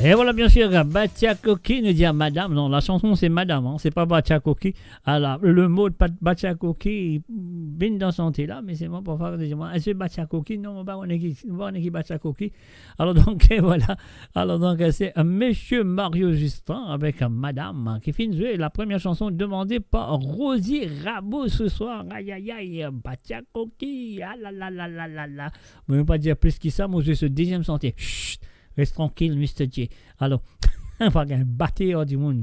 E vwala, bien sir, Batia Koki, nou dir madam. Non, lasanson se madam, hein, se pa Batia Koki. Ala, lemo pa-, Batia Koki, vinn dan sante la, me selman parfwa, eski Batia Koki? Non, mo pa kone ki, mo pa kone ki Batia Koki. Alor donk, vwala. Alor donk, se, euh, Monsieur Mario Justin avek, euh, madam, hein, ki finn zwe la première chanson demandée par Rosie Rabo ce soir. Aïe, aïe, aïe, Batia Koki. Ah là là là là là là. Mo pa dir plis ki sa, mo zwe so deziem sante. Chut, res trankil, Mister J. Alor, pa gagn bate ar dimoun.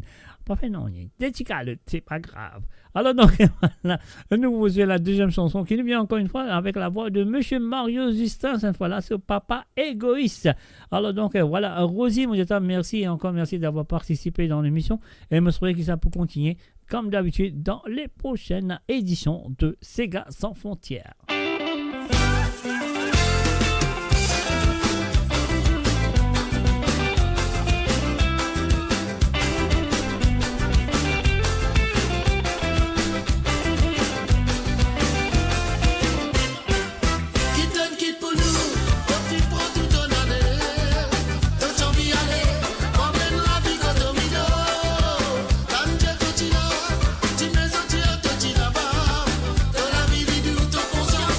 Pa fer nanye. De ti kalot, se pa grav. Alor donk, vwala, nou propoz la deziem chanson ki nou vinn ankor enn fwa avek la vwa de Monsieur Mario Justin, cette fois-là, c'est Papa Égoïste. Alor donk, euh, vwala, euh, Rosie, mo dir twa mersi e ankor mersi d'avoir participé dans l'émission. E mo swete ki sa pou kontigne, comme d'habitude, dans les prochaines éditions de Sega Sans Frontières. Kit enn kit pou nou, profi pran tou to nane. To ti anvi ale, pran bann lavi kot to rido. Tann Dieu to ti la, ti mezon ti la, to ti laba. To lavi li dour, to konsians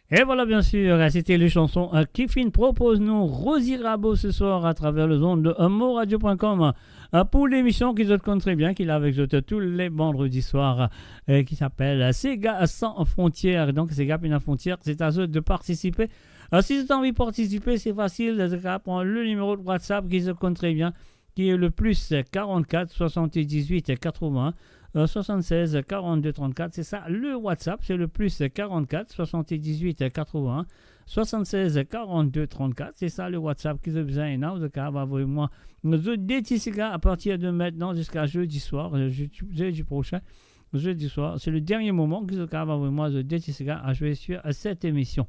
Et voilà, bien sûr, c'était les chansons, euh, ki finn propoz nou Rosie Rabo ce soir à travers les ondes de, euh, moradio point com. Euh, pour l'émission ki zot konn très bien, ki la avek zot, euh, tous les vendredis soirs, euh, ki s'appelle, euh, Sega Sans Frontières. Donc, Sega Pena Frontières, c'est à zot de participer. Euh, si zot anvi participer, c'est facile, zot kav pran le numéro de WhatsApp ki zot konn très bien, qui est le plus quarante-quatre soixante-dix-huit quatre-vingts, euh, soixante-seize quarante-deux trente-quatre. C'est ça, le WhatsApp, c'est le plus quarante-quatre soixante-dix-huit quatre-vingts, soixante-seize quarante-deux trente-quatre. C'est ça, le WhatsApp ki zot bizin, non, zot kav avoy mwa zot de ti sega à partir de maintenant jusqu'à jeudi soir, euh, jeudi, jeudi prochain. Jeudi soir, c'est le dernier moment ki zot kav avoy mwa zot de ti sega à jouer sur, euh, cette émission.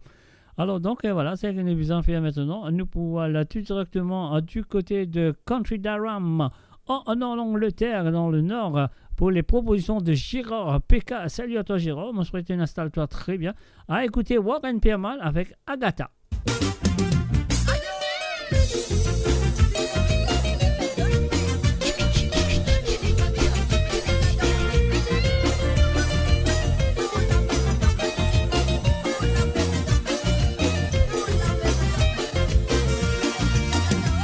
Alors donc, euh, voilà, seki nou bizin fer maintenant, nou pou al tout directement, euh, du côté de County Durham, en, en Angleterre, dans le nord, euh, pour les propositions de Gérard P K. Salut à toi, Gérard. Moi, je souhaite que tu installes toi très bien. À écouter Warren Piermal avec Agatha.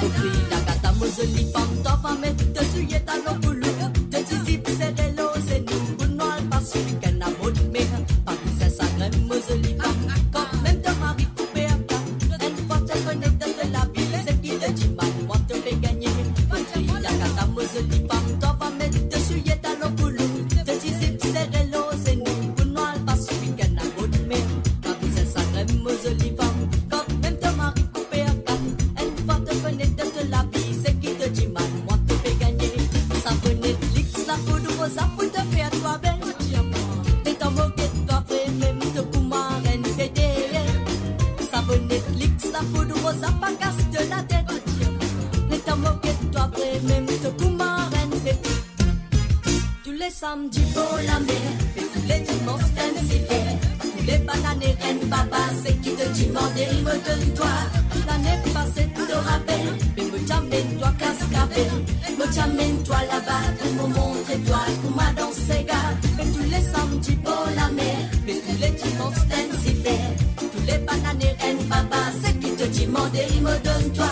Mo kriy Agatha, mo zoli fam, twa pa met to soulie talon koulou, to ti zip sere lor zenou, pou nou al pas week-end a bord mer. Pa bizin sagrin, mo zoli fam, kanmem to mari koupe a kat. Enn fwa to kone dan to lavi, seki to dimann mwa to pe gagne. Mo kriy Agatha, mo zoli fam, twa pa met to soulie talon koulou, to ti zip sere lor zenou, pou nou al pas week-end a bord mer. Pa bizin sagrin, mo zoli fam, kanmem to mari koupe a kat. Enn fwa to kone dan to lavi, seki to dimann mwa to pe gagne. Savonnet Lix, lapoud roza pou to fer twa bel. Letan mo get twa vre, mem to pou marenn fete. Savonnet Lix, lapoud roza, pa kas to latet. Letan mo get twa vre, mem to pou marenn fete. Toulesamdi bor lamer, pe touledimans Fancy Fair, toule banane, renn baba, seki to dimande, mo donn twa. Lane pase, to rapel, me mo ti amenn twa Cascavelle. Mo ti amenn twa laba pou mo montre twa kouma dans sega. Pe toulesamdi bor lamer, pe touledimans Fancy Fair, toule banane, renn baba, seki to dimande, mo donn twa.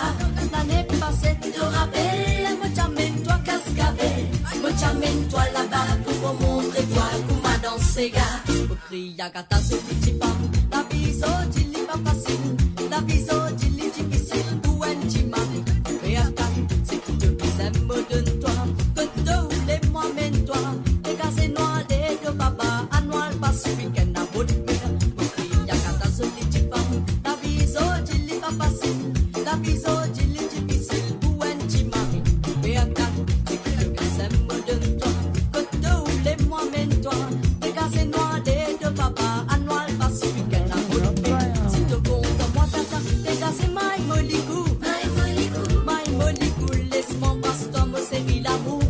Lane pase, to rapel, mo ti amenn twa Cascavelle. Mo ti amenn twa laba pou mo montre twa kouma dans sega. Mo kriy Agatha, zoli ti fam, lavi zordi li pa fasil. Lavi zordi li difisil pou enn ti mari. Pe atann, seki to bizin mo donn twa. Kot to oule mo amenn twa. Degaze nou ale do baba, anou al pas week-end a bord mer. Mo kriy Agatha, zoli ti fam, lavi zordi li pa fasil. Lavi zordi li difisil pou enn ti mari. Pe atann, seki to bizin mo donn twa. Kot to oule mo amenn twa. Degaze nou ale do baba, anou al pas week-end a bord mer. Si to kontan mo Agatha, degaze may mo likou. May mo likou. May mo likou, les mo anbras twa, mo seri lamour.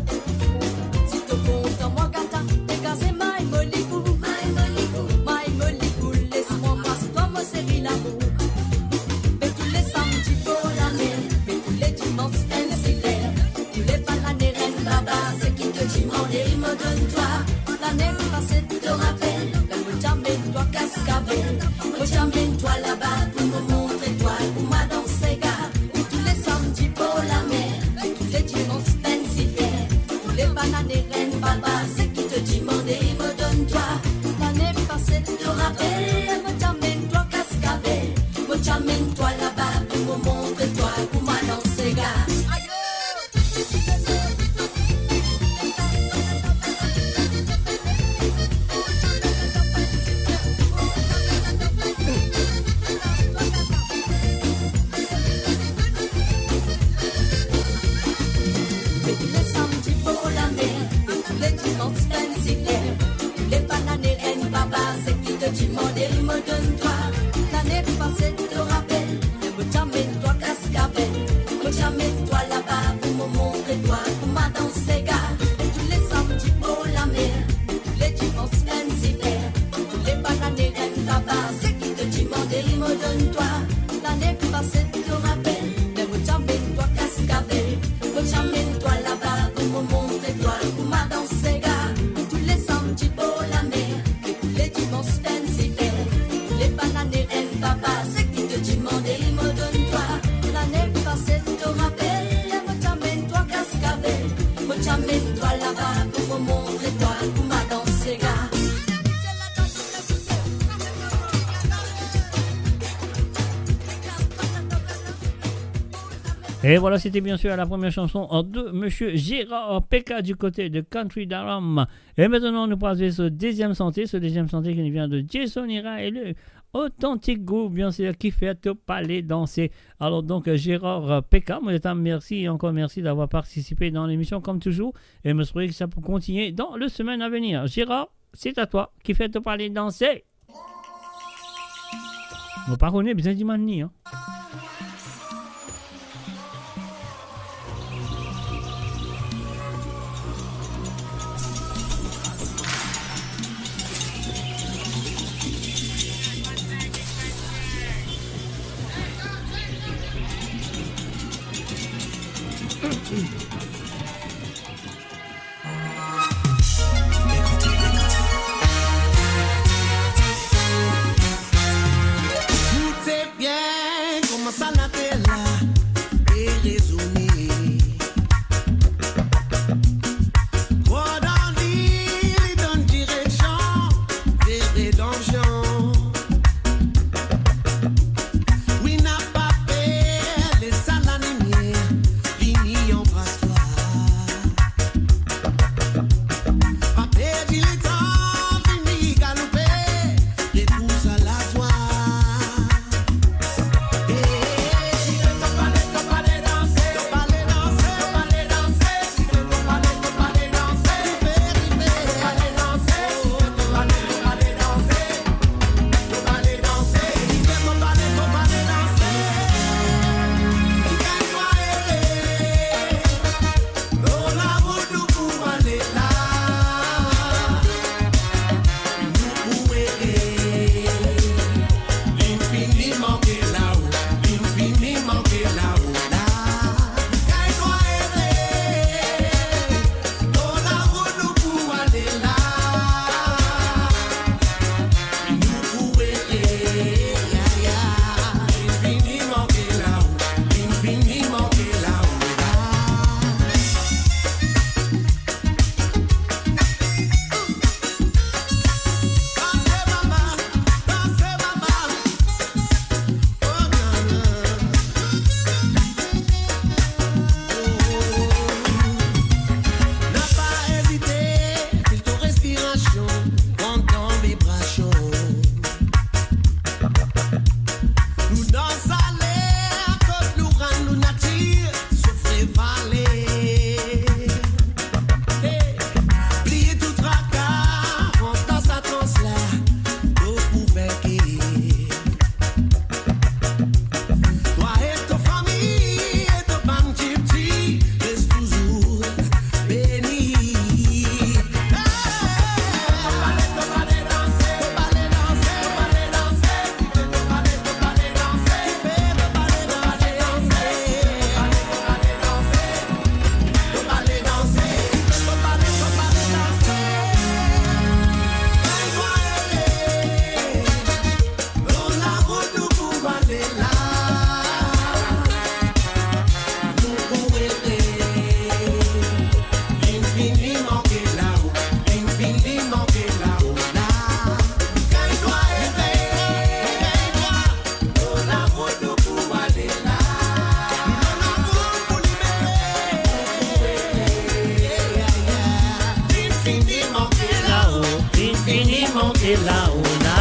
Si to kontan mo Agatha, degaze may mo likou. May mo likou. May mo likou, les mo anbras twa, mo seri lamour. Me toulesamdi bor lamer, me touledimans Fancy Fair, toule banane, renn baba, seki to dimande, mo donn twa. Lane pase, to rapel, kan mo ti amenn twa Cascavelle. Mo ti amenn twa laba pou mo montre twa kouma dans sega. Me toulesamdi bor lamer, me touledimans Fancy Fair, toule banane, renn baba, seki to dimande, mo donn twa. Lane pase, to rapel, mo ti amenn twa Cascavelle. Mo ti amenn twa laba pou mo montre twa kouma dans sega. Me toulesamdi bor lamer, me touledimans Fancy Fair, toule banane, renn baba, seki to dimande, mo donn twa. Lane pase, to rapel, me mo ti amenn twa Cascavelle. Mo ti amenn twa laba pou mo montre twa kouma dans sega. Me toulesamdi bor lamer, me touledimans Fancy Fair, toule banane, renn baba, seki to dimande, mo donn twa. Lane pase, to rapel, me mo ti amenn twa Cascavelle. Mo ti amenn twa laba pou mo montre twa kouma dans sega. Toulesamdi bor lamer, touledimans Fancy Fair, Et voilà, c'était bien sûr la première chanson de monsieur Gérard Peka du côté de Country Durham. Et maintenant, nous passons au deuxième santé, ce deuxième santé qui nous vient de Jason Ira et le Authentic Groove, bien sûr, qui fait tout parler danser. Alors donc, euh, Gérard, euh, Peka, moi, je t'en remercie et encore merci d'avoir participé dans l'émission comme toujours. Et je souhaite que ça peut continuer dans le semaine à venir. Gérard, c'est à toi, qui fait tout parler danser. Mo pa kone, bizin dimann li, an. Koute bien kouma sa later la pe rezone. Tro dan li, li donn direksion ver redansion. Wi, napa per, les sa lalimier vini anbras twa. Pa perdi letan, vini galoupe, retrouv sa lazwa. Eh, eh, eh. Napa ezite, fil to respirasion, pran to vibrasion. Nou dans ale, kot nou rann nou natir, soufle vale. Hey! Bliye tou traka, rant dan sa trans la, to pou vinke. Twa e to fami e to bann tipti, res touzour beni. Hey! Infiniment, et là, oh, là.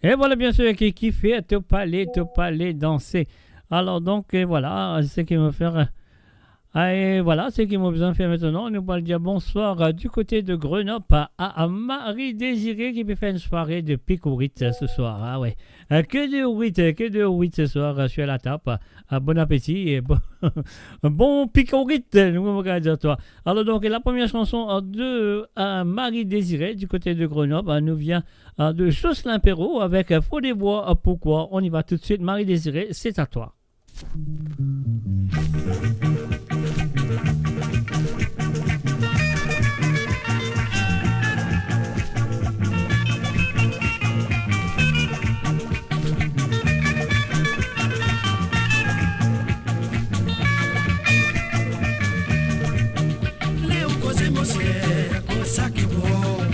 Et voilà, bien sûr, qui, qui fait tout parler, tout parler, danser. Alors donc, euh, voilà, ce qui me fait, euh, Ah, e vwala, seki mo bizin fer aster, nou pou al dir bonswar, euh, du kote de Grenoble a, a Marie Désirée ki pe fer enn sware de pik o rit, euh, se swar, ah we. Euh, ke de o rit, euh, ke de o rit se swar, euh, sur la table. Ah, bon apeti e bon, bon pik o rit, euh, nou, mo kapav dir twa. Alor donk, la première chanson, euh, de, euh, Marie Désirée du kote de Grenoble, euh, nou vien, euh, de Jocelyn Perrault avek, euh, Faux des bois, euh, pourquoi. On y va tout de suite, Marie Désirée, c'est à toi. Ler ou koze, mo ser, koz sa ki bon.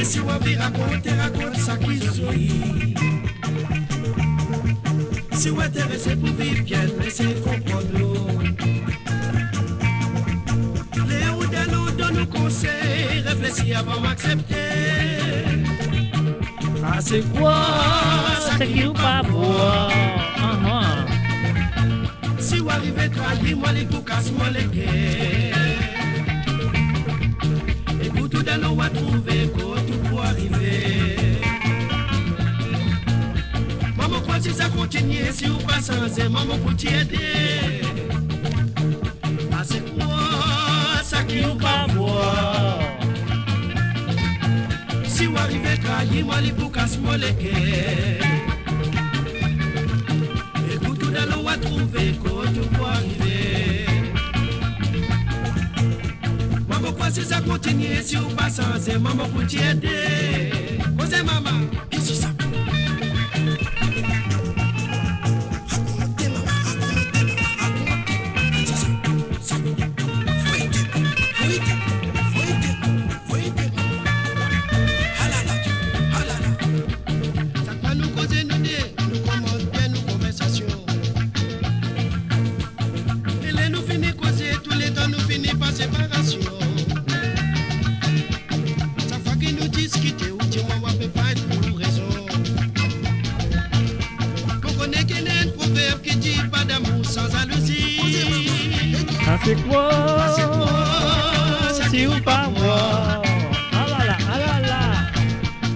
E si ou anvi rakont, rakont sa ki zoli. Si ou interese pou viv bien, les konpran nou. Ler ou donn, ou donn nou konsey, reflesi avan ou aksepte. Ah, se kwa seki ou pa vwar? Ahan. Si ou arive trayi mwa, li pou kas mwa leker. E pou tou dan nou, ou a trouve kot ou pou arive. Mwa, mo krwar si sa kontinie, si ou pa sanze, mwa, mo pou ti ede. Ah, se kwa seki ou pa vwar? Si ou arive trayi mwa, li pou kas mo leker. E pou tou dan nou, ou a trouve kot ou pou arive. Mwa, mo krwar si sa kontinie, si ou pa sanze, mwa, mo pou ti ede. Koze mama. Ki si sa? Rakonte, mama, rakonte, mama, rakonte. Ki si sa? Sa. Foyte, foyte, foyte, foyte. Alala, alala. Sak fwa nou koze nou de, nou komans bien nou konversasion. E ler nou fini koze, touletan nou fini par separasion. Sak fwa ki nou diskite, ou dir mwa, ou a pe pa enn pou rezon. Mo kone ki ena enn proverb ki dir, pas d'amour sans jalousie. Ah, se kwa? Ah, se kwa? Si ou pa vwar. Alala, alala.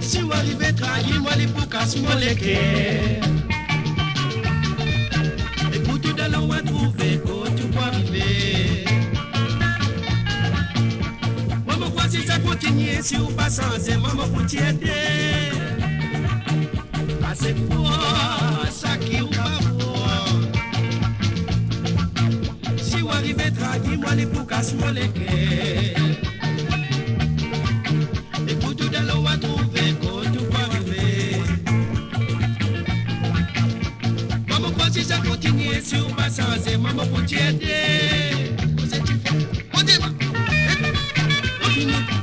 Si ou arive trayi mwa, li pou kas mo leker. E pou tou dan nou, ou a trouve kot ou pou arive. Mwa, mo krwar si sa kontinie, si ou pa sanze, mwa, mo pou ti ede. Ah, se kwa seki ou pa vwar? Si ou arive trayi mwa, li pou kas mo leker. E pou tou dan nou, ou a trouve kot ou pou arive. Mwa, mo krwar si sa kontinie, si ou pa sanze, mwa, mo pou ti ede. Koze ti fer? Koze mama. Koze mama.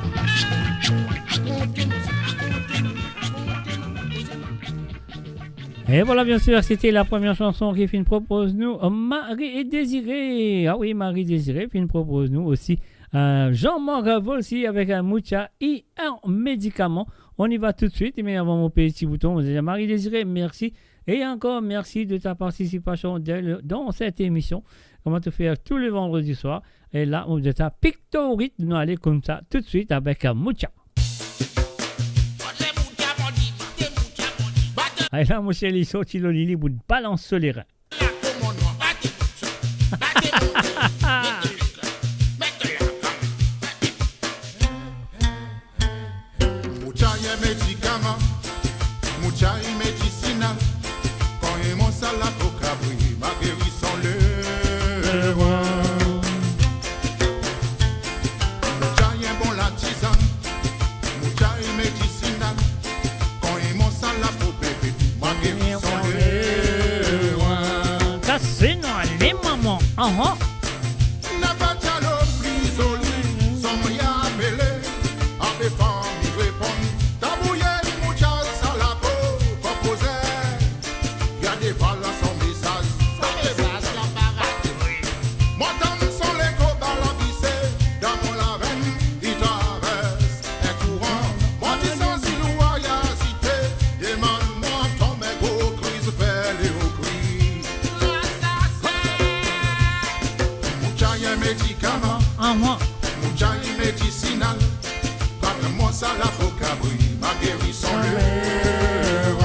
Rakonte mwa, rakonte mwa, rakonte mwa, koze mama. Et voilà, bien sûr, c'était la première chanson ki finn propoz nou, Marie Désirée. Ah oui, Marie Désirée finn propoz nou osi, euh, Jean-Marc Volcy avek, euh, Mucha y un médicament. On y va tout de suite, me avan mo peye ti bouton, mo dir Marie Désirée, mersi. E ankor mersi de ta partisipasion dan, dan set emision. Kouma to fer tou le vandredi swar. E la, mo dir ta pik to o rit, nou ale koumsa tout de suite avek, euh, Mucha. Ay la, mo ser, li sorti lor li, li bout balans so lerin. Mucha y un médicament, Mucha y médicinal. Quand il monte à la coca, brille ma guérison le roi. Mucha y bon la tisane, Mucha y médicinal. Quand il monte à la peau, bébé, ma guérison le roi. Kas nou ale, mama. Ahan. Napa dialo pli zoli, son mari apele, ape fanmi reponn, tabouye Mucha sa lapo, pa koze. Gade, vwala son mesaz. Son mesaz la pa rate. Mo tann son leko balabise, dan mo larenn li travers en kouran. Mo ti santi lwa li azite, demann mwa tonbe gro kriz, fer li okri. Medikaman, aha, mouchaye medisinal, bat mwa sa lapo kabri, ma geri son lerin.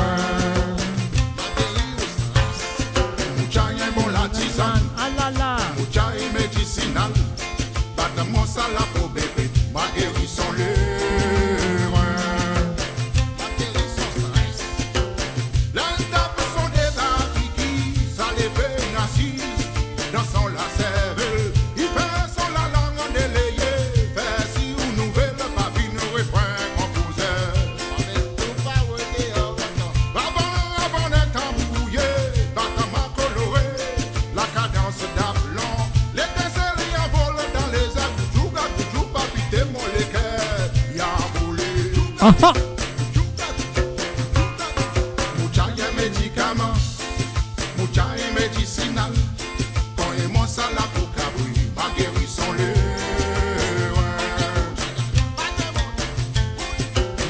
Mouchaye bon latizann, alala, mouchaye medisinal, bat mwa sa lapo bebe, ma geri son lerin. Ler li tap son deba figi, sa leve inn asiz dan son laservel. Li fer son lalang andeleye, fer si ou nouvel pa vinn refren konpozer. Avan, avan letan brouye, bat mwa kolore, lakadans dap lon, letinsel li anvol dan leza, goujouk a goujouk, palpite mo leker, li anvole. Aha. Mouchaye medikaman, mouchaye medisinal, kone mwa sa lapo kabri, ma geri son lerin.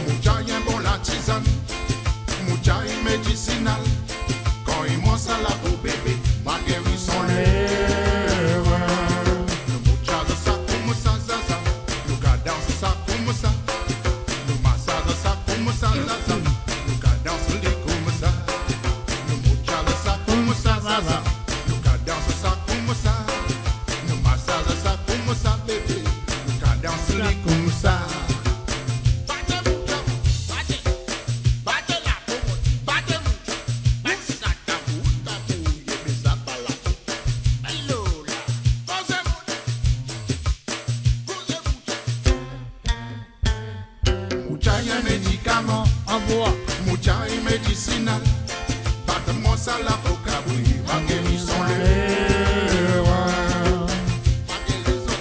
Mouchaye bon latizann, mouchaye medisinal, kone mwa sa lapo bebe, ma geri son lerin. Nou mouchaz sa koumsa zaza, nou kadans sa koumsa, nou masaz sa koumsa zaza, nou kadans li koumsa. Nou mouchaz sa koumsa zaza, nou kadans sa koumsa, nou masaz sa koumsa bebe, nou kadans li koumsa. Bate moucha, bate, bate lapo, bate moucha, bate sa tabou, tabou, ye be sa pa lapo. Ay lola, koze moucha, koze moucha. Mouchaye medikaman, anvwa, mouchaye medisinal, bat mwa sa lapo kabri, ma geri son lerin.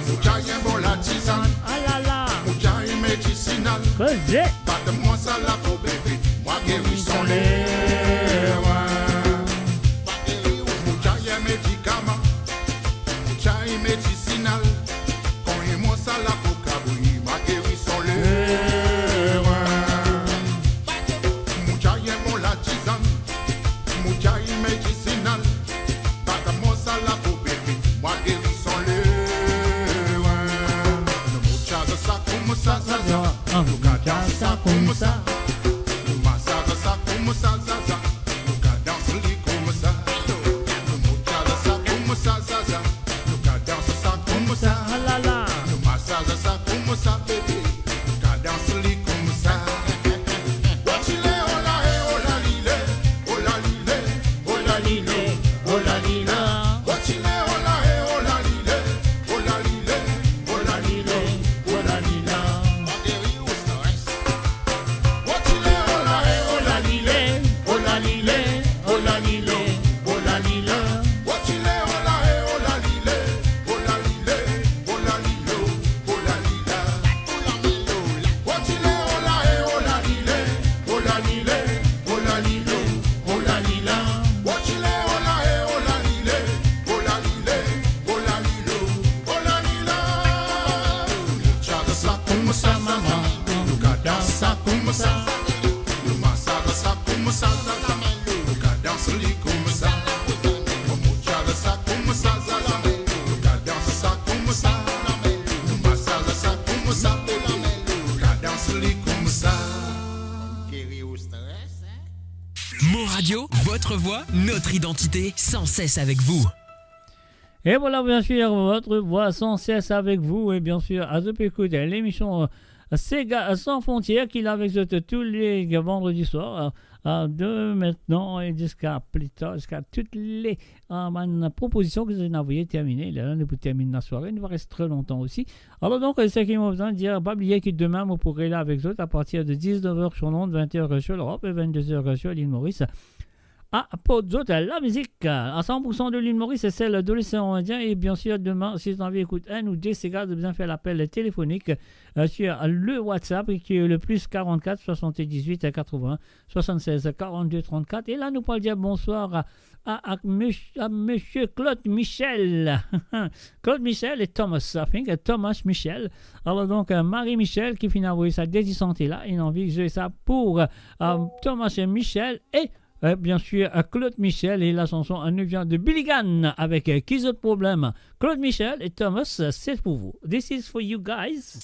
Mouchaye bon latizann, alala, mouchaye medisinal, koze, bat mwa sa lapo bebe, ma geri son lerin. Mouchaye medikaman, mouchaye medisinal, kone mwa sa lapo kabri, ma geri son lerin. Mouchaye bon latizann, mouchaye medisinal, bat mwa sa lapo bebe, ma geri son lerin. Nou mouchaz sa koumsa zaza, nou kadans sa koumsa, nou masaz sa koumsa zaza, nou kadans li koumsa. Nou mouchaz sa koumsa zaza, nou kadans sa koumsa, alala, nou masaz sa koumsa bebe, nou kadans li koumsa. Otile ola e ola lile, ola lile, ola lile, ola lila. Otile ola e ola lile, ola lile, ola lile, ola lila. Otile ola e ola lile, ola lile, ola lile, ola lila. Otile ola e ola lile, ola lile, ola lile, ola lila. Otile ola e ola lile, ola lile, ola lile, ola lila. Otile ola e ola lile, ola lile, ola lile, ola lila. Mouchaz sa koumsa mama, nou kadans sa koumsa, nou masaz sa koumsa zaza, nou kadans li koumsa. Mouchaz sa koumsa zaza, nou kadans sa koumsa, nou masaz sa koumsa, nou kadans li koumsa. Geri ou stres, hein? Mo Radio, votre voix, notre identité, sans cesse avec vous. Et voilà, bien sûr, votre voix sans cesse avec vous. Et bien sûr, azo pe ekout lemision, euh, Sega Sans Frontières, ki la avek zot tou le vandredi soir, euh, euh, de maintenant et jusqu'à plus tard, jusqu'à toutes les, euh, bann propozision ki zot inn avoye termine. Lerla nou pou termine lasware, nou pa res tro lontan osi. Alor donk, euh, seki mo bizin dir, pa bliye ki demin mo pou rela avek zot a partir de dix-neuf heures sur l'onde, vingt heures sur l'Europe et vingt-deux heures sur l'île Maurice. Aport zot lamizik a cent pour cent de l'île Maurice, celle de l'océan Indien. Et bien sûr, demin, si zot anvi ekout enn ou de sega, zot bizin fer lapel telefonik, euh, sur le WhatsApp, qui est le plus quarante-quatre soixante-dix-huit quatre-vingts soixante-seize quarante-deux trente-quatre. Et la, nou pou al dir bonswar a, a, a mons-, a Monsieur Claude Michel. Claude Michel et Thomas, I think, euh, Thomas Michel. Alor donk, euh, Marie Michel ki finn avoy sa de ti sante la, inn anvi zwe sa pou, euh, Thomas Michel et Euh, bien sûr, euh, Claude Michel et la chanson, euh, nous vient de Billy Gunn avec, euh, Ki zot problem. Claude Michel et Thomas, euh, c'est pour vous. This is for you guys.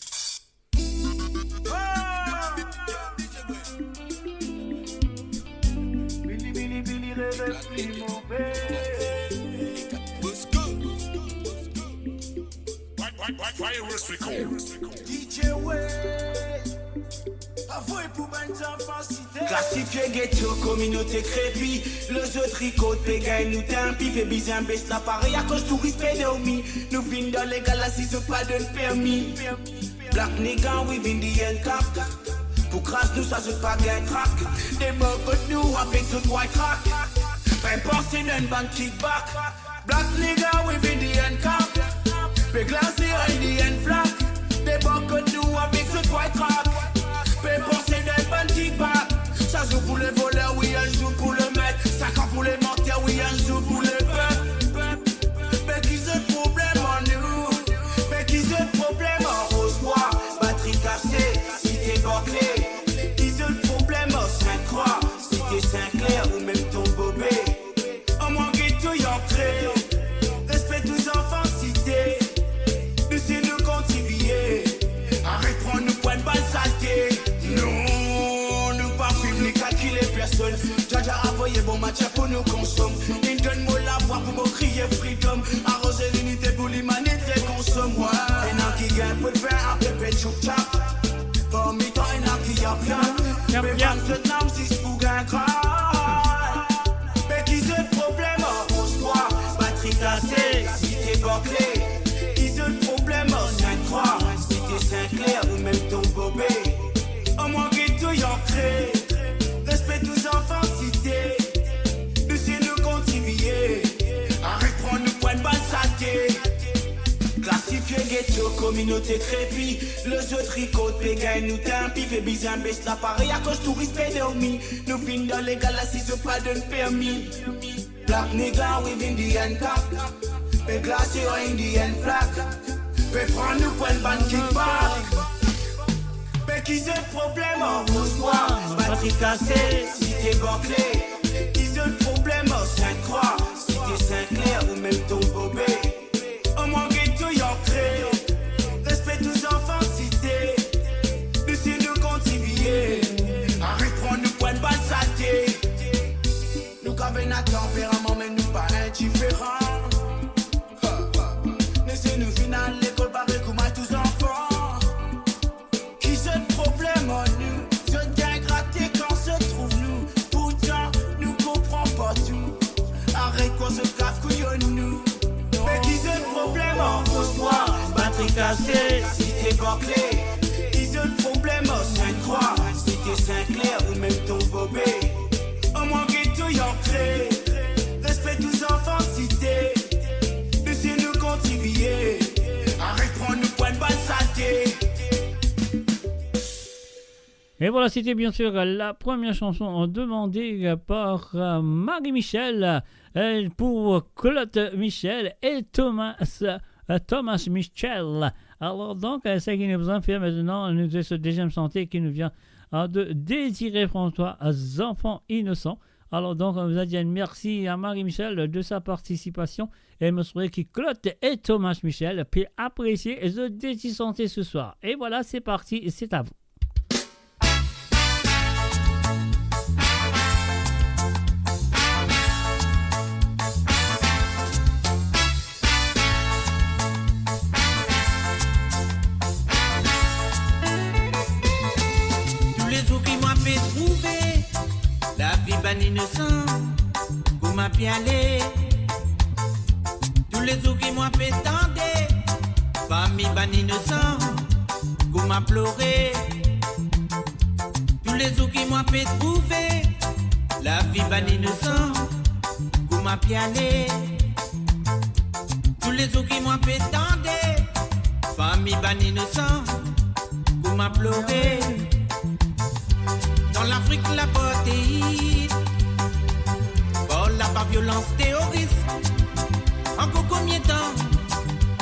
Virus Record. D J Way, avoy pou bann zanfan site. Klasifie geto, kominote krepi. Lezot rikord pe gagn nou tanpi, pe bizin bes laparey akoz touris pe dormi. Nou vinn dan legal, la si zot pa donn permi. Black nigga, we vinn di N K. Pou kraz nou, sa zot pa gagn trak. Debor kot nou avek zot white track. Pa panse dan bann kickback. Black nigga, we vinn di N K. Pe glase, we vinn di N Flak. Debor kot nou avek zot white track. Pa panse dan bann kickback. Sa zour pou le voler, wi, enn zour pou le met. Sink an pou le manter, wi, enn zour pou le pep. Me ki zot problem ar nou? Me ki zot problem ar Roz Bwa? Batri kase, site Barclay. Ki zot problem ar Sinte Krwa, site Sinclair ou mem Tombeaubay? Omwin get to antre. Respe tou zanfan site. Nou si nou kontribie. Aret pran nou pwin bann salte. Non, nou pa fim ni kalkile personn. Djadja avoye bon matyar pou nou konsom. Inn donn mo lavwa pou mo kriye freedom. Aroze linite pou limanite konsom, wi. Ena ki gagn pou vin, ape pe tchouk tchak. Parmi tan ena ki ap yap. Yap, yap. Pe vann zot nam zis pou gagn gras. Me ki zot problem ar Roz Bwa? Batri kase, site Barclay. Ki zot problem ar Sinte Krwa, site Sinclair ou mem Tombeaubay? Omwin get to antre. Respe tou zanfan site. Nou si nou kontribie. Aret pran nou pwin bann salte. Klasifie geto, kominote krepi. Lezot rikord pe gagn nou tanpi, pe bizin bes laparey akoz touris pe dormi. Nou vinn dan legal, la si zot pa donn permi. Black nigga, we vinn di N K. Pe glase, we vinn di N Flak. Pe pran nou pwin bann kickback. Me ki zot problem ar Roz Bwa? Batri kase, site Barclay. Ki zot problem ar Sinte Krwa, site Sinclair ou mem Tombeaubay? Omwin get to antre. Respe tou zanfan site. Nou si nou kontribie. Aret pran nou pwin bann salte. Nou kav ena tanperaman, me nou pa indiferan. Nou si nou finn al lekol parey kouma tou zanfan. Ki zot problem ar nou? Zot gagn grate kan zot trouv nou. Pourtan, nou konpran pa tou. Aret krwar zot kav kouyonn nou. Me ki zot problem ar Roz Bwa? Batri kase, site Barclay. Ki zot problem ar Sinte Krwa, site Sinclair ou mem Tombeaubay? Omwin get to antre. Respe tou zanfan site. Nou si nou kontribie. Aret pran nou pwin bann salte. Et voilà, c'était bien sûr la première chanson demandée par, euh, Marie-Michel, euh, pour Claude Michel et Thomas, euh, Thomas Michel. Alors donc, euh, ce qui nous en fait maintenant, nous avons ce deuxième santé qui nous vient, euh, de Désiré François, euh, Enfants innocents. Alors donc, on vous a dit merci à Marie-Michel de sa participation. Et je souhaite que Claude et Thomas Michel puissent apprécier et se déchanter ce soir. Et voilà, c'est parti, c'est à vous. Toulezour ki mwa pe trouve lavi bann inosan, kouma pe ale. Toulezour ki mwa pe tande fami bann inosan, kouma plore. Toulezour ki mwa pe trouve lavi bann inosan, kouma pe ale. Toulezour ki mwa pe tande fami bann inosan, kouma plore. Dan Lafrik lapartheid, par laba violans teoris, ankor konbien tan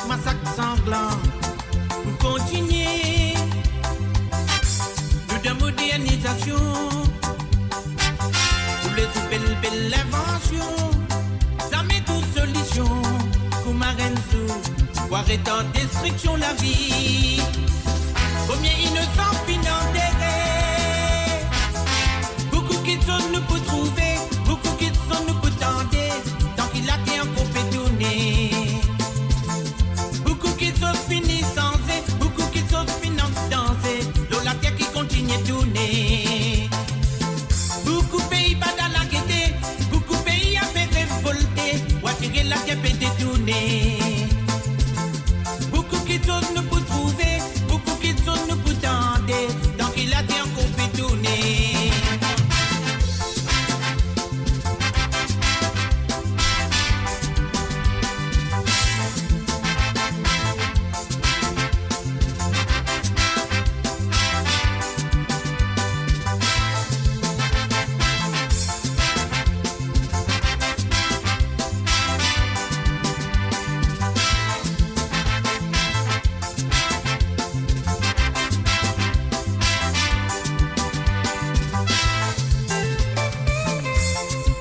masak sanglan pou kontinie? Nou dan modernizasion, toulezour bel Enn zour, pou aret dan destriksion lavi. Konbien inosan finn antere. Boukou kiksoz nou pou trouve, boukou kiksoz nou pou tande, dan ki later ankor pe tourne. Boukou kiksoz fini sanze, boukou kiksoz finn anvi danze, lor later ki kontinie tourne. Boukou pei pa dan lagete, boukou pei ape revolte, pou atire later pe detourne. Boukou kiksoz nou pou trouve, boukou kiksoz nou pou tande, dan ki later ankor pe tourne.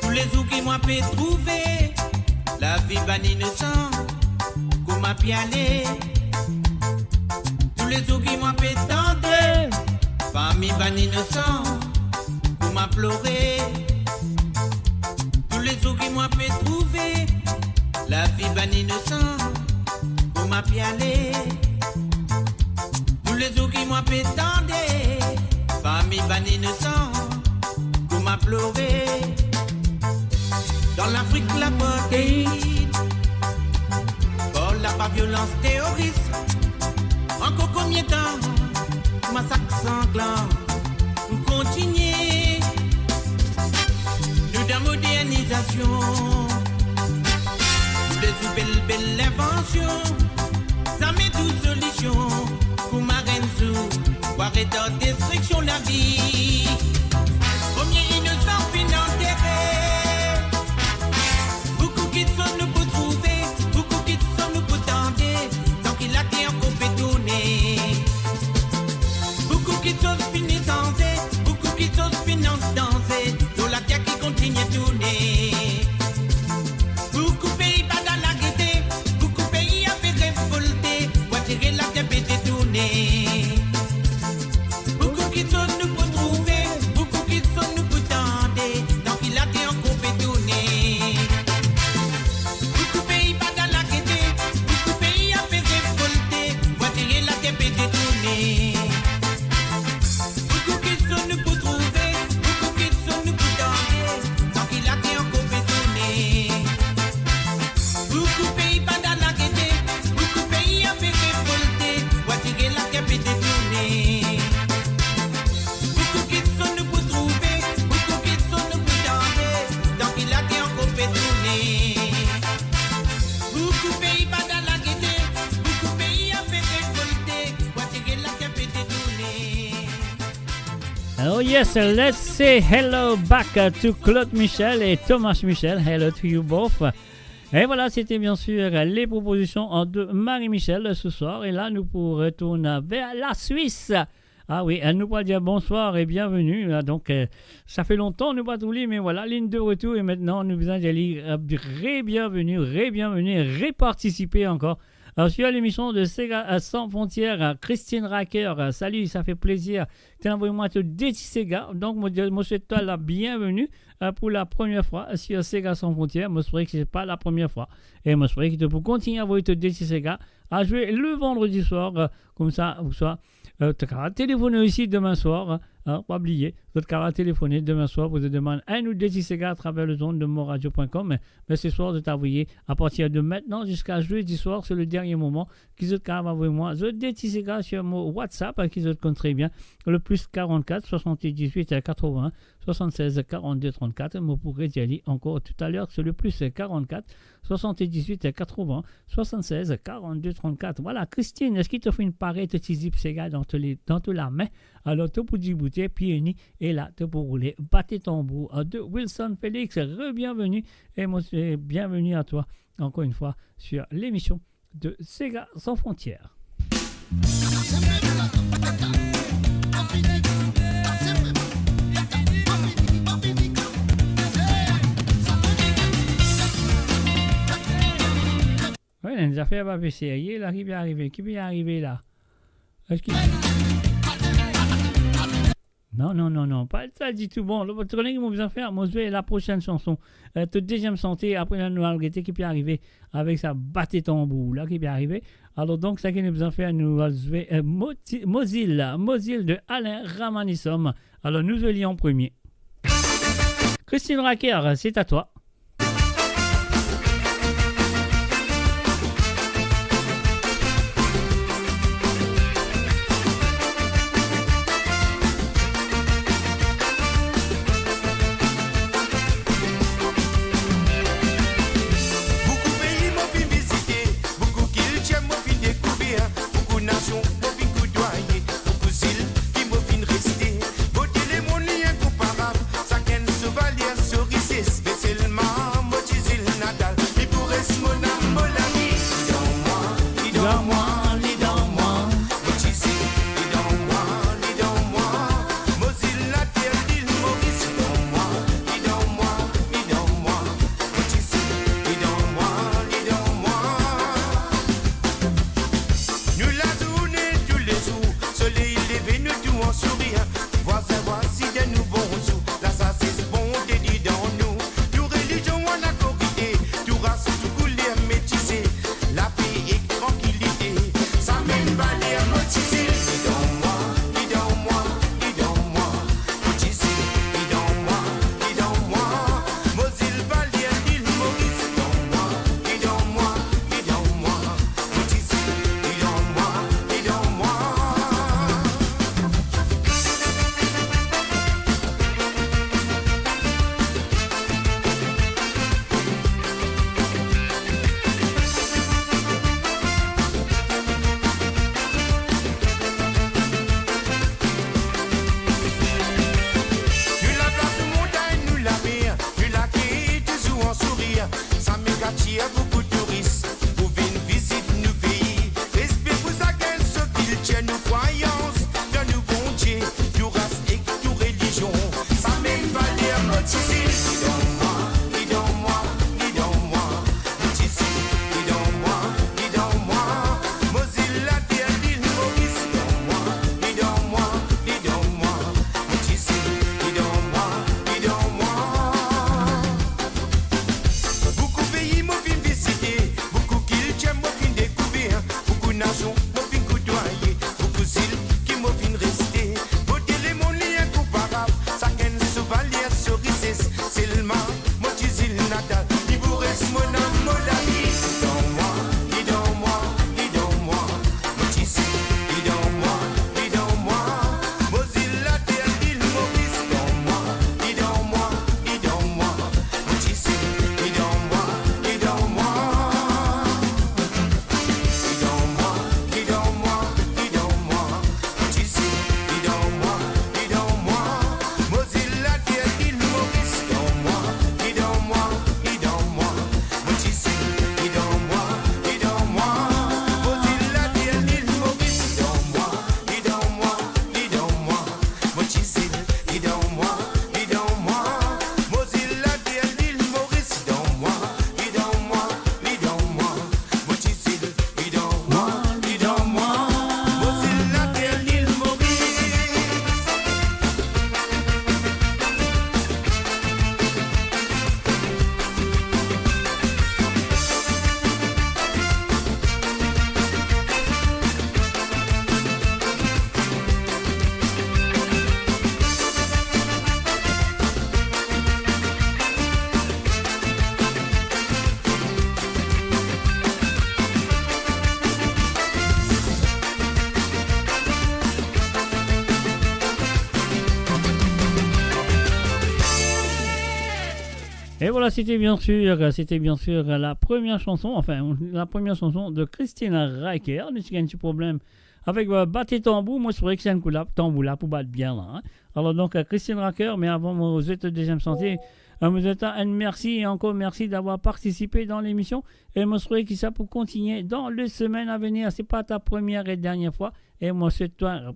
Toulezour ki mwa pe trouve, lavi bann inosan, kouma pe ale. Toulezour ki mwa pe tande, fami bann inosan, kouma plore. Toulezour ki mwa pe trouve, lavi bann inosan, kouma pe ale. Toulezour ki mwa pe tande, fami bann inosan, kouma plore. Dan Lafrik lapartheid, par lapa violans teroris, ankor konbien tan masak sanglan pou kontinie? Nou dan modernizasion, toulezour bel bel lenvansion, zame trouv solision, kouma enn zour, pou aret dan destriksion lavi. Konbien inosan finn antere. Boukou kiksoz nou pou trouve, boukou kiksoz nou pou tande, dan ki later ankor pe tourne. Boukou kiksoz fini sanze, boukou kiksoz finn anvi danze, lor later ki kontinie tourne. Boukou pei pa dan lagete, boukou pei ape revolte, pou atire later pe detourne. Boukou kiksoz nou pou trouve, boukou kiksoz nou pou tande, dan ki later ankor pe tourne. Boukou pei pa dan lagete, boukou pei ape revolte, pou atire later pe detourne. Boukou kiksoz nou pou trouve, boukou kiksoz nou pou tande, dan ki later ankor pe tourne. Boukou pei pa dan lagete, boukou pei ape revolte, pou atire later pe detourne. Boukou kiksoz nou pou trouve, boukou kiksoz nou pou tande, dan ki later ankor pe tourne. Boukou pei pa dan lagete, boukou pei ape revolte, pou atire later pe detourne. Oh yes, let's say hello back to Claude Michel et Thomas Michel. Hello to you both. Et voilà, c'était bien sûr les propositions de Marie-Michel ce soir. Et là, nous pourrons retourner vers la Suisse. Ah oui, elle nous va dire bonsoir et bienvenue. Ah, donc, euh, ça fait longtemps, nou pa trouv li, mais voilà, li de retour. Et maintenant, nou bizin dir li, euh, re-bienvenue, re-bienvenue, repartisipe ankor euh, sur l'émission de Sega, euh, Sans Frontières, euh, Christine Racker, euh, salut, ça fait plaisir. T'as envoyé moi tes deux petits Sega. Donc, moi, je, moi, je souhaite toi la bienvenue, euh, pour la première fois sur Sega Sans Frontières. Moi, je souhaite que c'est pas la première fois. Et moi, je souhaite que tu peux continuer à envoyer tes deux petits Sega à jouer le vendredi soir, euh, comme ça, ou soit, euh, t'as qu'à téléphoner aussi demain soir, hein. Hein, pa bliye, zot kapav telefone demin swar pou zot demann enn ou de ti sega atraver lezond de moradio pwin kom. Me, me seswar, zot avoye, apartir de mintnan ziska zedi swar, se le dernie moman ki zot kapav avoy mwa zot de ti sega sir mo WhatsApp, ki zot konn tre bien, le plis karant-kat, swasanndiz-wit, katrovin, swasannsez, karant-de, trannkat. Mo pou redir li ankor toutaler, se le plis karant-kat, swasanndizwit, katrovin, swasannsez, karant-de, trannkat. Vwala, Christine, eski to finn pare to ti zip sega dan to le-, dan to lame? Alor, to pou diboute, pie ni, e la, to pou roule. Bate tanbour, euh, de Wilson Felix. Re-bienvenue, et moi, euh, bienvenue à toi, encore une fois, sur l'émission de Sega Sans Frontières. Wi, enn zafer pa pe serye la, ki pe arive, ki pe arive la? Eski... Non, non, non, non, pa sa ditou. Bon, lo, to kone ki mo bizin fer, mo zwe la prosenn sanson. Eh, to deziem sante, apre la nou al gete ki pe arive avek sa bate tanbour la ki pe arive. Alor donk, sa ki nou bizin fer, nou al zwe, eh, Moti-, Mozil, Mozil de Alain Ramanisum. Alor nou zwe li an premie. Christine Racker, c'est à toi. Boukou pei mo finn vizite, boukou kiltir mo finn dekouver, boukou nasion mo finn koudwaye, boukou zil ki mo finn reste. Bote lemonn li inkonparab, sakenn so valer, so rises, me selman mo ti zil natal, li pou res mo nam, mo lavi. Li dan mwa, li dan mwa, li dan mwa, mo ti zil, li dan mwa, li dan mwa, mo zil later, lil Moris, li dan mwa, li dan mwa, li dan mwa, mo ti zil, li dan mwa, li dan mwa. Nou lazourne toulezour, soley leve nou tou an sourir, vwazin vwazin dir nou bonzour, lasases, bonte li dan nou, tou relizion, tou nasionalite, tou ras, tou kouler, metise, lape ek trankilite, samem valer mo ti zil, li dan mwa, li dan mwa, li dan mwa, mo ti zil, li dan mwa, li dan mwa, mo zil valer, lil Moris, li dan mwa, li dan mwa, li dan mwa, mo ti zil, li dan mwa, li dan mwa. Nou laplas, nou montagn, nou lamer, nou lake touzour an sourir. Samem ki atir boukou touris pou vinn vizit nou pei. Respe pou sakenn so kiltir, nou krwayans dan nou Bondie, tou ras ek tou relizion. Samem valer mo ti zil, li dan mwa, li dan mwa, li dan mwa, mo ti zil, li dan mwa, li dan mwa, mo zil later, lil Moris, li dan mwa, li dan mwa, li dan mwa, mo ti zil, li dan mwa, li dan mwa. Boukou pei mo finn vizite, boukou kiltir mo finn dekouver, boukou nasion mo finn koudwaye, boukou zil ki mo finn reste. Bote lemonn li inkonparab, sakenn so valer, so rises, selman mo ti zil natal, li pou res mo nam, mo lavi. Li dan mwa, li dan mwa, li dan mwa, mo ti zil, li dan mwa, li dan mwa, mo zil later, lil Moris, li dan mwa, li dan mwa, li dan mwa, mo ti zil, li dan mwa, li dan mwa. Li dan mwa, li dan mwa, li dan mwa, mo ti zil, li dan mwa, li dan mwa, mo zil later, lil Moris, li dan mwa, li dan mwa, li dan mwa, mo ti zil, li dan mwa, li dan mwa, mo zil later, lil Moris, li dan mwa, li dan mwa, li dan mwa, mo ti zil, li dan mwa, li dan mwa, mo zil later, lil Moris, li dan mwa, li dan mwa, li dan mwa, mo ti zil, li dan mwa, li dan mwa, mo zil later, lil Moris. Et voilà, c'était bien sûr, c'était bien sûr la première chanson, enfin, la première chanson de Christine Racker. Nou ti gagn ti problem avek, euh, bate tanbour. Mo swete ki sa enn kou la, tanbour la pou bat bien la, hein. Alors donc, euh, Christine Racker, mais avant, mo swete deziem sante, euh, mo swete enn mersi et encore merci d'avoir participé dans l'émission. Et mo swete ki sa pou kontinie dans les semaines à venir. C'est pas ta première et dernière fois. Et mo swete twa, euh,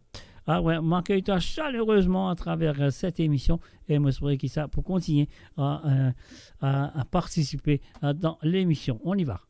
ah ouais, mo akey twa chalerezman à travers, euh, cette émission. Et mo swete ki sa pou kontinie à, euh, à, à participer, euh, dans l'émission. On y va.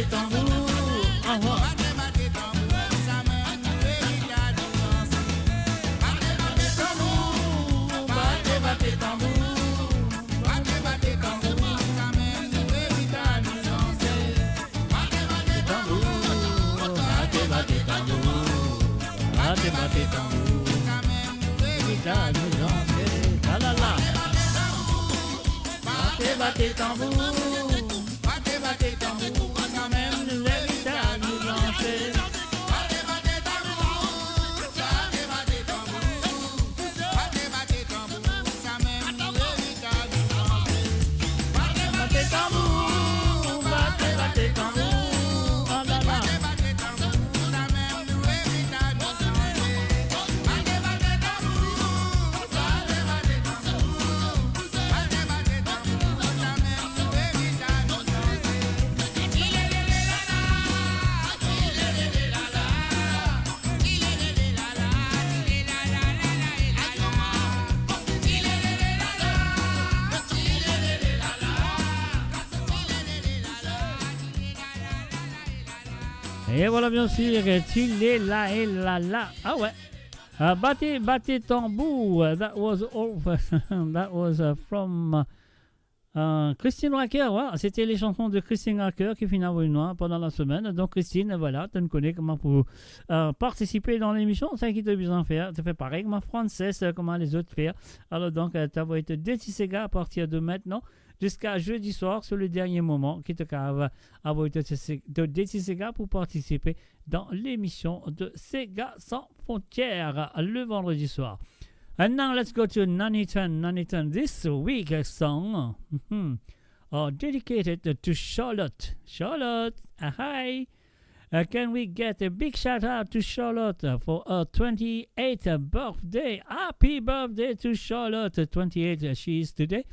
Tanbour, aha. Bate, bate tanbour, samem nou invit a nou danse. Bate, bate tanbour, bate, bate tanbour. Bate, bate tanbour, samem nou invit a nou danse. Bate, bate tanbour, bate, bate tanbour. Bate, bate tanbour, samem nou invit a nou danse. La, la, la. Bate, bate tanbour. Bate, bate tanbour, samem nou invit a nou danse. Bate, bate tanbour, bate, bate tanbour, bate, bate tanbour, samem nou invit a nou danse. Bate, bate tanbour, bate, bate tanbour, ah la la. Bate, bate tanbour, samem nou invit a nou danse. Bate, bate tanbour, bate, bate tanbour. Et voilà, bien sûr, Tilé la et la la. Ah ouais. Euh, bate, bate tanbour. That was all. That was, uh, from, uh, Christine Racker, ouais. C'était les chansons de Christine Racker ki finn avoy nou pandan la semèn. Donk, Christine, voilà, to kone kouma pou, euh, partisipe dan lemision. Sa ki to bizin fer, to fer parey kouma Frances, euh, kouma lezot fer. Alor, donk, euh, to avoy to de ti sega a partir de maintenant ziska zedi swar, se le dernie moman ki to kapav avoy to ti se-, to de ti sega pou partisipe dan lemision de Sega San Frontières le vandredi soir. And now let's go to Nuneaton. Nuneaton, this week song, mhm, uh, dedicated to Charlotte. Charlotte, uh, hi. Uh, can we get a big shout out to Charlotte, uh, for her twenty-eighth birthday? Happy birthday to Charlotte, uh, twenty-eight, uh, she is today.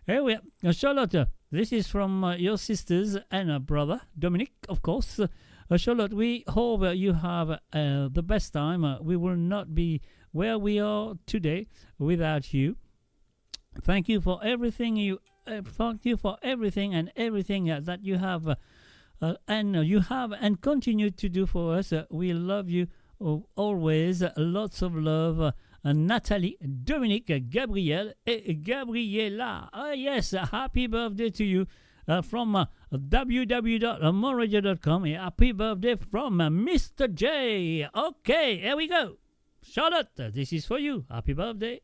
Anyway, uh, Charlotte, uh, this is from, uh, your sisters and, uh, brother, Dominic, of course. Uh, Charlotte, we hope, uh, you have, uh, the best time. Uh, we will not be where we are today without you. Thank you for everything you, uh, thank you for everything and everything, uh, that you have, uh, uh, and you have and continue to do for us. Uh, we love you, uh, always. Lots of love, uh, Nathalie, Dominique, Gabriel et Gabriella. Ah yes, happy birthday to you, uh, from, uh, w w w dot moradio dot com, et happy birthday from, uh, Mister J. Okay, here we go. Charlotte, this is for you. Happy birthday.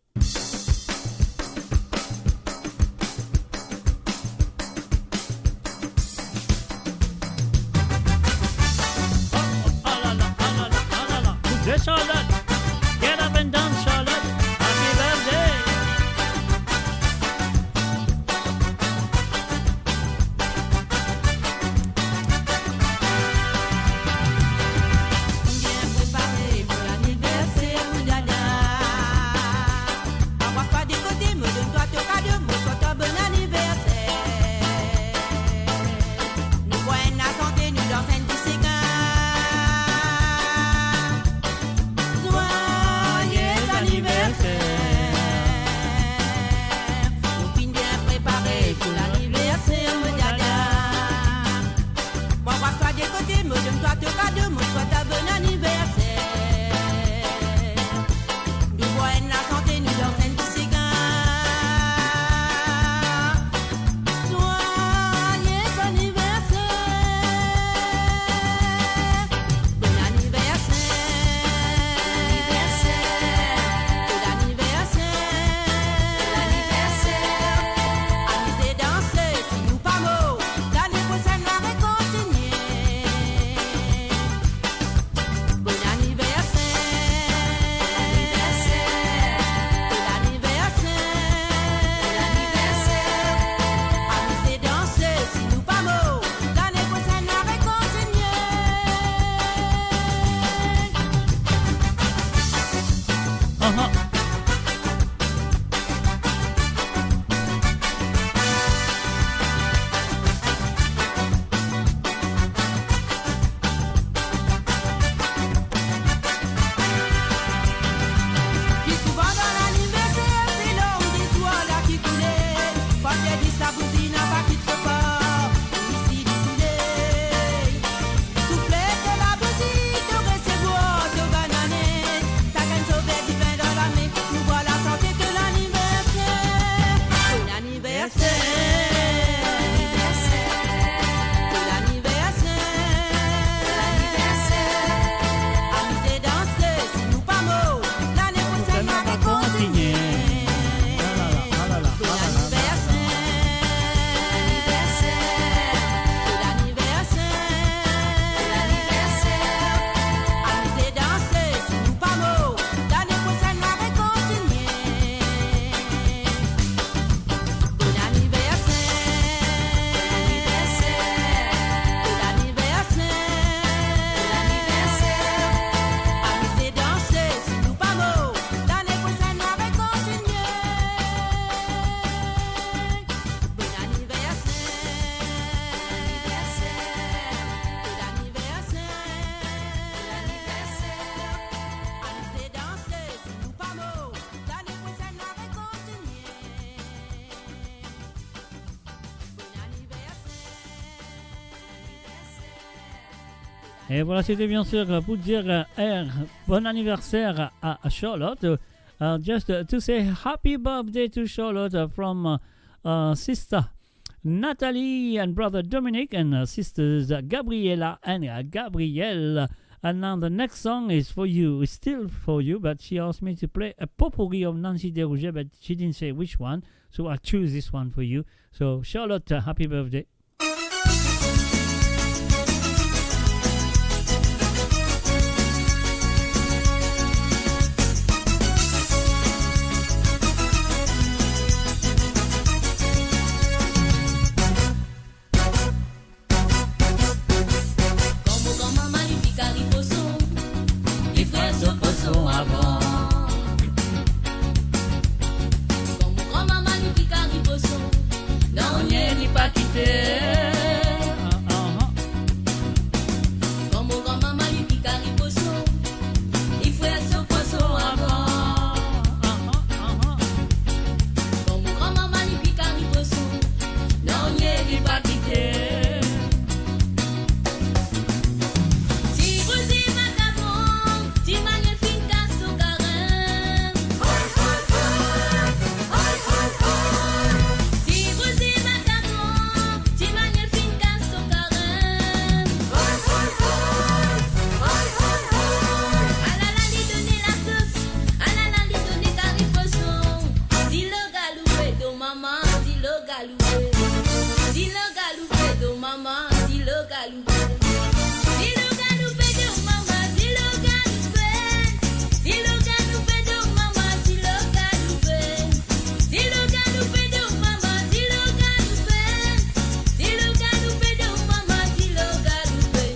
Oh, oh, ah la la, ah la la, ah la la. Good day, Charlotte. Get up and dance, Charlotte. Happy birthday. Bien prepare pou laniverser ou dada. Et voilà, c'était bien sûr pour dire, euh, un bon anniversaire à, à Charlotte. Uh, just, uh, to say happy birthday to Charlotte, uh, from, uh, uh, sister Nathalie and brother Dominic and, uh, sisters, uh, Gabriella and, uh, Gabrielle. And now the next song is for you. It's still for you, but she asked me to play a potpourri of Nancy Desrosiers, but she didn't say which one. So I choose this one for you. So, Charlotte, uh, happy birthday. Kan mo granmama li finn kari poson, li frer so poson avan. Kan mo granmama li finn kari poson, nanye li pa kite. Kan mo granmama li finn kari poson, li frer so poson avan. Kan mo granmama li finn kari poson, nanye li pa kite. Ti bouzi makabon, ti manie finn kas so karem. Ti bouzi makabon, ti manie finn kas so karem. Alala li done lasos, alala li done kari poson. Dilo galoupe to mama, dilo galoupe. Dilo galoupe to mama, dilo galoupe. Dilo galoupe to mama, dilo galoupe. Dilo galoupe to mama, dilo galoupe. Dilo galoupe to mama, dilo galoupe. Dilo galoupe to mama, dilo galoupe.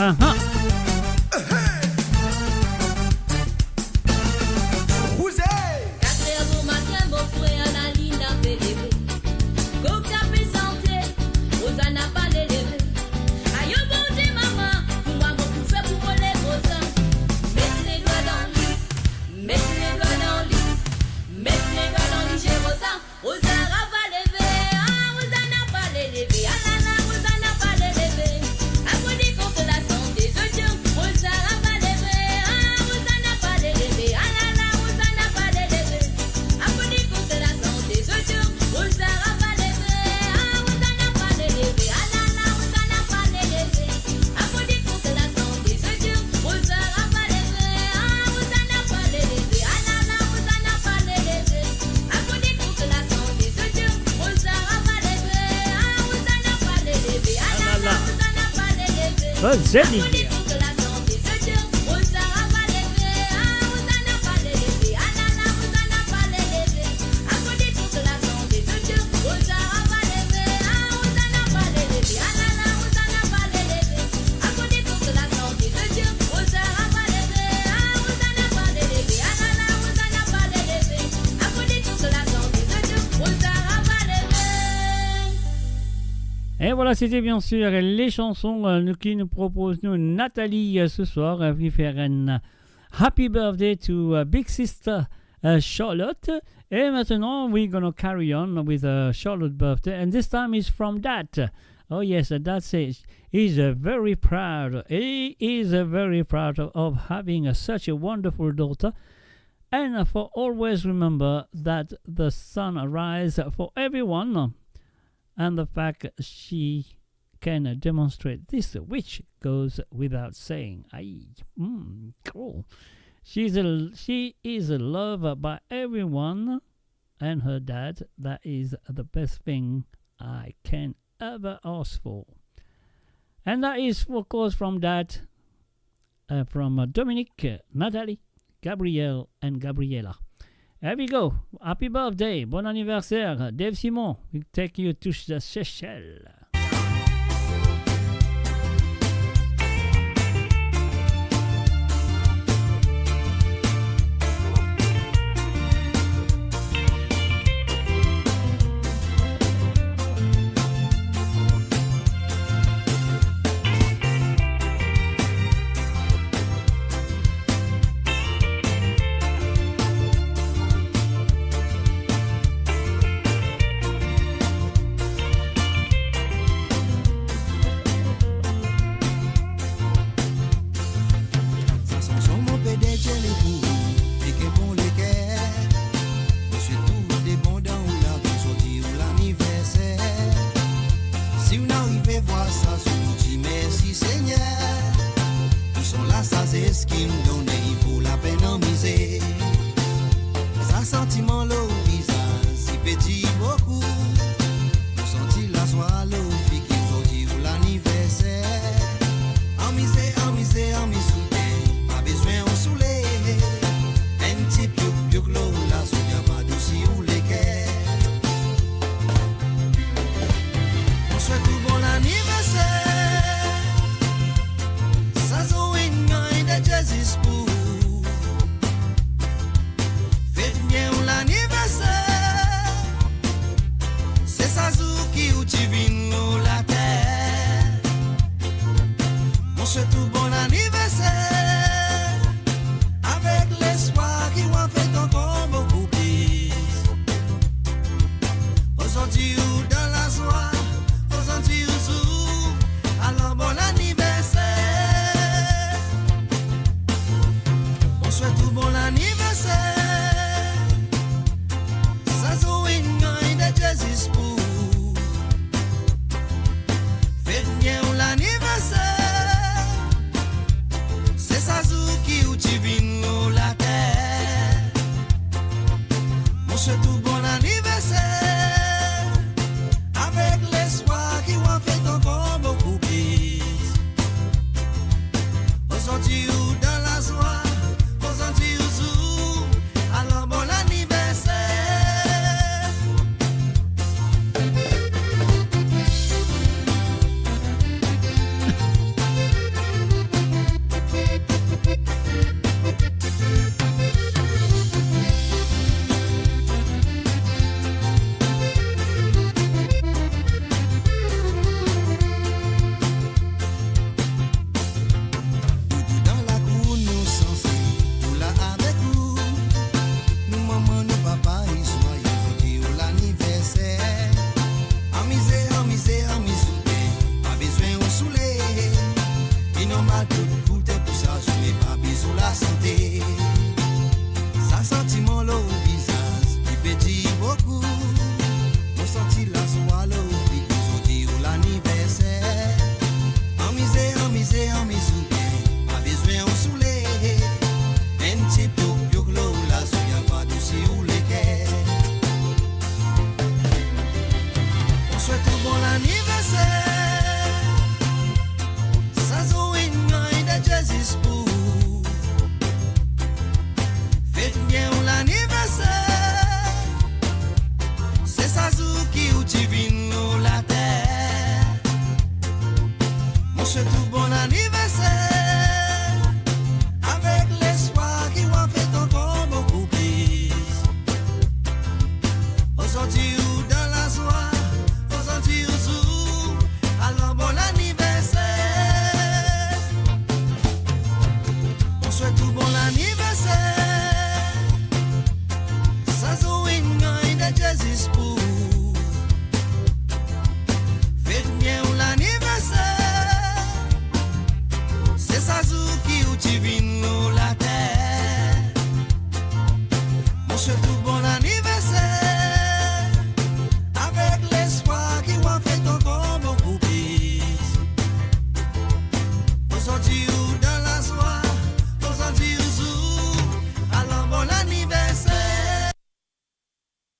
Aha. Katrer bomatin, mo frer, lalinn pe leve. Kok sa pe sante, Ozana pe leve. Ayo Bondie mama, kouma mo pou fer pou mo lev Ozana? Met ledwa dan li, met ledwa dan li, met ledwa dan li, Jeroza. Ozana pe leve, ah, Ozana pe leve, ah la la, Ozana pe leve. Aplodi kont lasante Zot Dieu, Ozana pe leve, ah, Ozana pe leve, ah la la, Ozana pe leve. Aplodi kont lasante Zot Dieu, Ozana pe leve, ah, Ozana pe leve, ah la la, Ozana pe leve. Aplodi kont lasante Zot Dieu, Ozana pe leve, ah, Ozana pe leve, ah la la, Ozana pe leve. Et voilà, c'était bien sûr les chansons, euh, nou, ki nou propoz nou Nathalie, euh, ce soir, euh, ki fer enn happy birthday to, uh, big sister, uh, Charlotte. Et maintenant, we're gonna carry on with, uh, Charlotte's birthday, and this time is from Dad. Oh yes, uh, Dad says he's, uh, very proud. He is, uh, very proud of, of having, uh, such a wonderful daughter, and, uh, for always remember that the sun arise for everyone, and the fact she can demonstrate this, which goes without saying. Aïe. Mm, cool. She's a, she is loved by everyone and her dad. That is the best thing I can ever ask for. And that is, of course, from Dad, uh, from, uh, Dominique, uh, Nathalie, Gabriel and Gabriela. Here we go. Happy birthday, bon anniversaire, Dave Simon. We take you to the Seychelles. Sa sanson mo pe dedie li pou ou, li ki bon leker. Mo swet tou de bon dan ou lavi, zordi ou laniverser. Si ou arive vwar sa, zot pou dir mersi Segner. Ou son lasazes ki donn, li vo lapenn anmize. Sa santiman lor ou vizaz, li pe dir boukou. Mo santi lazwa lor ou figir, zordi ou laniverser. Anmize, anmize, anmize ou bien, pa bizin ou soule. Enn ti piouk piouk lor ou lazwa, bien pa dousi ou leker. Mo swet ou bon laniverser. Sa zour inn gagn de Dieu zis pou ou. Fet bien ou laniverser. Se sa zour ki ou ti vinn lor later. Mo swet ou bon laniverser, avek lespwar ki ou a fet ankor boukou plis. Ozordi ou dan lazwa, ozordi ou zour, alor bon laniverser. Mo swet ou bon laniverser. Sa zour inn gagn de Dieu zis pou ou. Fet bien ou laniverser. Se sa zour ki ou ti vinn lor later. Mo swet ou bon laniverser, avek lespwar ki ou a fet ankor boukou plis. Ozordi ou dan lazwa, ozordi ou zour, alor bon laniverser.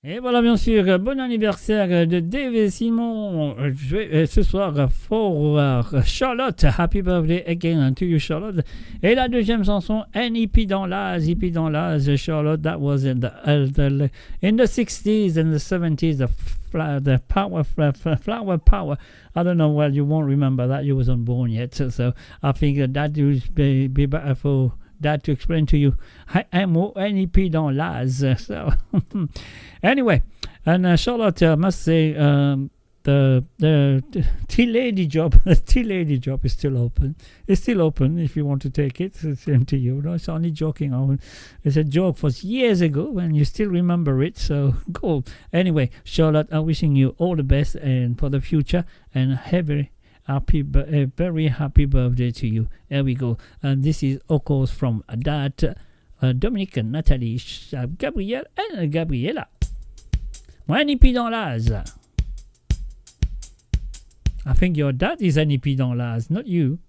Et voilà, bien sûr, euh, bon anniversaire, euh, de Dave Simon, euh, je vais, euh, ce soir, euh, for, euh, Charlotte. Happy birthday again to you, Charlotte. Et la deuxième chanson, N E P dans l'Az, E P dans l'Az, Charlotte, that was in the, uh, the, in the sixties and the seventies, the fla-, the power, fla-, fla-, flower power. I don't know, well, you won't remember that, you wasn't born yet, so, so I think that that would be, be better for Dad to explain to you. I am N E P dans l'Az. So, anyway, and, uh, Charlotte, uh, must say, um, the, the, the tea lady job, the tea lady job is still open. It's still open if you want to take it. It's same to you. No, it's only joking. I will-, it's a joke for years ago and you still remember it. So, cool. Anyway, Charlotte, I'm wishing you all the best and for the future and have a happy bir-, a very happy birthday to you. There we go. And this is, of course, from Dad, uh, Dominique, Nathalie, Sh-, uh, Gabriel, and Gabriella. Mwa N E P dans l'Az. I think your dad is N E P dans l'Az, not you.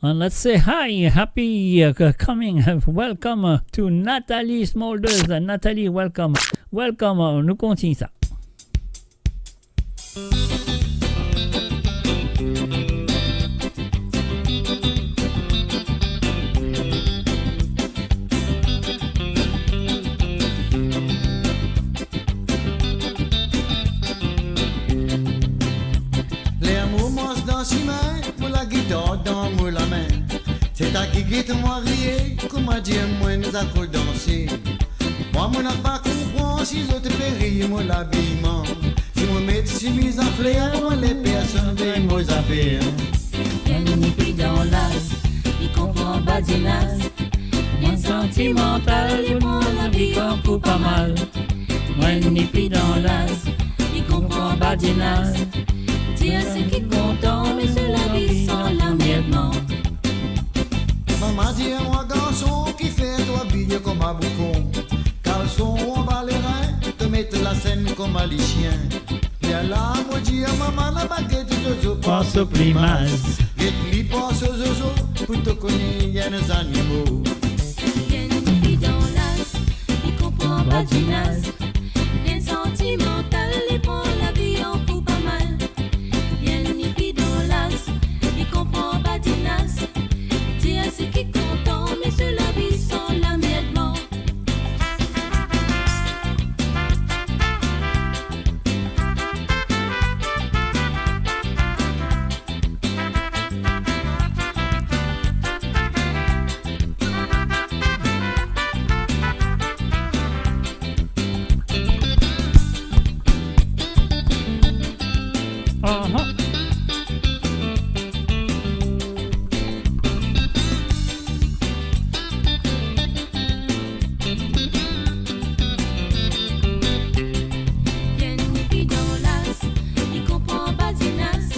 And let's say hi, happy, uh, c-, coming, welcome, uh, to Nathalie Smulders. Uh, Nathalie, welcome, welcome, uh, nou kontign sa. Ler mo mars dan simin, mo lagitar dan mo lame. Se ta ki get mwa riye, kouma dir mwa nou akoz danse. Mwa, mo napa konpran si zot pe riy mo labiman. Si mo met simiz an fler, mo le personn vey mo zafer. N E P dans l'Az, li konpran badinaz. Li santimantal, li pran lavi kan pou pa mal. N E P dans l'Az, li konpran badinaz. Dir seki kontan, me so lavi san lanmerdman. Mama dir mwa garson, kifer to abiye kouma boukon? Kalson anba lerin, to met lasenn kouma lisien. Lerla mo dir mama, napa get zozo par so plimaz. Get li par so zozo, pou to kone enn zanimo. N E P dans l'Az, li konpran badinaz. Li santimantal, li pran lavi an pou pa mal. N E P dans l'Az, li konpran badinaz. Dir seki kontan, me so lavi san lanmerdman. Aha. N E P dans l'Az, li konpran badinaz.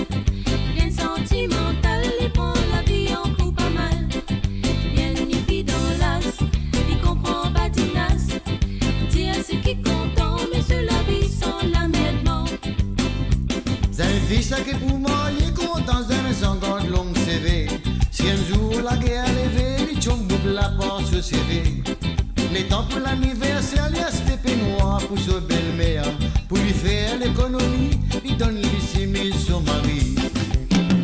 Li santimantal, li pran lavi an pou pa mal. N E P dans l'Az, li konpran badinaz. Dir seki kontan, me so lavi san lanmerdman. Zenn fi sa ki pou marye kontan, zenn san gard long seve. Si enn zour lager leve, li tchong boug la par so seve. Letan pou laniverser, li aste penwar pou so belmer. Pou li fer lekonomi, li donn li simiz so mari.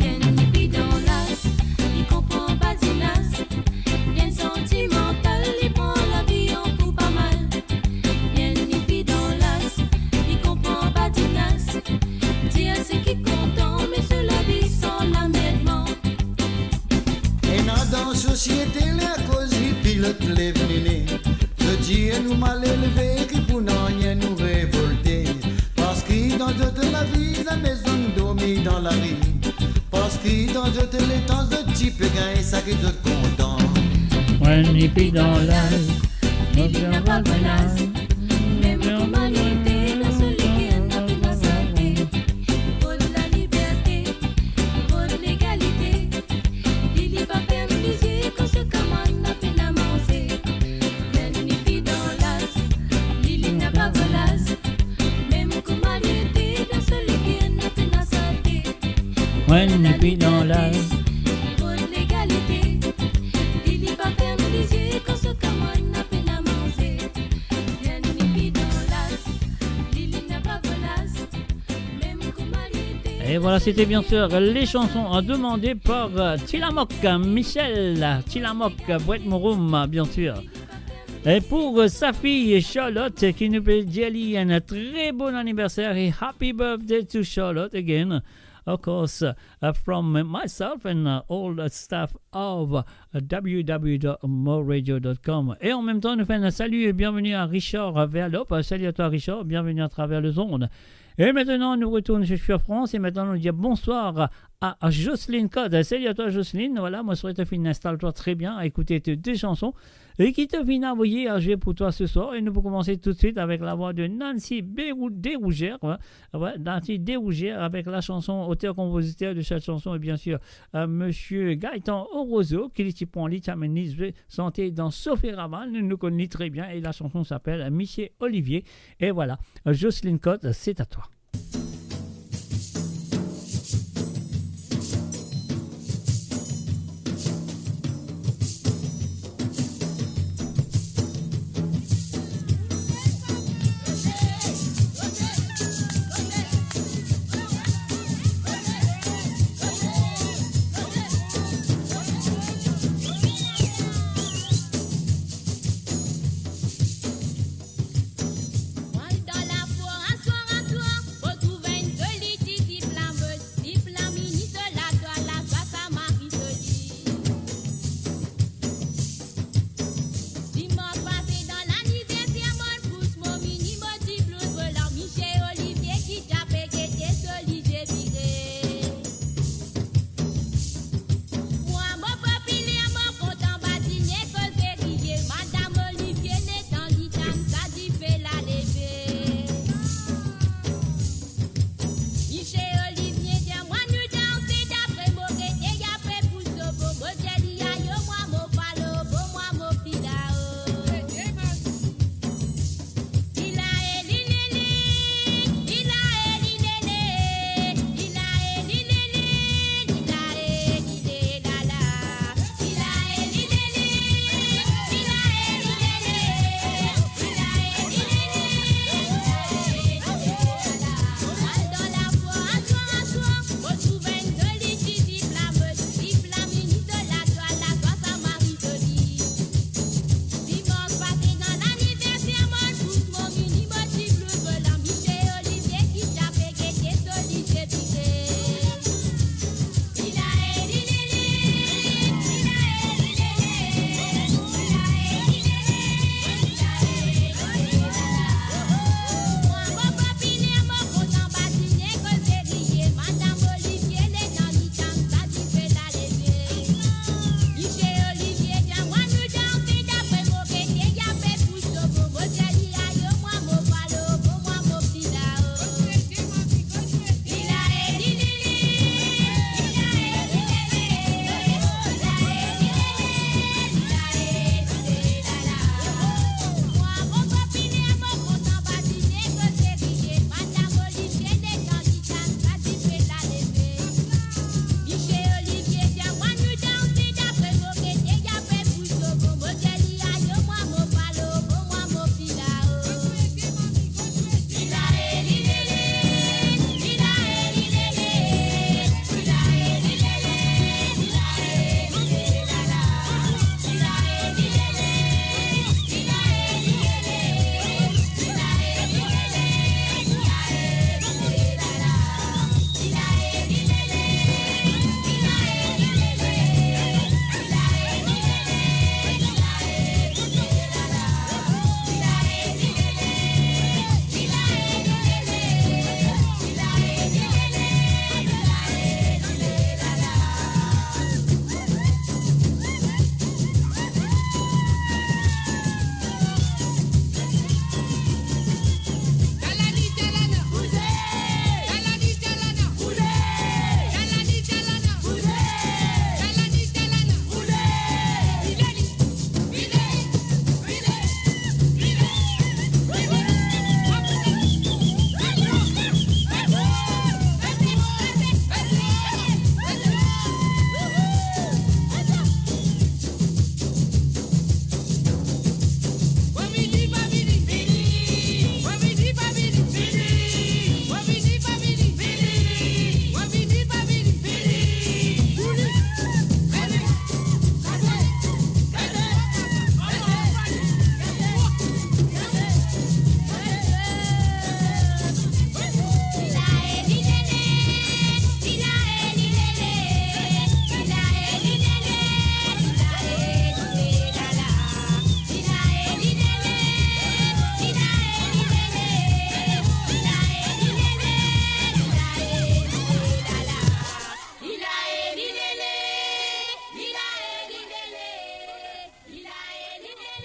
N E P dans l'Az, li konpran badinaz. Li santimantal, li pran lavi an pou pa mal. N E P dans l'Az, li konpran badinaz. Dir seki kontan, me so lavi san lanmerdman. Ena dan sosiete, ler koz li pilot levnine. Zot dir nou malelve, ki pou nanye nou revolte. Parski dan zot lavi, zame zot dormi dan lari. Parski dan zot letan, zot ti pe gagn seki zot kontan. N E P dans l'Az, li napa grann laz. Mem kouma li ete, dan so leker napa sante. Rod laliberte, rod legalite. Li, li pa ferm lizie kan so kamarad napa manze. N E P dans l'Az, li, li napa grann laz. Mem kouma li ete, dan so leker napa sante. N E P dans l'Az, Voilà, c'était bien sûr les chansons, euh, demandées par, euh, Tilamok, euh, Michel, euh, Tilamok, euh, Boîte Mouroum, euh, bien sûr. Et pour, euh, sa fille Charlotte, euh, qui nous peut dire un très bon anniversaire et happy birthday to Charlotte again. Of course, uh, from myself and, uh, all the staff of, uh, w w w dot mo radio dot com. Et en même temps, nous faisons un salut et bienvenue à Richard Verlop. Euh, salut à toi, Richard. Bienvenue à travers les ondes. Et maintenant, nous retournons sur, sur France. Et maintenant, nous disons bonsoir à, à Jocelyne Code. Salut à toi, Jocelyne. Voilà, moi, je souhaite que tu installes-toi très bien, à écouter tes deux chansons et qui te vient envoyer à jouer pour toi ce soir. Et nous pouvons commencer tout de suite avec la voix de Nancy Bérou-, Desrougères, hein. Ouais, Nancy Desrougères avec la chanson, auteur-compositeur de cette chanson, et bien sûr, euh, monsieur Gaëtan Orozo, qui li ti pran li, ti amenn li santé dan Sophie Raval, nous, nous connaissons très bien, et la chanson s'appelle Monsieur Olivier. Et voilà, euh, Jocelyne Code, c'est à toi.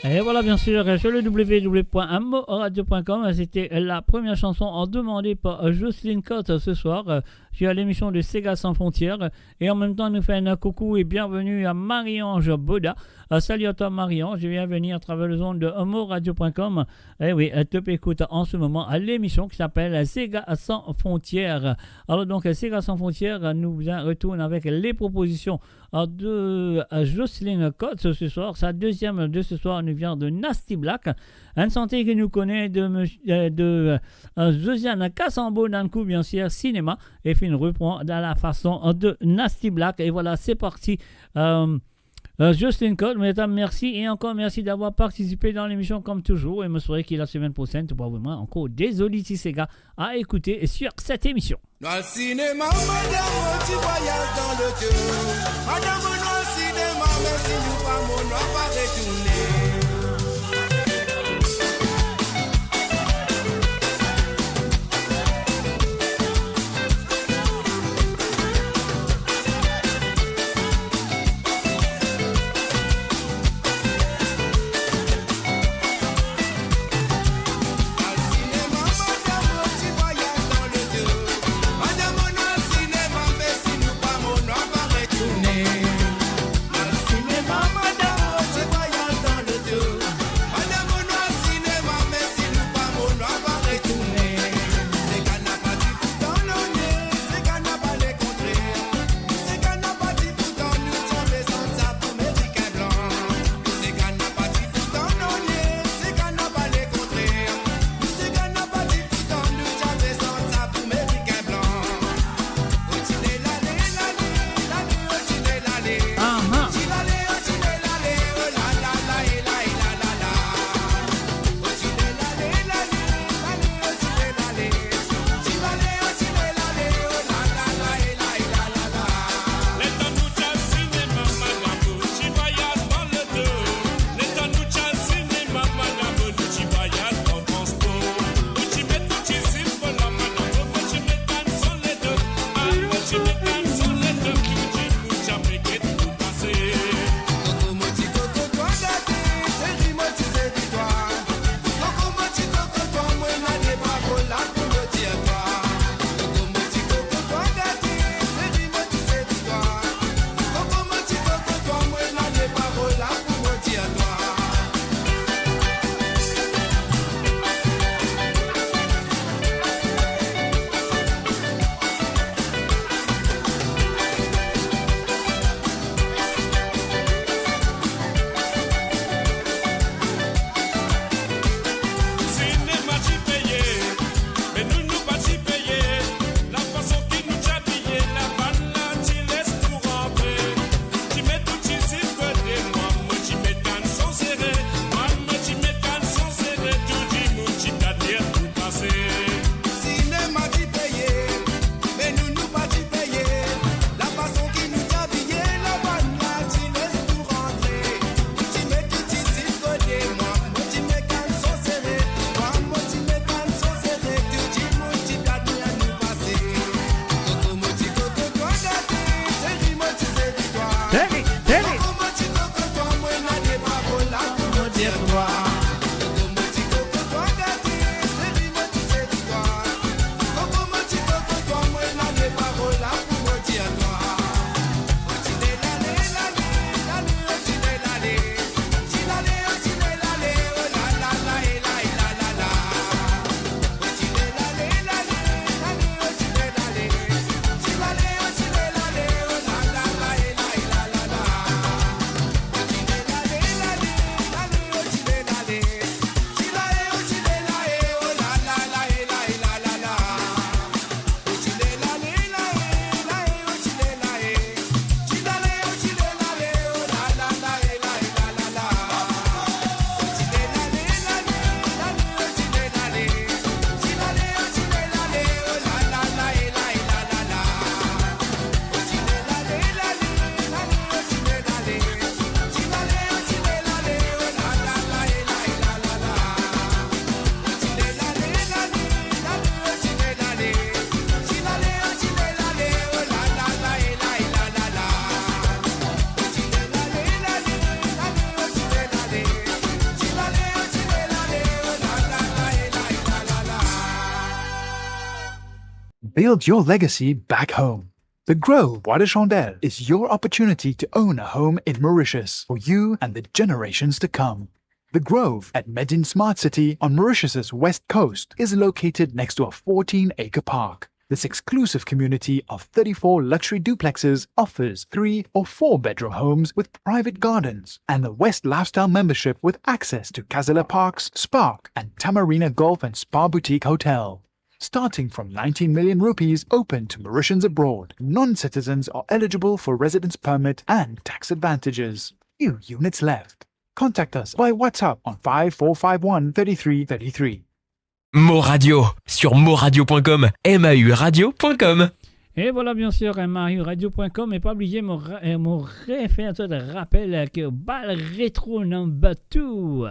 Et voilà, bien sûr, sur le w w w point m o radio point com, c'était la première chanson demandée par, euh, Jocelyne Cotte, euh, ce soir, euh, sur l'émission de Sega Sans Frontières. Et en même temps, nous faisons un coucou et bienvenue à Marie-Ange Boda. Euh, salut à toi, Marie-Ange, et bienvenue à travers les ondes de m o radio point com. Eh oui, euh, tu peux écouter en ce moment, euh, l'émission qui s'appelle Sega Sans Frontières. Alors donc, euh, Sega Sans Frontières, euh, nous retourne avec les propositions euh, de, euh, Jocelyne Cotte ce soir. Sa deuxième de ce soir nous vient de Nasty Black. Une santé que nous connaît de, mons-, euh, de, euh, Josiane Casambo dans le coup, bien sûr, cinéma. Et puis nous reprend dans la façon de Nasty Black. Et voilà, c'est parti. Euh, euh, Jocelyne Cotte, mesdames, merci. Et encore merci d'avoir participé dans l'émission comme toujours. Et je souhaite que la semaine prochaine, tu pourras vraiment encore désolé si ces gars à écouter sur cette émission. Nou al sinema, madam, mo ti vwayaz dan loto. Madam, nou al sinema, me si nou pa mor, nou pa retourne. Al sinema, madam, mo ti vwayaz dan loto. Madam, nou al sinema, me si nou pa mor, nou pa retourne. Al sinema, madam, mo ti vwayaz Build your legacy back home. The Grove Bois de Chandelle is your opportunity to own a home in Mauritius for you and the generations to come. The Grove at Medin Smart City on Mauritius's west coast is located next to a fourteen-acre park. This exclusive community of thirty-four luxury duplexes offers three or four bedroom homes with private gardens and the West Lifestyle membership with access to Casella Parks, Spark, and Tamarina Golf and Spa Boutique Hotel. Starting from nineteen million rupees, open to Mauritians abroad, non-citizens are eligible for residence permit and tax advantages. Few units left. Contact us by WhatsApp on five four five one thirty-three thirty-three. Mo Radio, sur mo radio point com, M A U radio point com. Et voilà, bien sûr, M A U radio point com. Et pas oublier, mo ra-, euh, mo refer zot rapel, euh, ke Bal Retro Number Two.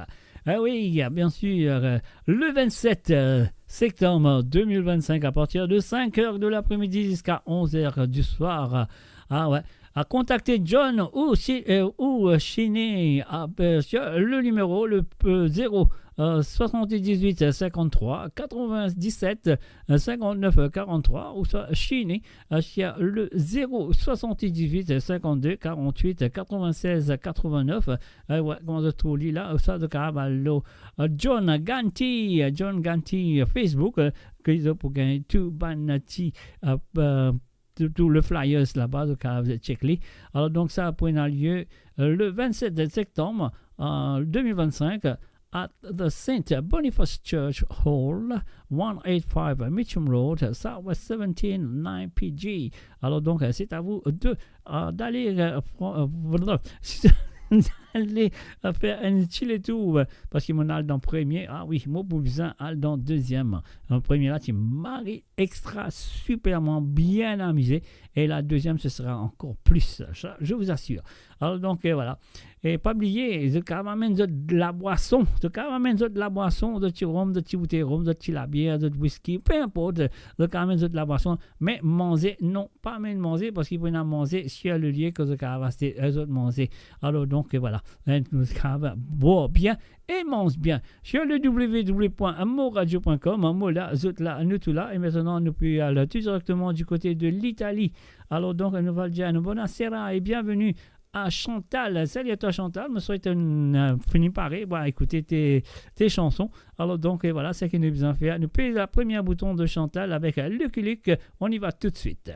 Ah oui, bien sûr, euh, le vingt-sept, euh, septembre deux mille vingt-cinq, à partir de cinq heures de l'après-midi jusqu'à onze heures du soir. Ah ouais. À contacter John ou si-, euh, ou, euh, Chini, à, euh, sur le numéro, le, euh, zéro, euh, soixante-dix-huit cinquante-trois quatre-vingt-dix-sept cinquante-neuf quarante-trois, ou soit Chini, euh, sur le zéro soixante-dix-huit cinquante-deux quarante-huit quatre-vingt-seize quatre-vingt-neuf. Euh, ouais, kouma zot trouv li la, sa, zot kapav al lor, euh, John Ganti, euh, John Ganti, euh, Facebook, euh, ke zot pou gagn tou bann ti, euh, euh, tou, tou le flyers laba, zot kapav check li. Alors, donc, ça pou ena lieu, euh, le vingt-sept septembre, euh, deux mille vingt-cinq, at the Saint Boniface Church Hall, one eight five Mitcham Road, South West seventeen, nine P G. Alors donc, euh, c'est à vous de, euh, d'aller, euh, pran-, euh, d'aller, euh, fer enn ti letour, euh, parski mo al dan premie. Ah oui, mo pou bizin al dan dezienn. An premie la, ti mari extra, superman bien amize. Et la deuxième, ce sera encore plus, ça, je vous assure. Alors donc, euh, voilà. E pa bliye, zot kapav amenn zot labwason. Zot kapav amenn zot labwason, zot ti rom, zot ti boutey rom, zot ti labier, zot whisky, pe inport. Zot kapav amenn zot labwason, me manze, non, pa amenn manze, parski pou ena manze sur le lieu ke zot kapav aste, euh, zot manze. Alors donc, euh, voilà. Hein, nou kapav bwar bien e manz bien. Sur le w w w point mo radio point com, mo la, zot la, nou tou la. E aster nou pe al tou direkteman du côté de l'Italie. Alors donc, nou va dir, bonasera e bienvenue à Chantal. Salut à toi, Chantal. Mo swet, euh, fini pare. Bon, écoute, tes, tes chansons. Alors donc, euh, voilà, seki nou bizin fer. Nou pez le premier bouton de Chantal avec, euh, Lucky Luke. On y va tout de suite.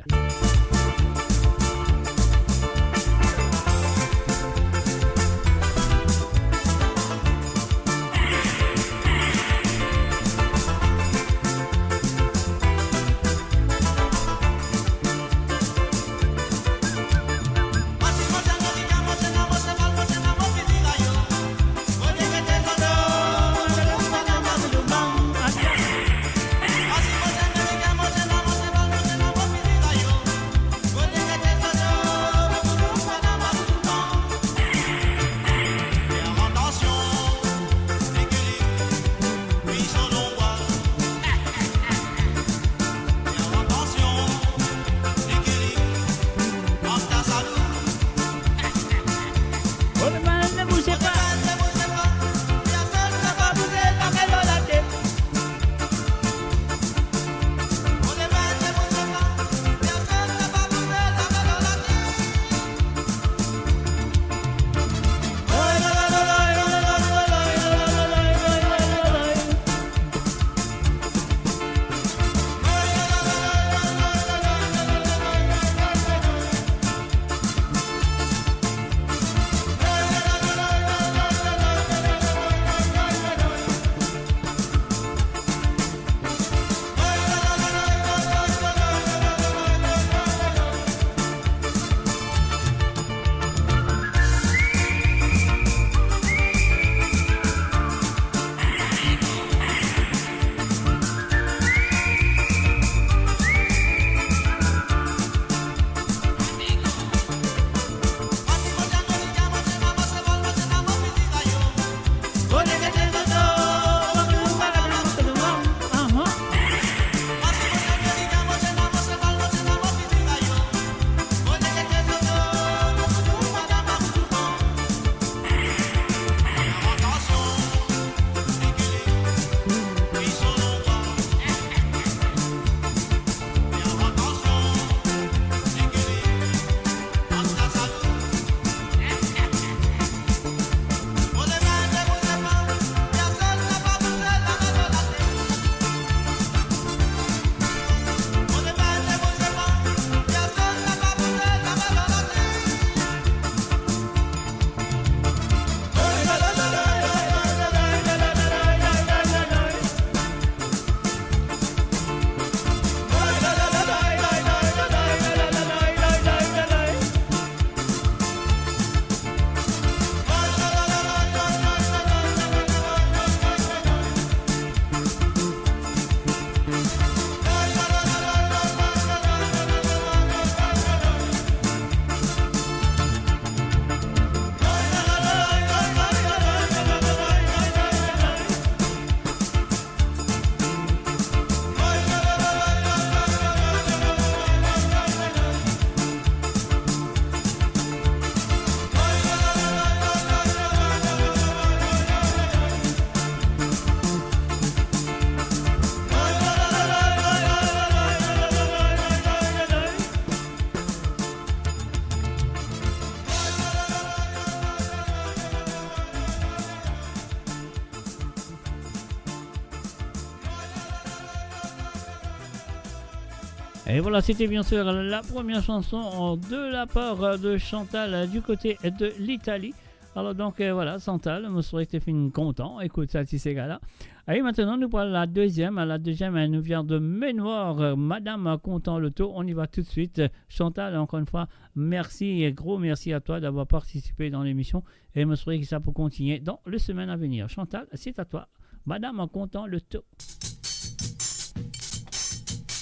Et voilà, c'était bien sûr la première chanson de la part de Chantal, euh, du côté de l'Italie. Alors donc, euh, voilà, Chantal, mo swete to finn kontan ekout sa ti sega la. Et maintenant, nous voilà la deuxième. La deuxième, elle nous vient de Ménoir, euh, Madame Content Loto. On y va tout de suite. Chantal, encore une fois, merci et gros merci à toi d'avoir participé dans l'émission. E mo swete ki sa pou kontigne dan le semaine à venir. Chantal, c'est à toi. Madame Content Loto.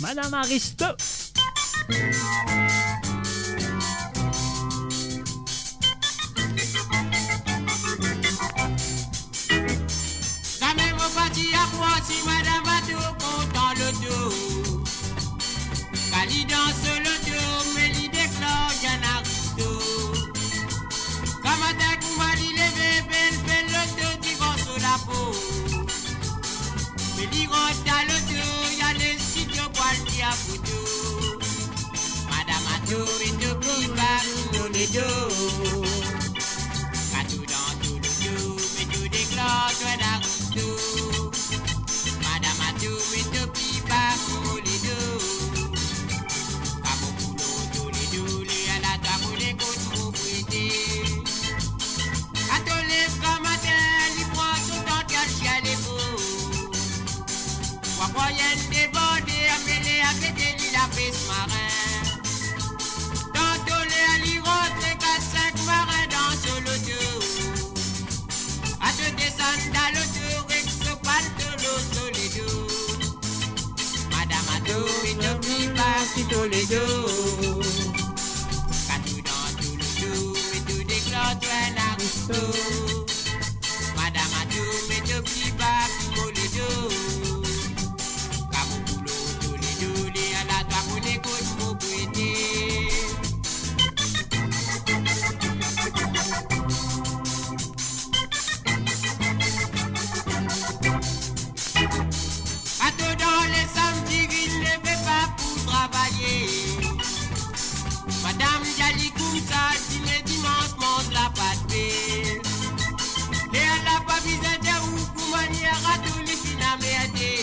Madame Aristo. Zamem mo pa ti apros Madame Content Loto. Kan li dans so loto, me li deklar li enn aristo. Gramatin kouma li leve, bel, bel loto divan so lapo. Me li rant dan loto, li al studio pou al tir foto. Madame Ato, me to pli pa ki mo ledo. Partou dan tou loto, me to deklar to enn aristo. Madame Ato, me to pli pa ki mo ledo. Kan mo boulon to ledo, lerla twa kone kot mo pou ete. Ato lev gramatin, li pran so tan, li al tir levo. Wa pran enn deborde, amele avek li lapes marin. Tanto ler li rantre kat sink marin dan so loto. Ato desann dan loto, rek so palto lor so ledo. Madame Ato, me to pli pa ki to ledo. Partou dan tou loto, me to deklar to enn aristo. Madame Ato, me to pli pa ki mo ledo. Kan mo boulon to ledo, lerla twa kone kot mo pou ete. Ato dan le samdi, li leve pa pou travaye. Madam dir li koumsa, dime, dimans, manz la pa de pe. Lerla pa bizin dir ou kouma li, Ato li finn anmerde.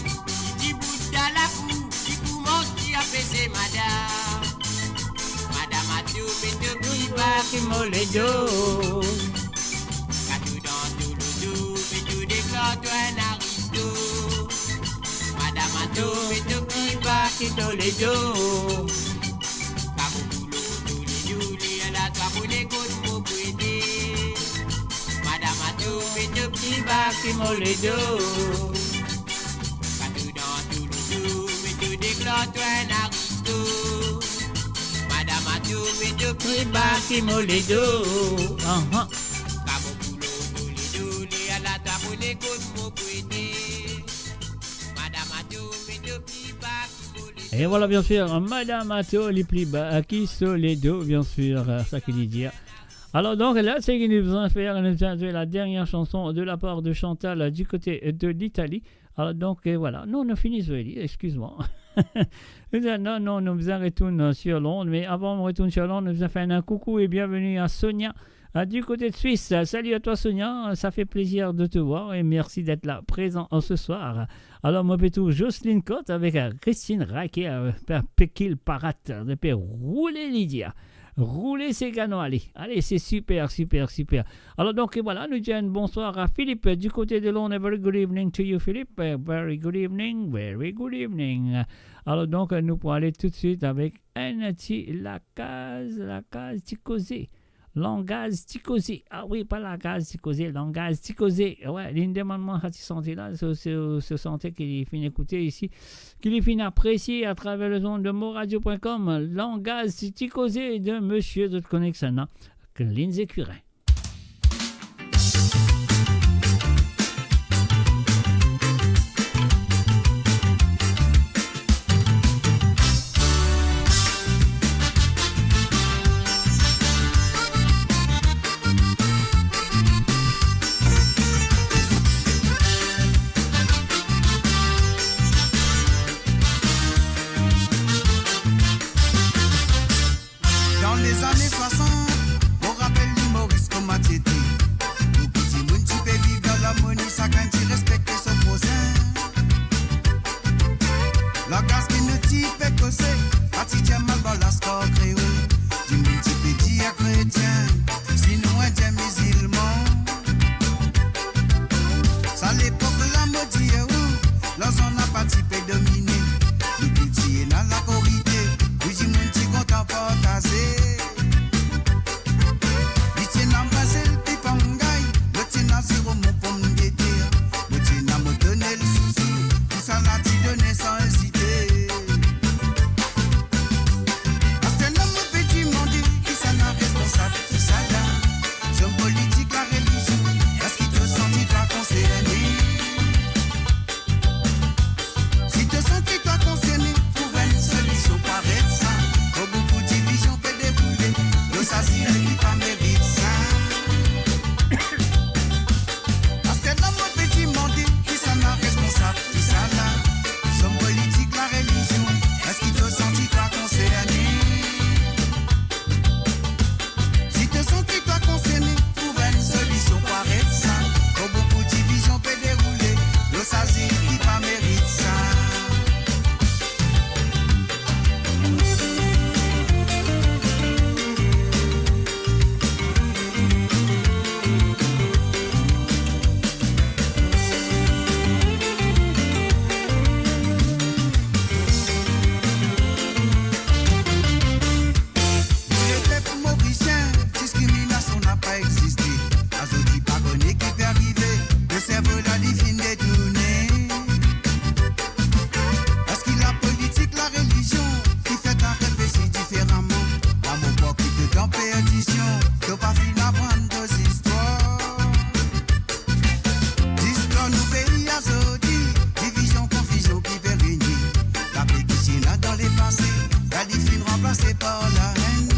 Li dibout dan lakour, li koumans tir apese madam. Madame Ato, me to pli pa ki mo ledo. Partou dan tou loto, me to deklar to enn aristo. Madame Ato, me to pli pa ki to ledo. Kan mo boulon to ledo, lerla twa kone kot mo pou ete. Madame Ato, me to pli pa ki mo ledo. Partou dan tou loto, me to deklar to enn aristo. Madame Ato, me to pli pa ki mo ledo. Ahan. Kan mo boulon to ledo, lerla twa kone kot mo pou ete. Madame Ato, me to pli pa ki mo ledo. Et voilà, bien sûr, Madame Ato, li pli pa ki so ledo, bien sûr, euh, sa ki li dir. Alors donc, là, ce ki nou bizin fer, nou bizin zwe la dernière chanson de la part de Chantal, euh, du côté de l'Italie. Alors donc, euh, voilà. Non, nou fini zwe li, excuse-moi. Non, non, nou bizin retourn, euh, sur l'onde, mais avant nou retourn sur l'onde, nou bizin fer un coucou et bienvenue à Sonia, euh, du côté de Suisse. Salut à toi, Sonia, ça fait plaisir de te voir et merci d'être là, présent, euh, ce soir. Alors, mo pe trouv Jocelyne Cotte avek, euh, Christine Raquet, euh, pe, pe kil parat, euh, pe roule, li dir. Roule se gano, ale. Ale, c'est super, super, super. Alors donc, voilà, nou dir un bonsoir à Philippe, euh, du côté de Londres. A very good evening to you, Philippe. Euh, very good evening, very good evening. Alors donc, euh, nou pou ale tout de suite avek enn ti lakaz, lakaz ti koze. Langaz ti koze. Ah oui, pa lakaz ti koze, langaz ti koze. Wi, linn demann mwa sa ti sante la, se, se, se sante ki li finn ekoute isi, ki li finn apresie à travers les ondes de moradio point com. Langaz ti koze de Monsieur Zot Connection, Lindsay Curin. Dan lezane swasant, mo rapel li Moris kouma ti ete. Boukou dimoun ti pe ki pa merit sa. Aster la mo pe dimande, kisannla responsab tousala? Zom politik, larelizion, eski to santi twa konserne? Si to santi twa konserne, trouv enn solision pou aret sa. Tro boukou divizion pe deroule lor sa zil ki pa merit sa. Pou lepep morisien, diskriminasion napa existe. Azordi pa kone ki pe arive, le servo la li finn detourne. Eski lapolitik, larelizion ki fer twa reflesi diferaman? Lamour pa kit dan perdision, to pa finn aprann to zistwar. Zistwar nou pei azordi, divizion, konfizion ki pe renie. Lape ki ti ena dan lepase, la li finn ranplase par larenn.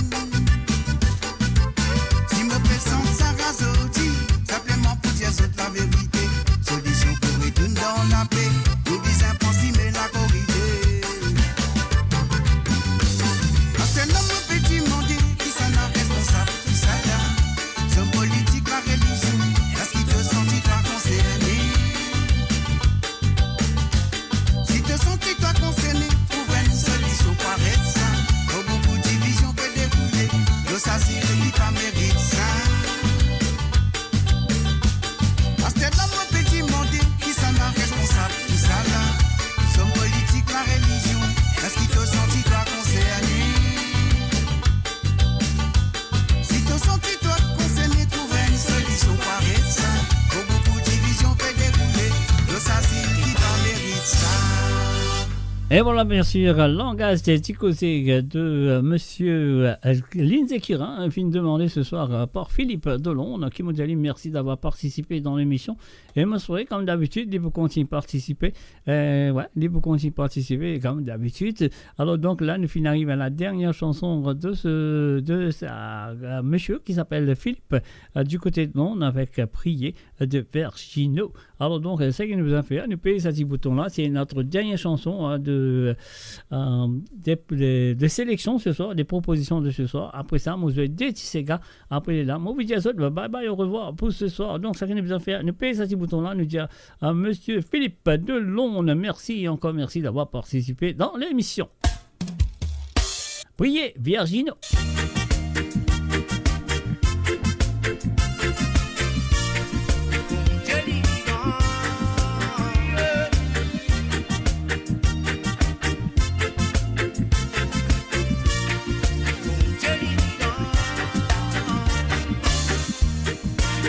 Si mo pe sant sa azordi, sinpleman pou dir zot laverite, solision pou retourn dan lape, nou bizin pran simin lakorite. Aster la mo pe dimande, kisannla responsab tousala? Zom politik, larelizion, eski to santi twa konserne? Si to santi twa konserne, trouv enn solision pou aret sa. Tro boukou divizion pe deroule lor sa zil ki pa merit sa. Aster la mo pe dimande, kisannla responsab tousala? Zom politik, larelizion, eski to santi twa konserne? Si to santi twa konserne, trouv enn solision pou aret sa. Tro boukou divizion pe deroule lor sa zil ki pa merit sa. Et voilà, bien sûr, langage des petits côtés de, euh, monsieur, euh, Lindsay Kira, hein, finn demandé ce soir, euh, par Philippe Delon, qui me dit, merci d'avoir participé dans l'émission. E mo swete, kom dabitid, li pou kontign partisipe. Eh, wi, li pou kontign partisipe, kom dabitid. Alor, donk, la, nou finn ariv a la dernière chanson de ce, de ce, euh, monsieur qui s'appelle Philippe, euh, du côté de Londres, avec, euh, Prier, euh, de Vergino. Alor, donk, euh, seki nou bizin fer, nou pez sa ti bouton la, c'est notre dernière chanson, hein, de, euh, de, de, de sélection ce soir, des propositions de ce soir. Apre sa, mo zwe de ti sega. Apre lerla, mo pou dir zot, bye bye, au revoir pour ce soir. Donk, seki nou bizin fer, nou pez sa ti bouton la, nou dir a monsieur Philippe Delon, merci et encore merci d'avoir participé dans l'émission. Prier, Vergino. Bondie li vivan.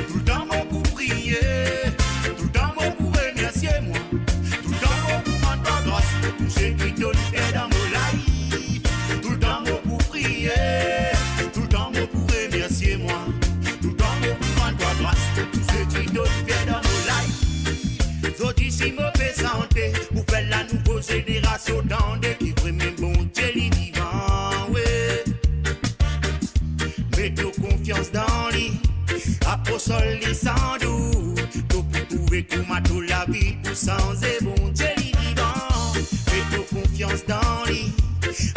Toultan mo pou priye, toultan mo pou remersie mwa, toultan mo pou rann twa gras pou tou seki to'nn fer dan mo life. Toultan mo pou priye, toultan mo pou remersie mwa, toultan mo pou rann twa gras pou tou seki to'nn fer dan mo life. Zordi si mo pe sante, pou fer lanouvo zenerasion tande ki vremem Bondie li vivan, wi. Met to konfians dan li, apros li san dout, to pou trouve kouma to lavi pou sanze, Bondie li vivan. Met to konfians dan li,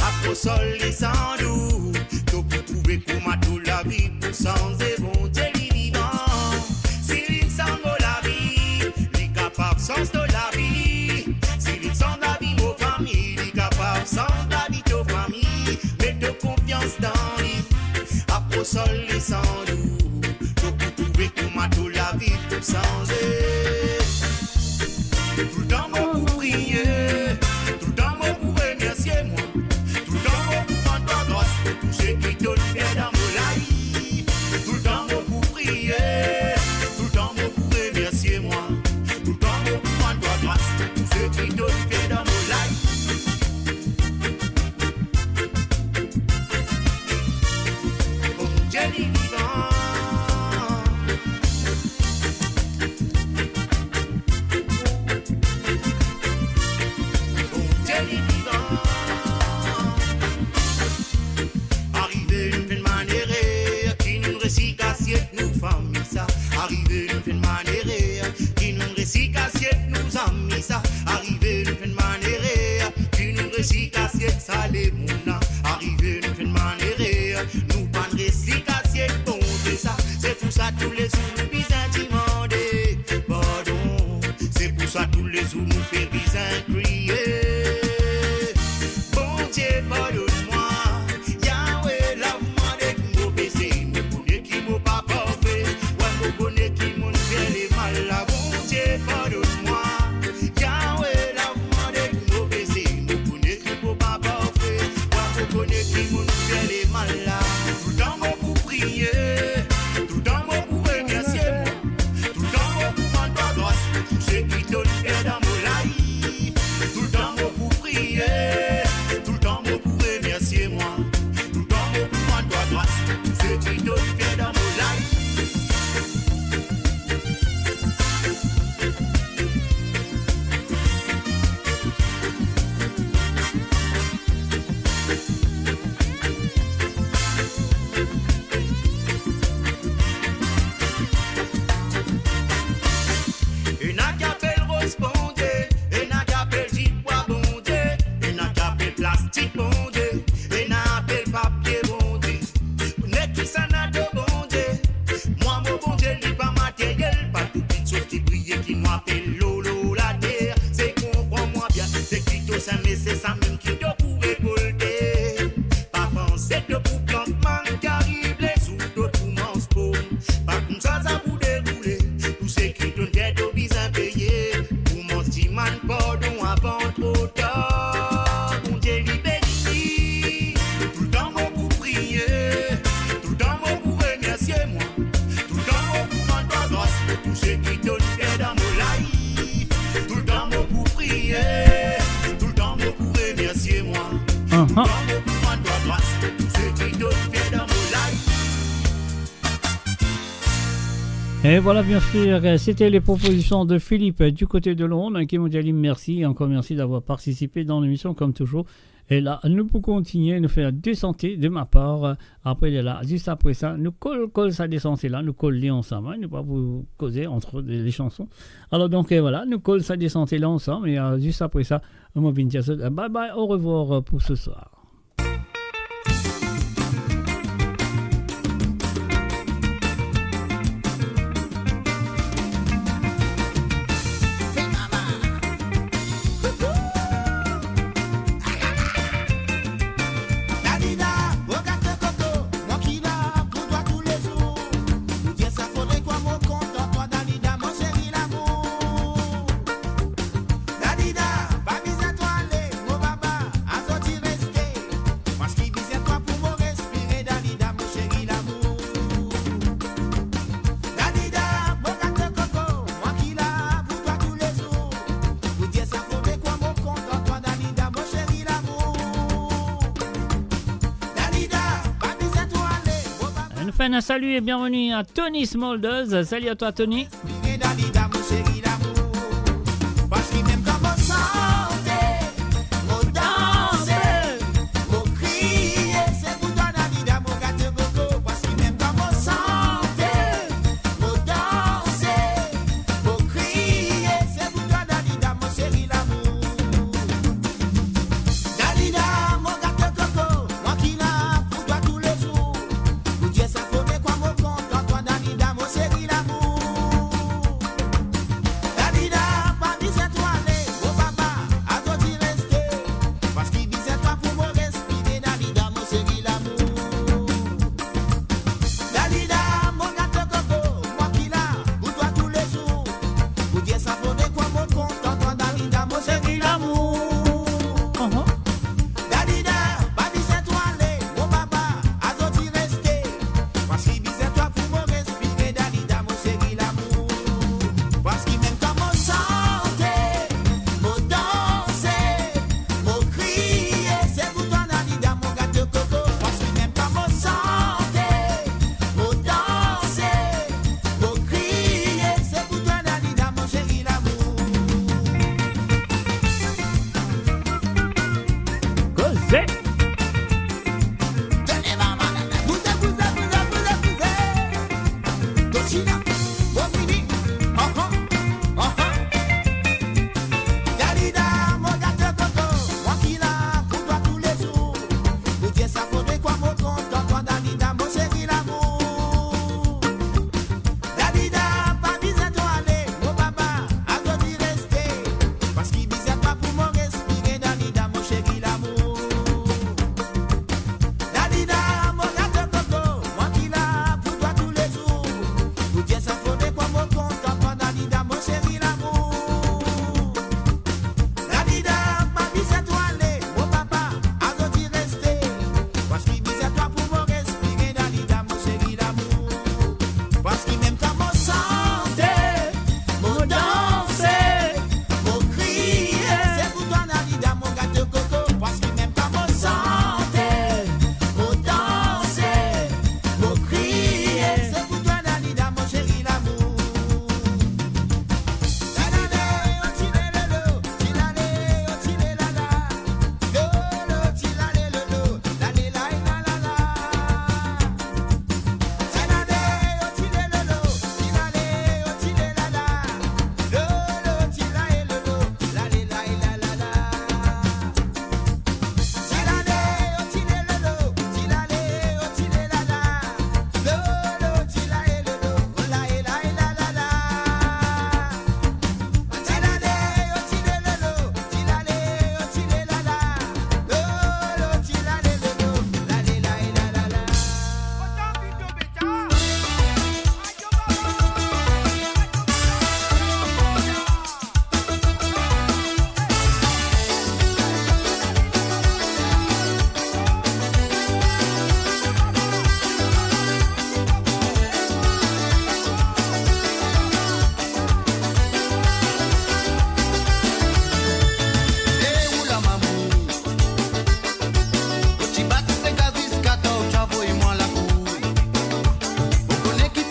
apros li san dout, to pou trouve kouma to lavi pou sanze, Bondie li vivan. Si li sanz mo lavi, li kapav sanz to lavi. Si li sanz lavi mo fami, li kapav sanz lavi to fami. Met to konfians dan li, apros li san dout, to pou trouve kouma to lavi pou sanze. Toultan mo pou priye, toultan mo pou remersie mwa, toultan mo pou rann twa gras pou tou seki to'nn fer dan mo life. Toultan mo pou priye, toultan mo pou remersie mwa, toultan mo pou rann twa gras pou tou seki to'nn fer dan mo life. Bondie li vivan. Bondie li vivan. Arive enn finn manere ki Priye, toultan mo pou remersie mwa, toultan mo pou rann twa gras pou tou seki to'nn fer dan mo life. Toultan mo pou priye, toultan mo pou remersie mwa, toultan mo pou rann twa gras pou tou seki to'nn fer dan mo life. Ena ki apel ros Bondie, ena ki apel dipwa Bondie, ena ki apel plastik Bondie, ena apel papie Bondie. Nek kisannla to Bondie. Mwa mo Bondie li pa materyel, pa tou kitsoz ki briye ki nou apel lor later. Se konpran mwa bien, se ki to seme, se samem ki to pou rekolte. Pa panse to pou plant mann ki ariv lezour to pou manz pom. Pa koumsa sa pou deroule, tou seki to'nn fer to bizin peye. Pou manz dimann pardon avan tro tar. Bondie li beni. Toultan mo pou priye, toultan mo pou remersie mwa, toultan mo pou rann twa gras pou tou seki to'nn fer dan mo life. Toultan mo pou priye, toultan mo pou remersie mwa, Aha. toultan mo pou rann twa gras pou tou seki to'nn fer dan mo life. Et voilà, bien sûr, euh, c'était les propositions de Philippe, euh, du côté de Londres, qui m'ont dit merci, encore merci d'avoir participé dans l'émission, comme toujours. E la, nou pou kontinie, nou fer de sante de ma par. Apre la, zis apre sa, nou kol, kol sa de sante la, nou kol li ansam, hein, nou pa pou koze ant les chansons. Alors donc, euh, voilà, nou kol sa de sante la ansam, e, euh, zis apre sa, mo vinn dir zot, euh, bye bye, au revoir, euh, pour ce soir. Dalida, mo gato koko, mwa ki la pou twa toulezour. Pou dir sa fode kwa mo kontan twa, Dalida, mo seri lamour. Dalida, pa bizin twa ale, mo baba, a sorti reste. Parski bizin twa pou mo respire, Dalida, mo seri lamour. Dalida, mo gato koko, mwa ki la pou twa toulezour. Pou dir sa fode kwa mo kontan twa, Dalida, mo seri lamour. Dalida, pa bizin tro ale, mo baba. Nou fer enn salut et bienvenue à Tony Smulders. Salut à toi, Tony. Dalida, mo seri lamour. Parski mem kan mo sante, mo danse, mo kriye, se pou twa, Dalida, mo gato koko. Parski mem kan mo sante, mo danse, mo kriye, se pou twa, Dalida, mo seri lamour. Dalida, mo gato koko, mwa ki la pou twa toulezour. Pou dir sa fode kwa mo kontan twa, Dalida, mo seri lamour.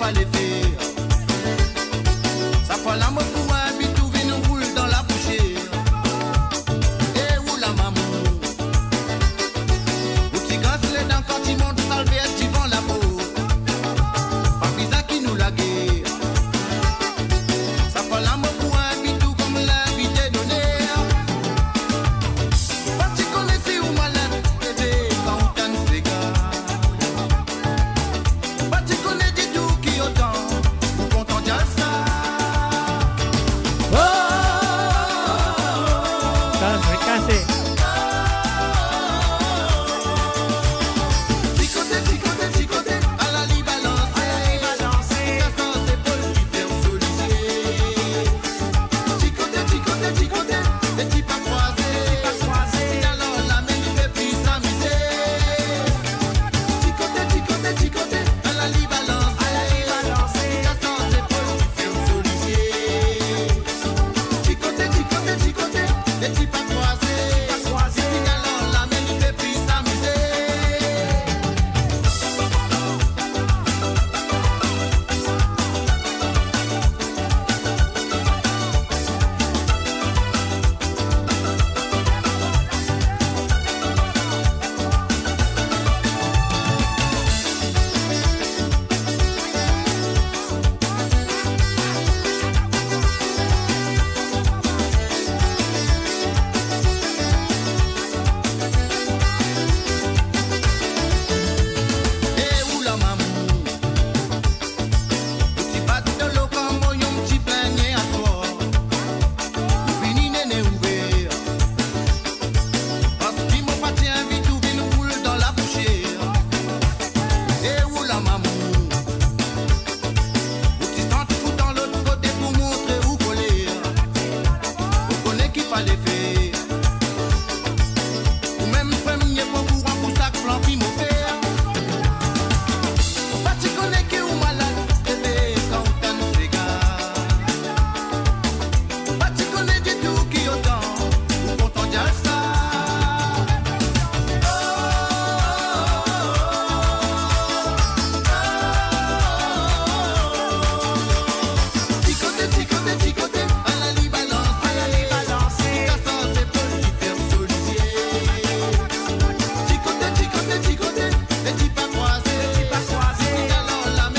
fale fer. Sa fwa la mo pou invit ou vinn roul dan lapousyer. E ou la mamour, ou ti gras ledan kan ti mont salveyet divan laport. Pa bizin ki nou lager. Sa fwa la mo pou invit ou kom linvite doner. Pa ti kone si ou malad, ete kan ou tann sega. Pa ti kone ditou ki otan ou kontan dial sa. Oh! Sa, sa kase. Ti kote, ti kote, ti kote, ala li balanse. Ala li balanse. Ti kas zepol, li fer zoli zie. Ti kote, ti kote, ti kote, e ti pa krwaze. Ti pa krwaze. Alor, lame li pe plis amize. Ti kote, ti kote, ti kote, ala li balanse. Ala li balanse. Ti kas zepol, li fer zoli zie. Ti kote, ti kote, ti kote, e ti pa krwaze. Ti pa krwaze. Alor, lame li pe plis amize. E ou la mamour, ou ti bat dolo kan mo ti pligne aswar. Ou vini nene ouver. Parski mo pa ti invit ou vinn roul dan lapousyer. E ou la mamour, ou ti sant fou dan lot kote pou montre ou koler. Ou kone ki fale fer. Ou mem premie pou kouran pou sak plan ki mo fer. Pa ti kone ki ou malad, ete kan ou tann sega. Pa ti kone ditou ki otan ou kontan dial sa. Ti kote, ti kote, ti kote, ala li balanse. Ala li balanse. Ti kas zepol, li fer zoli zie. Ti kote, ti kote, ti kote, e ti pa krwaze. Ti pa krwaze. Alor, lame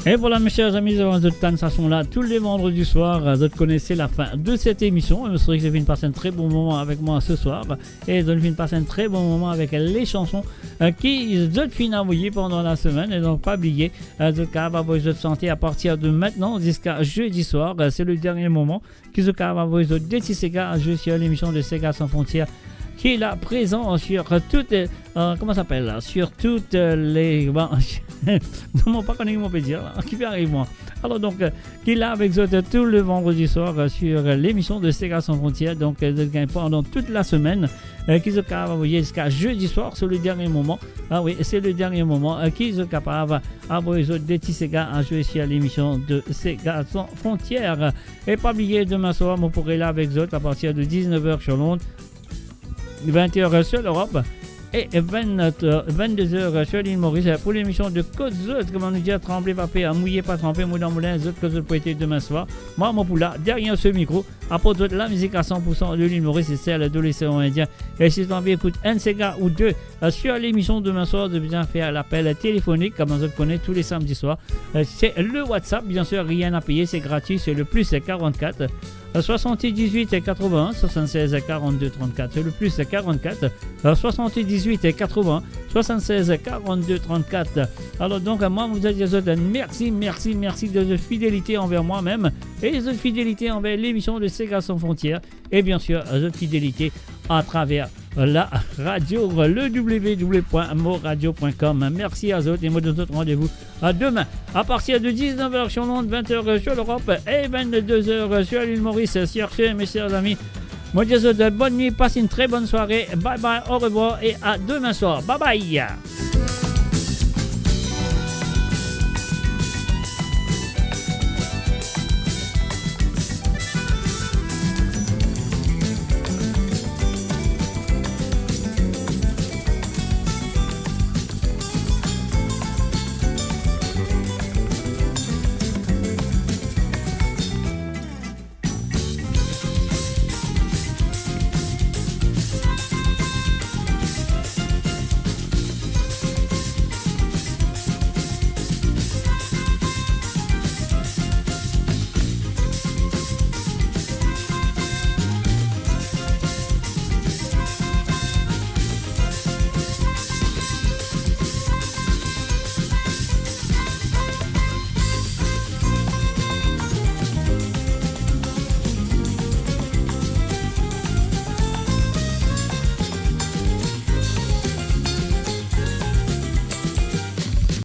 E vwala, mesie, zami, zot tann sa son la tou le vandredi swar. Zot kone se lafin de set emision. Mo swete zot finn pas enn tre bon moman avek mwa se swar. E zot finn pas enn tre bon moman avek le sanson, eh, ki zot finn avoye pandan la semenn. E donk, pa bliye, eh, zot kapav avoy zot sante apartir de mintnan ziska zedi swar. Eh, se le dernie moman ki zot kapav avoy zot de ti sega a zwe sir lemision de Sega San Frontières, ki la prezan sir tout, eh, eh, kouma sa apel la? Sir tout, eh, le, bon, non, mo pa kone ki mo pe dir la, ki pe ariv mwa. Alor donk, eh, ki la avek zot, eh, tou le vandredi swar, eh, sir, eh, lemision de Sega San Frontières. Donk, eh, zot gagn pandan tout la semenn, eh, ki zot kapav avoye ziska zedi swar, se le dernie moman. Ah wi, se le dernie moman, eh, ki zot kapav avoy zot de ti sega a zwe sir lemision de Sega San Frontières. E pa bliye, demin swar, mo pou rela avek zot apartir de diznef er sir Lond, vin er sir Lerop e vin, vin-de-zer er sir Lil Moris pou lemision de Kot Zot, kouma nou dir, tranble pa per, mouye pa tranpe, mo dan moulin, zot kot zot pou ete demin swar. Mwa, mo pou la deryer se mikro, aport zot lamizik a san pour san de Lil Moris e sel de losean Indien. E si zot anvi ekout enn sega ou de, eh, sir lemision demin swar, zot bizin fer lapel telefonik, kouma zot kone, tou le samdi swar. Eh, se le WhatsApp, bien sir, rien a peye, se gratwi, se le plis karant-kat, eh, swasanndiz-wit katrovin-enn swasannsez karannde trannkat, se le plis karant-kat, eh, swasanndiz-wit katrovin-enn swasannsez karannde trannkat. Alor donk, mwa, mo dir zot mersi, mersi, mersi de zot fidelite anver mwa mem e zot fidelite anver lemision de Sega San Frontières. E bien sir, zot fidelite atraver la radio, le w w w point moradio point com. Mersi a zot e mo donn zot randevou a demin, apartir de diznef er sir Lond, vin er sir Lerop e vin-de-zer sir Lil Moris. Sir se, mesie, zami, mo dir zot bonn nwit, pas enn tre bonn sware. Bye bye, orevwar e a demin swar. Bye bye.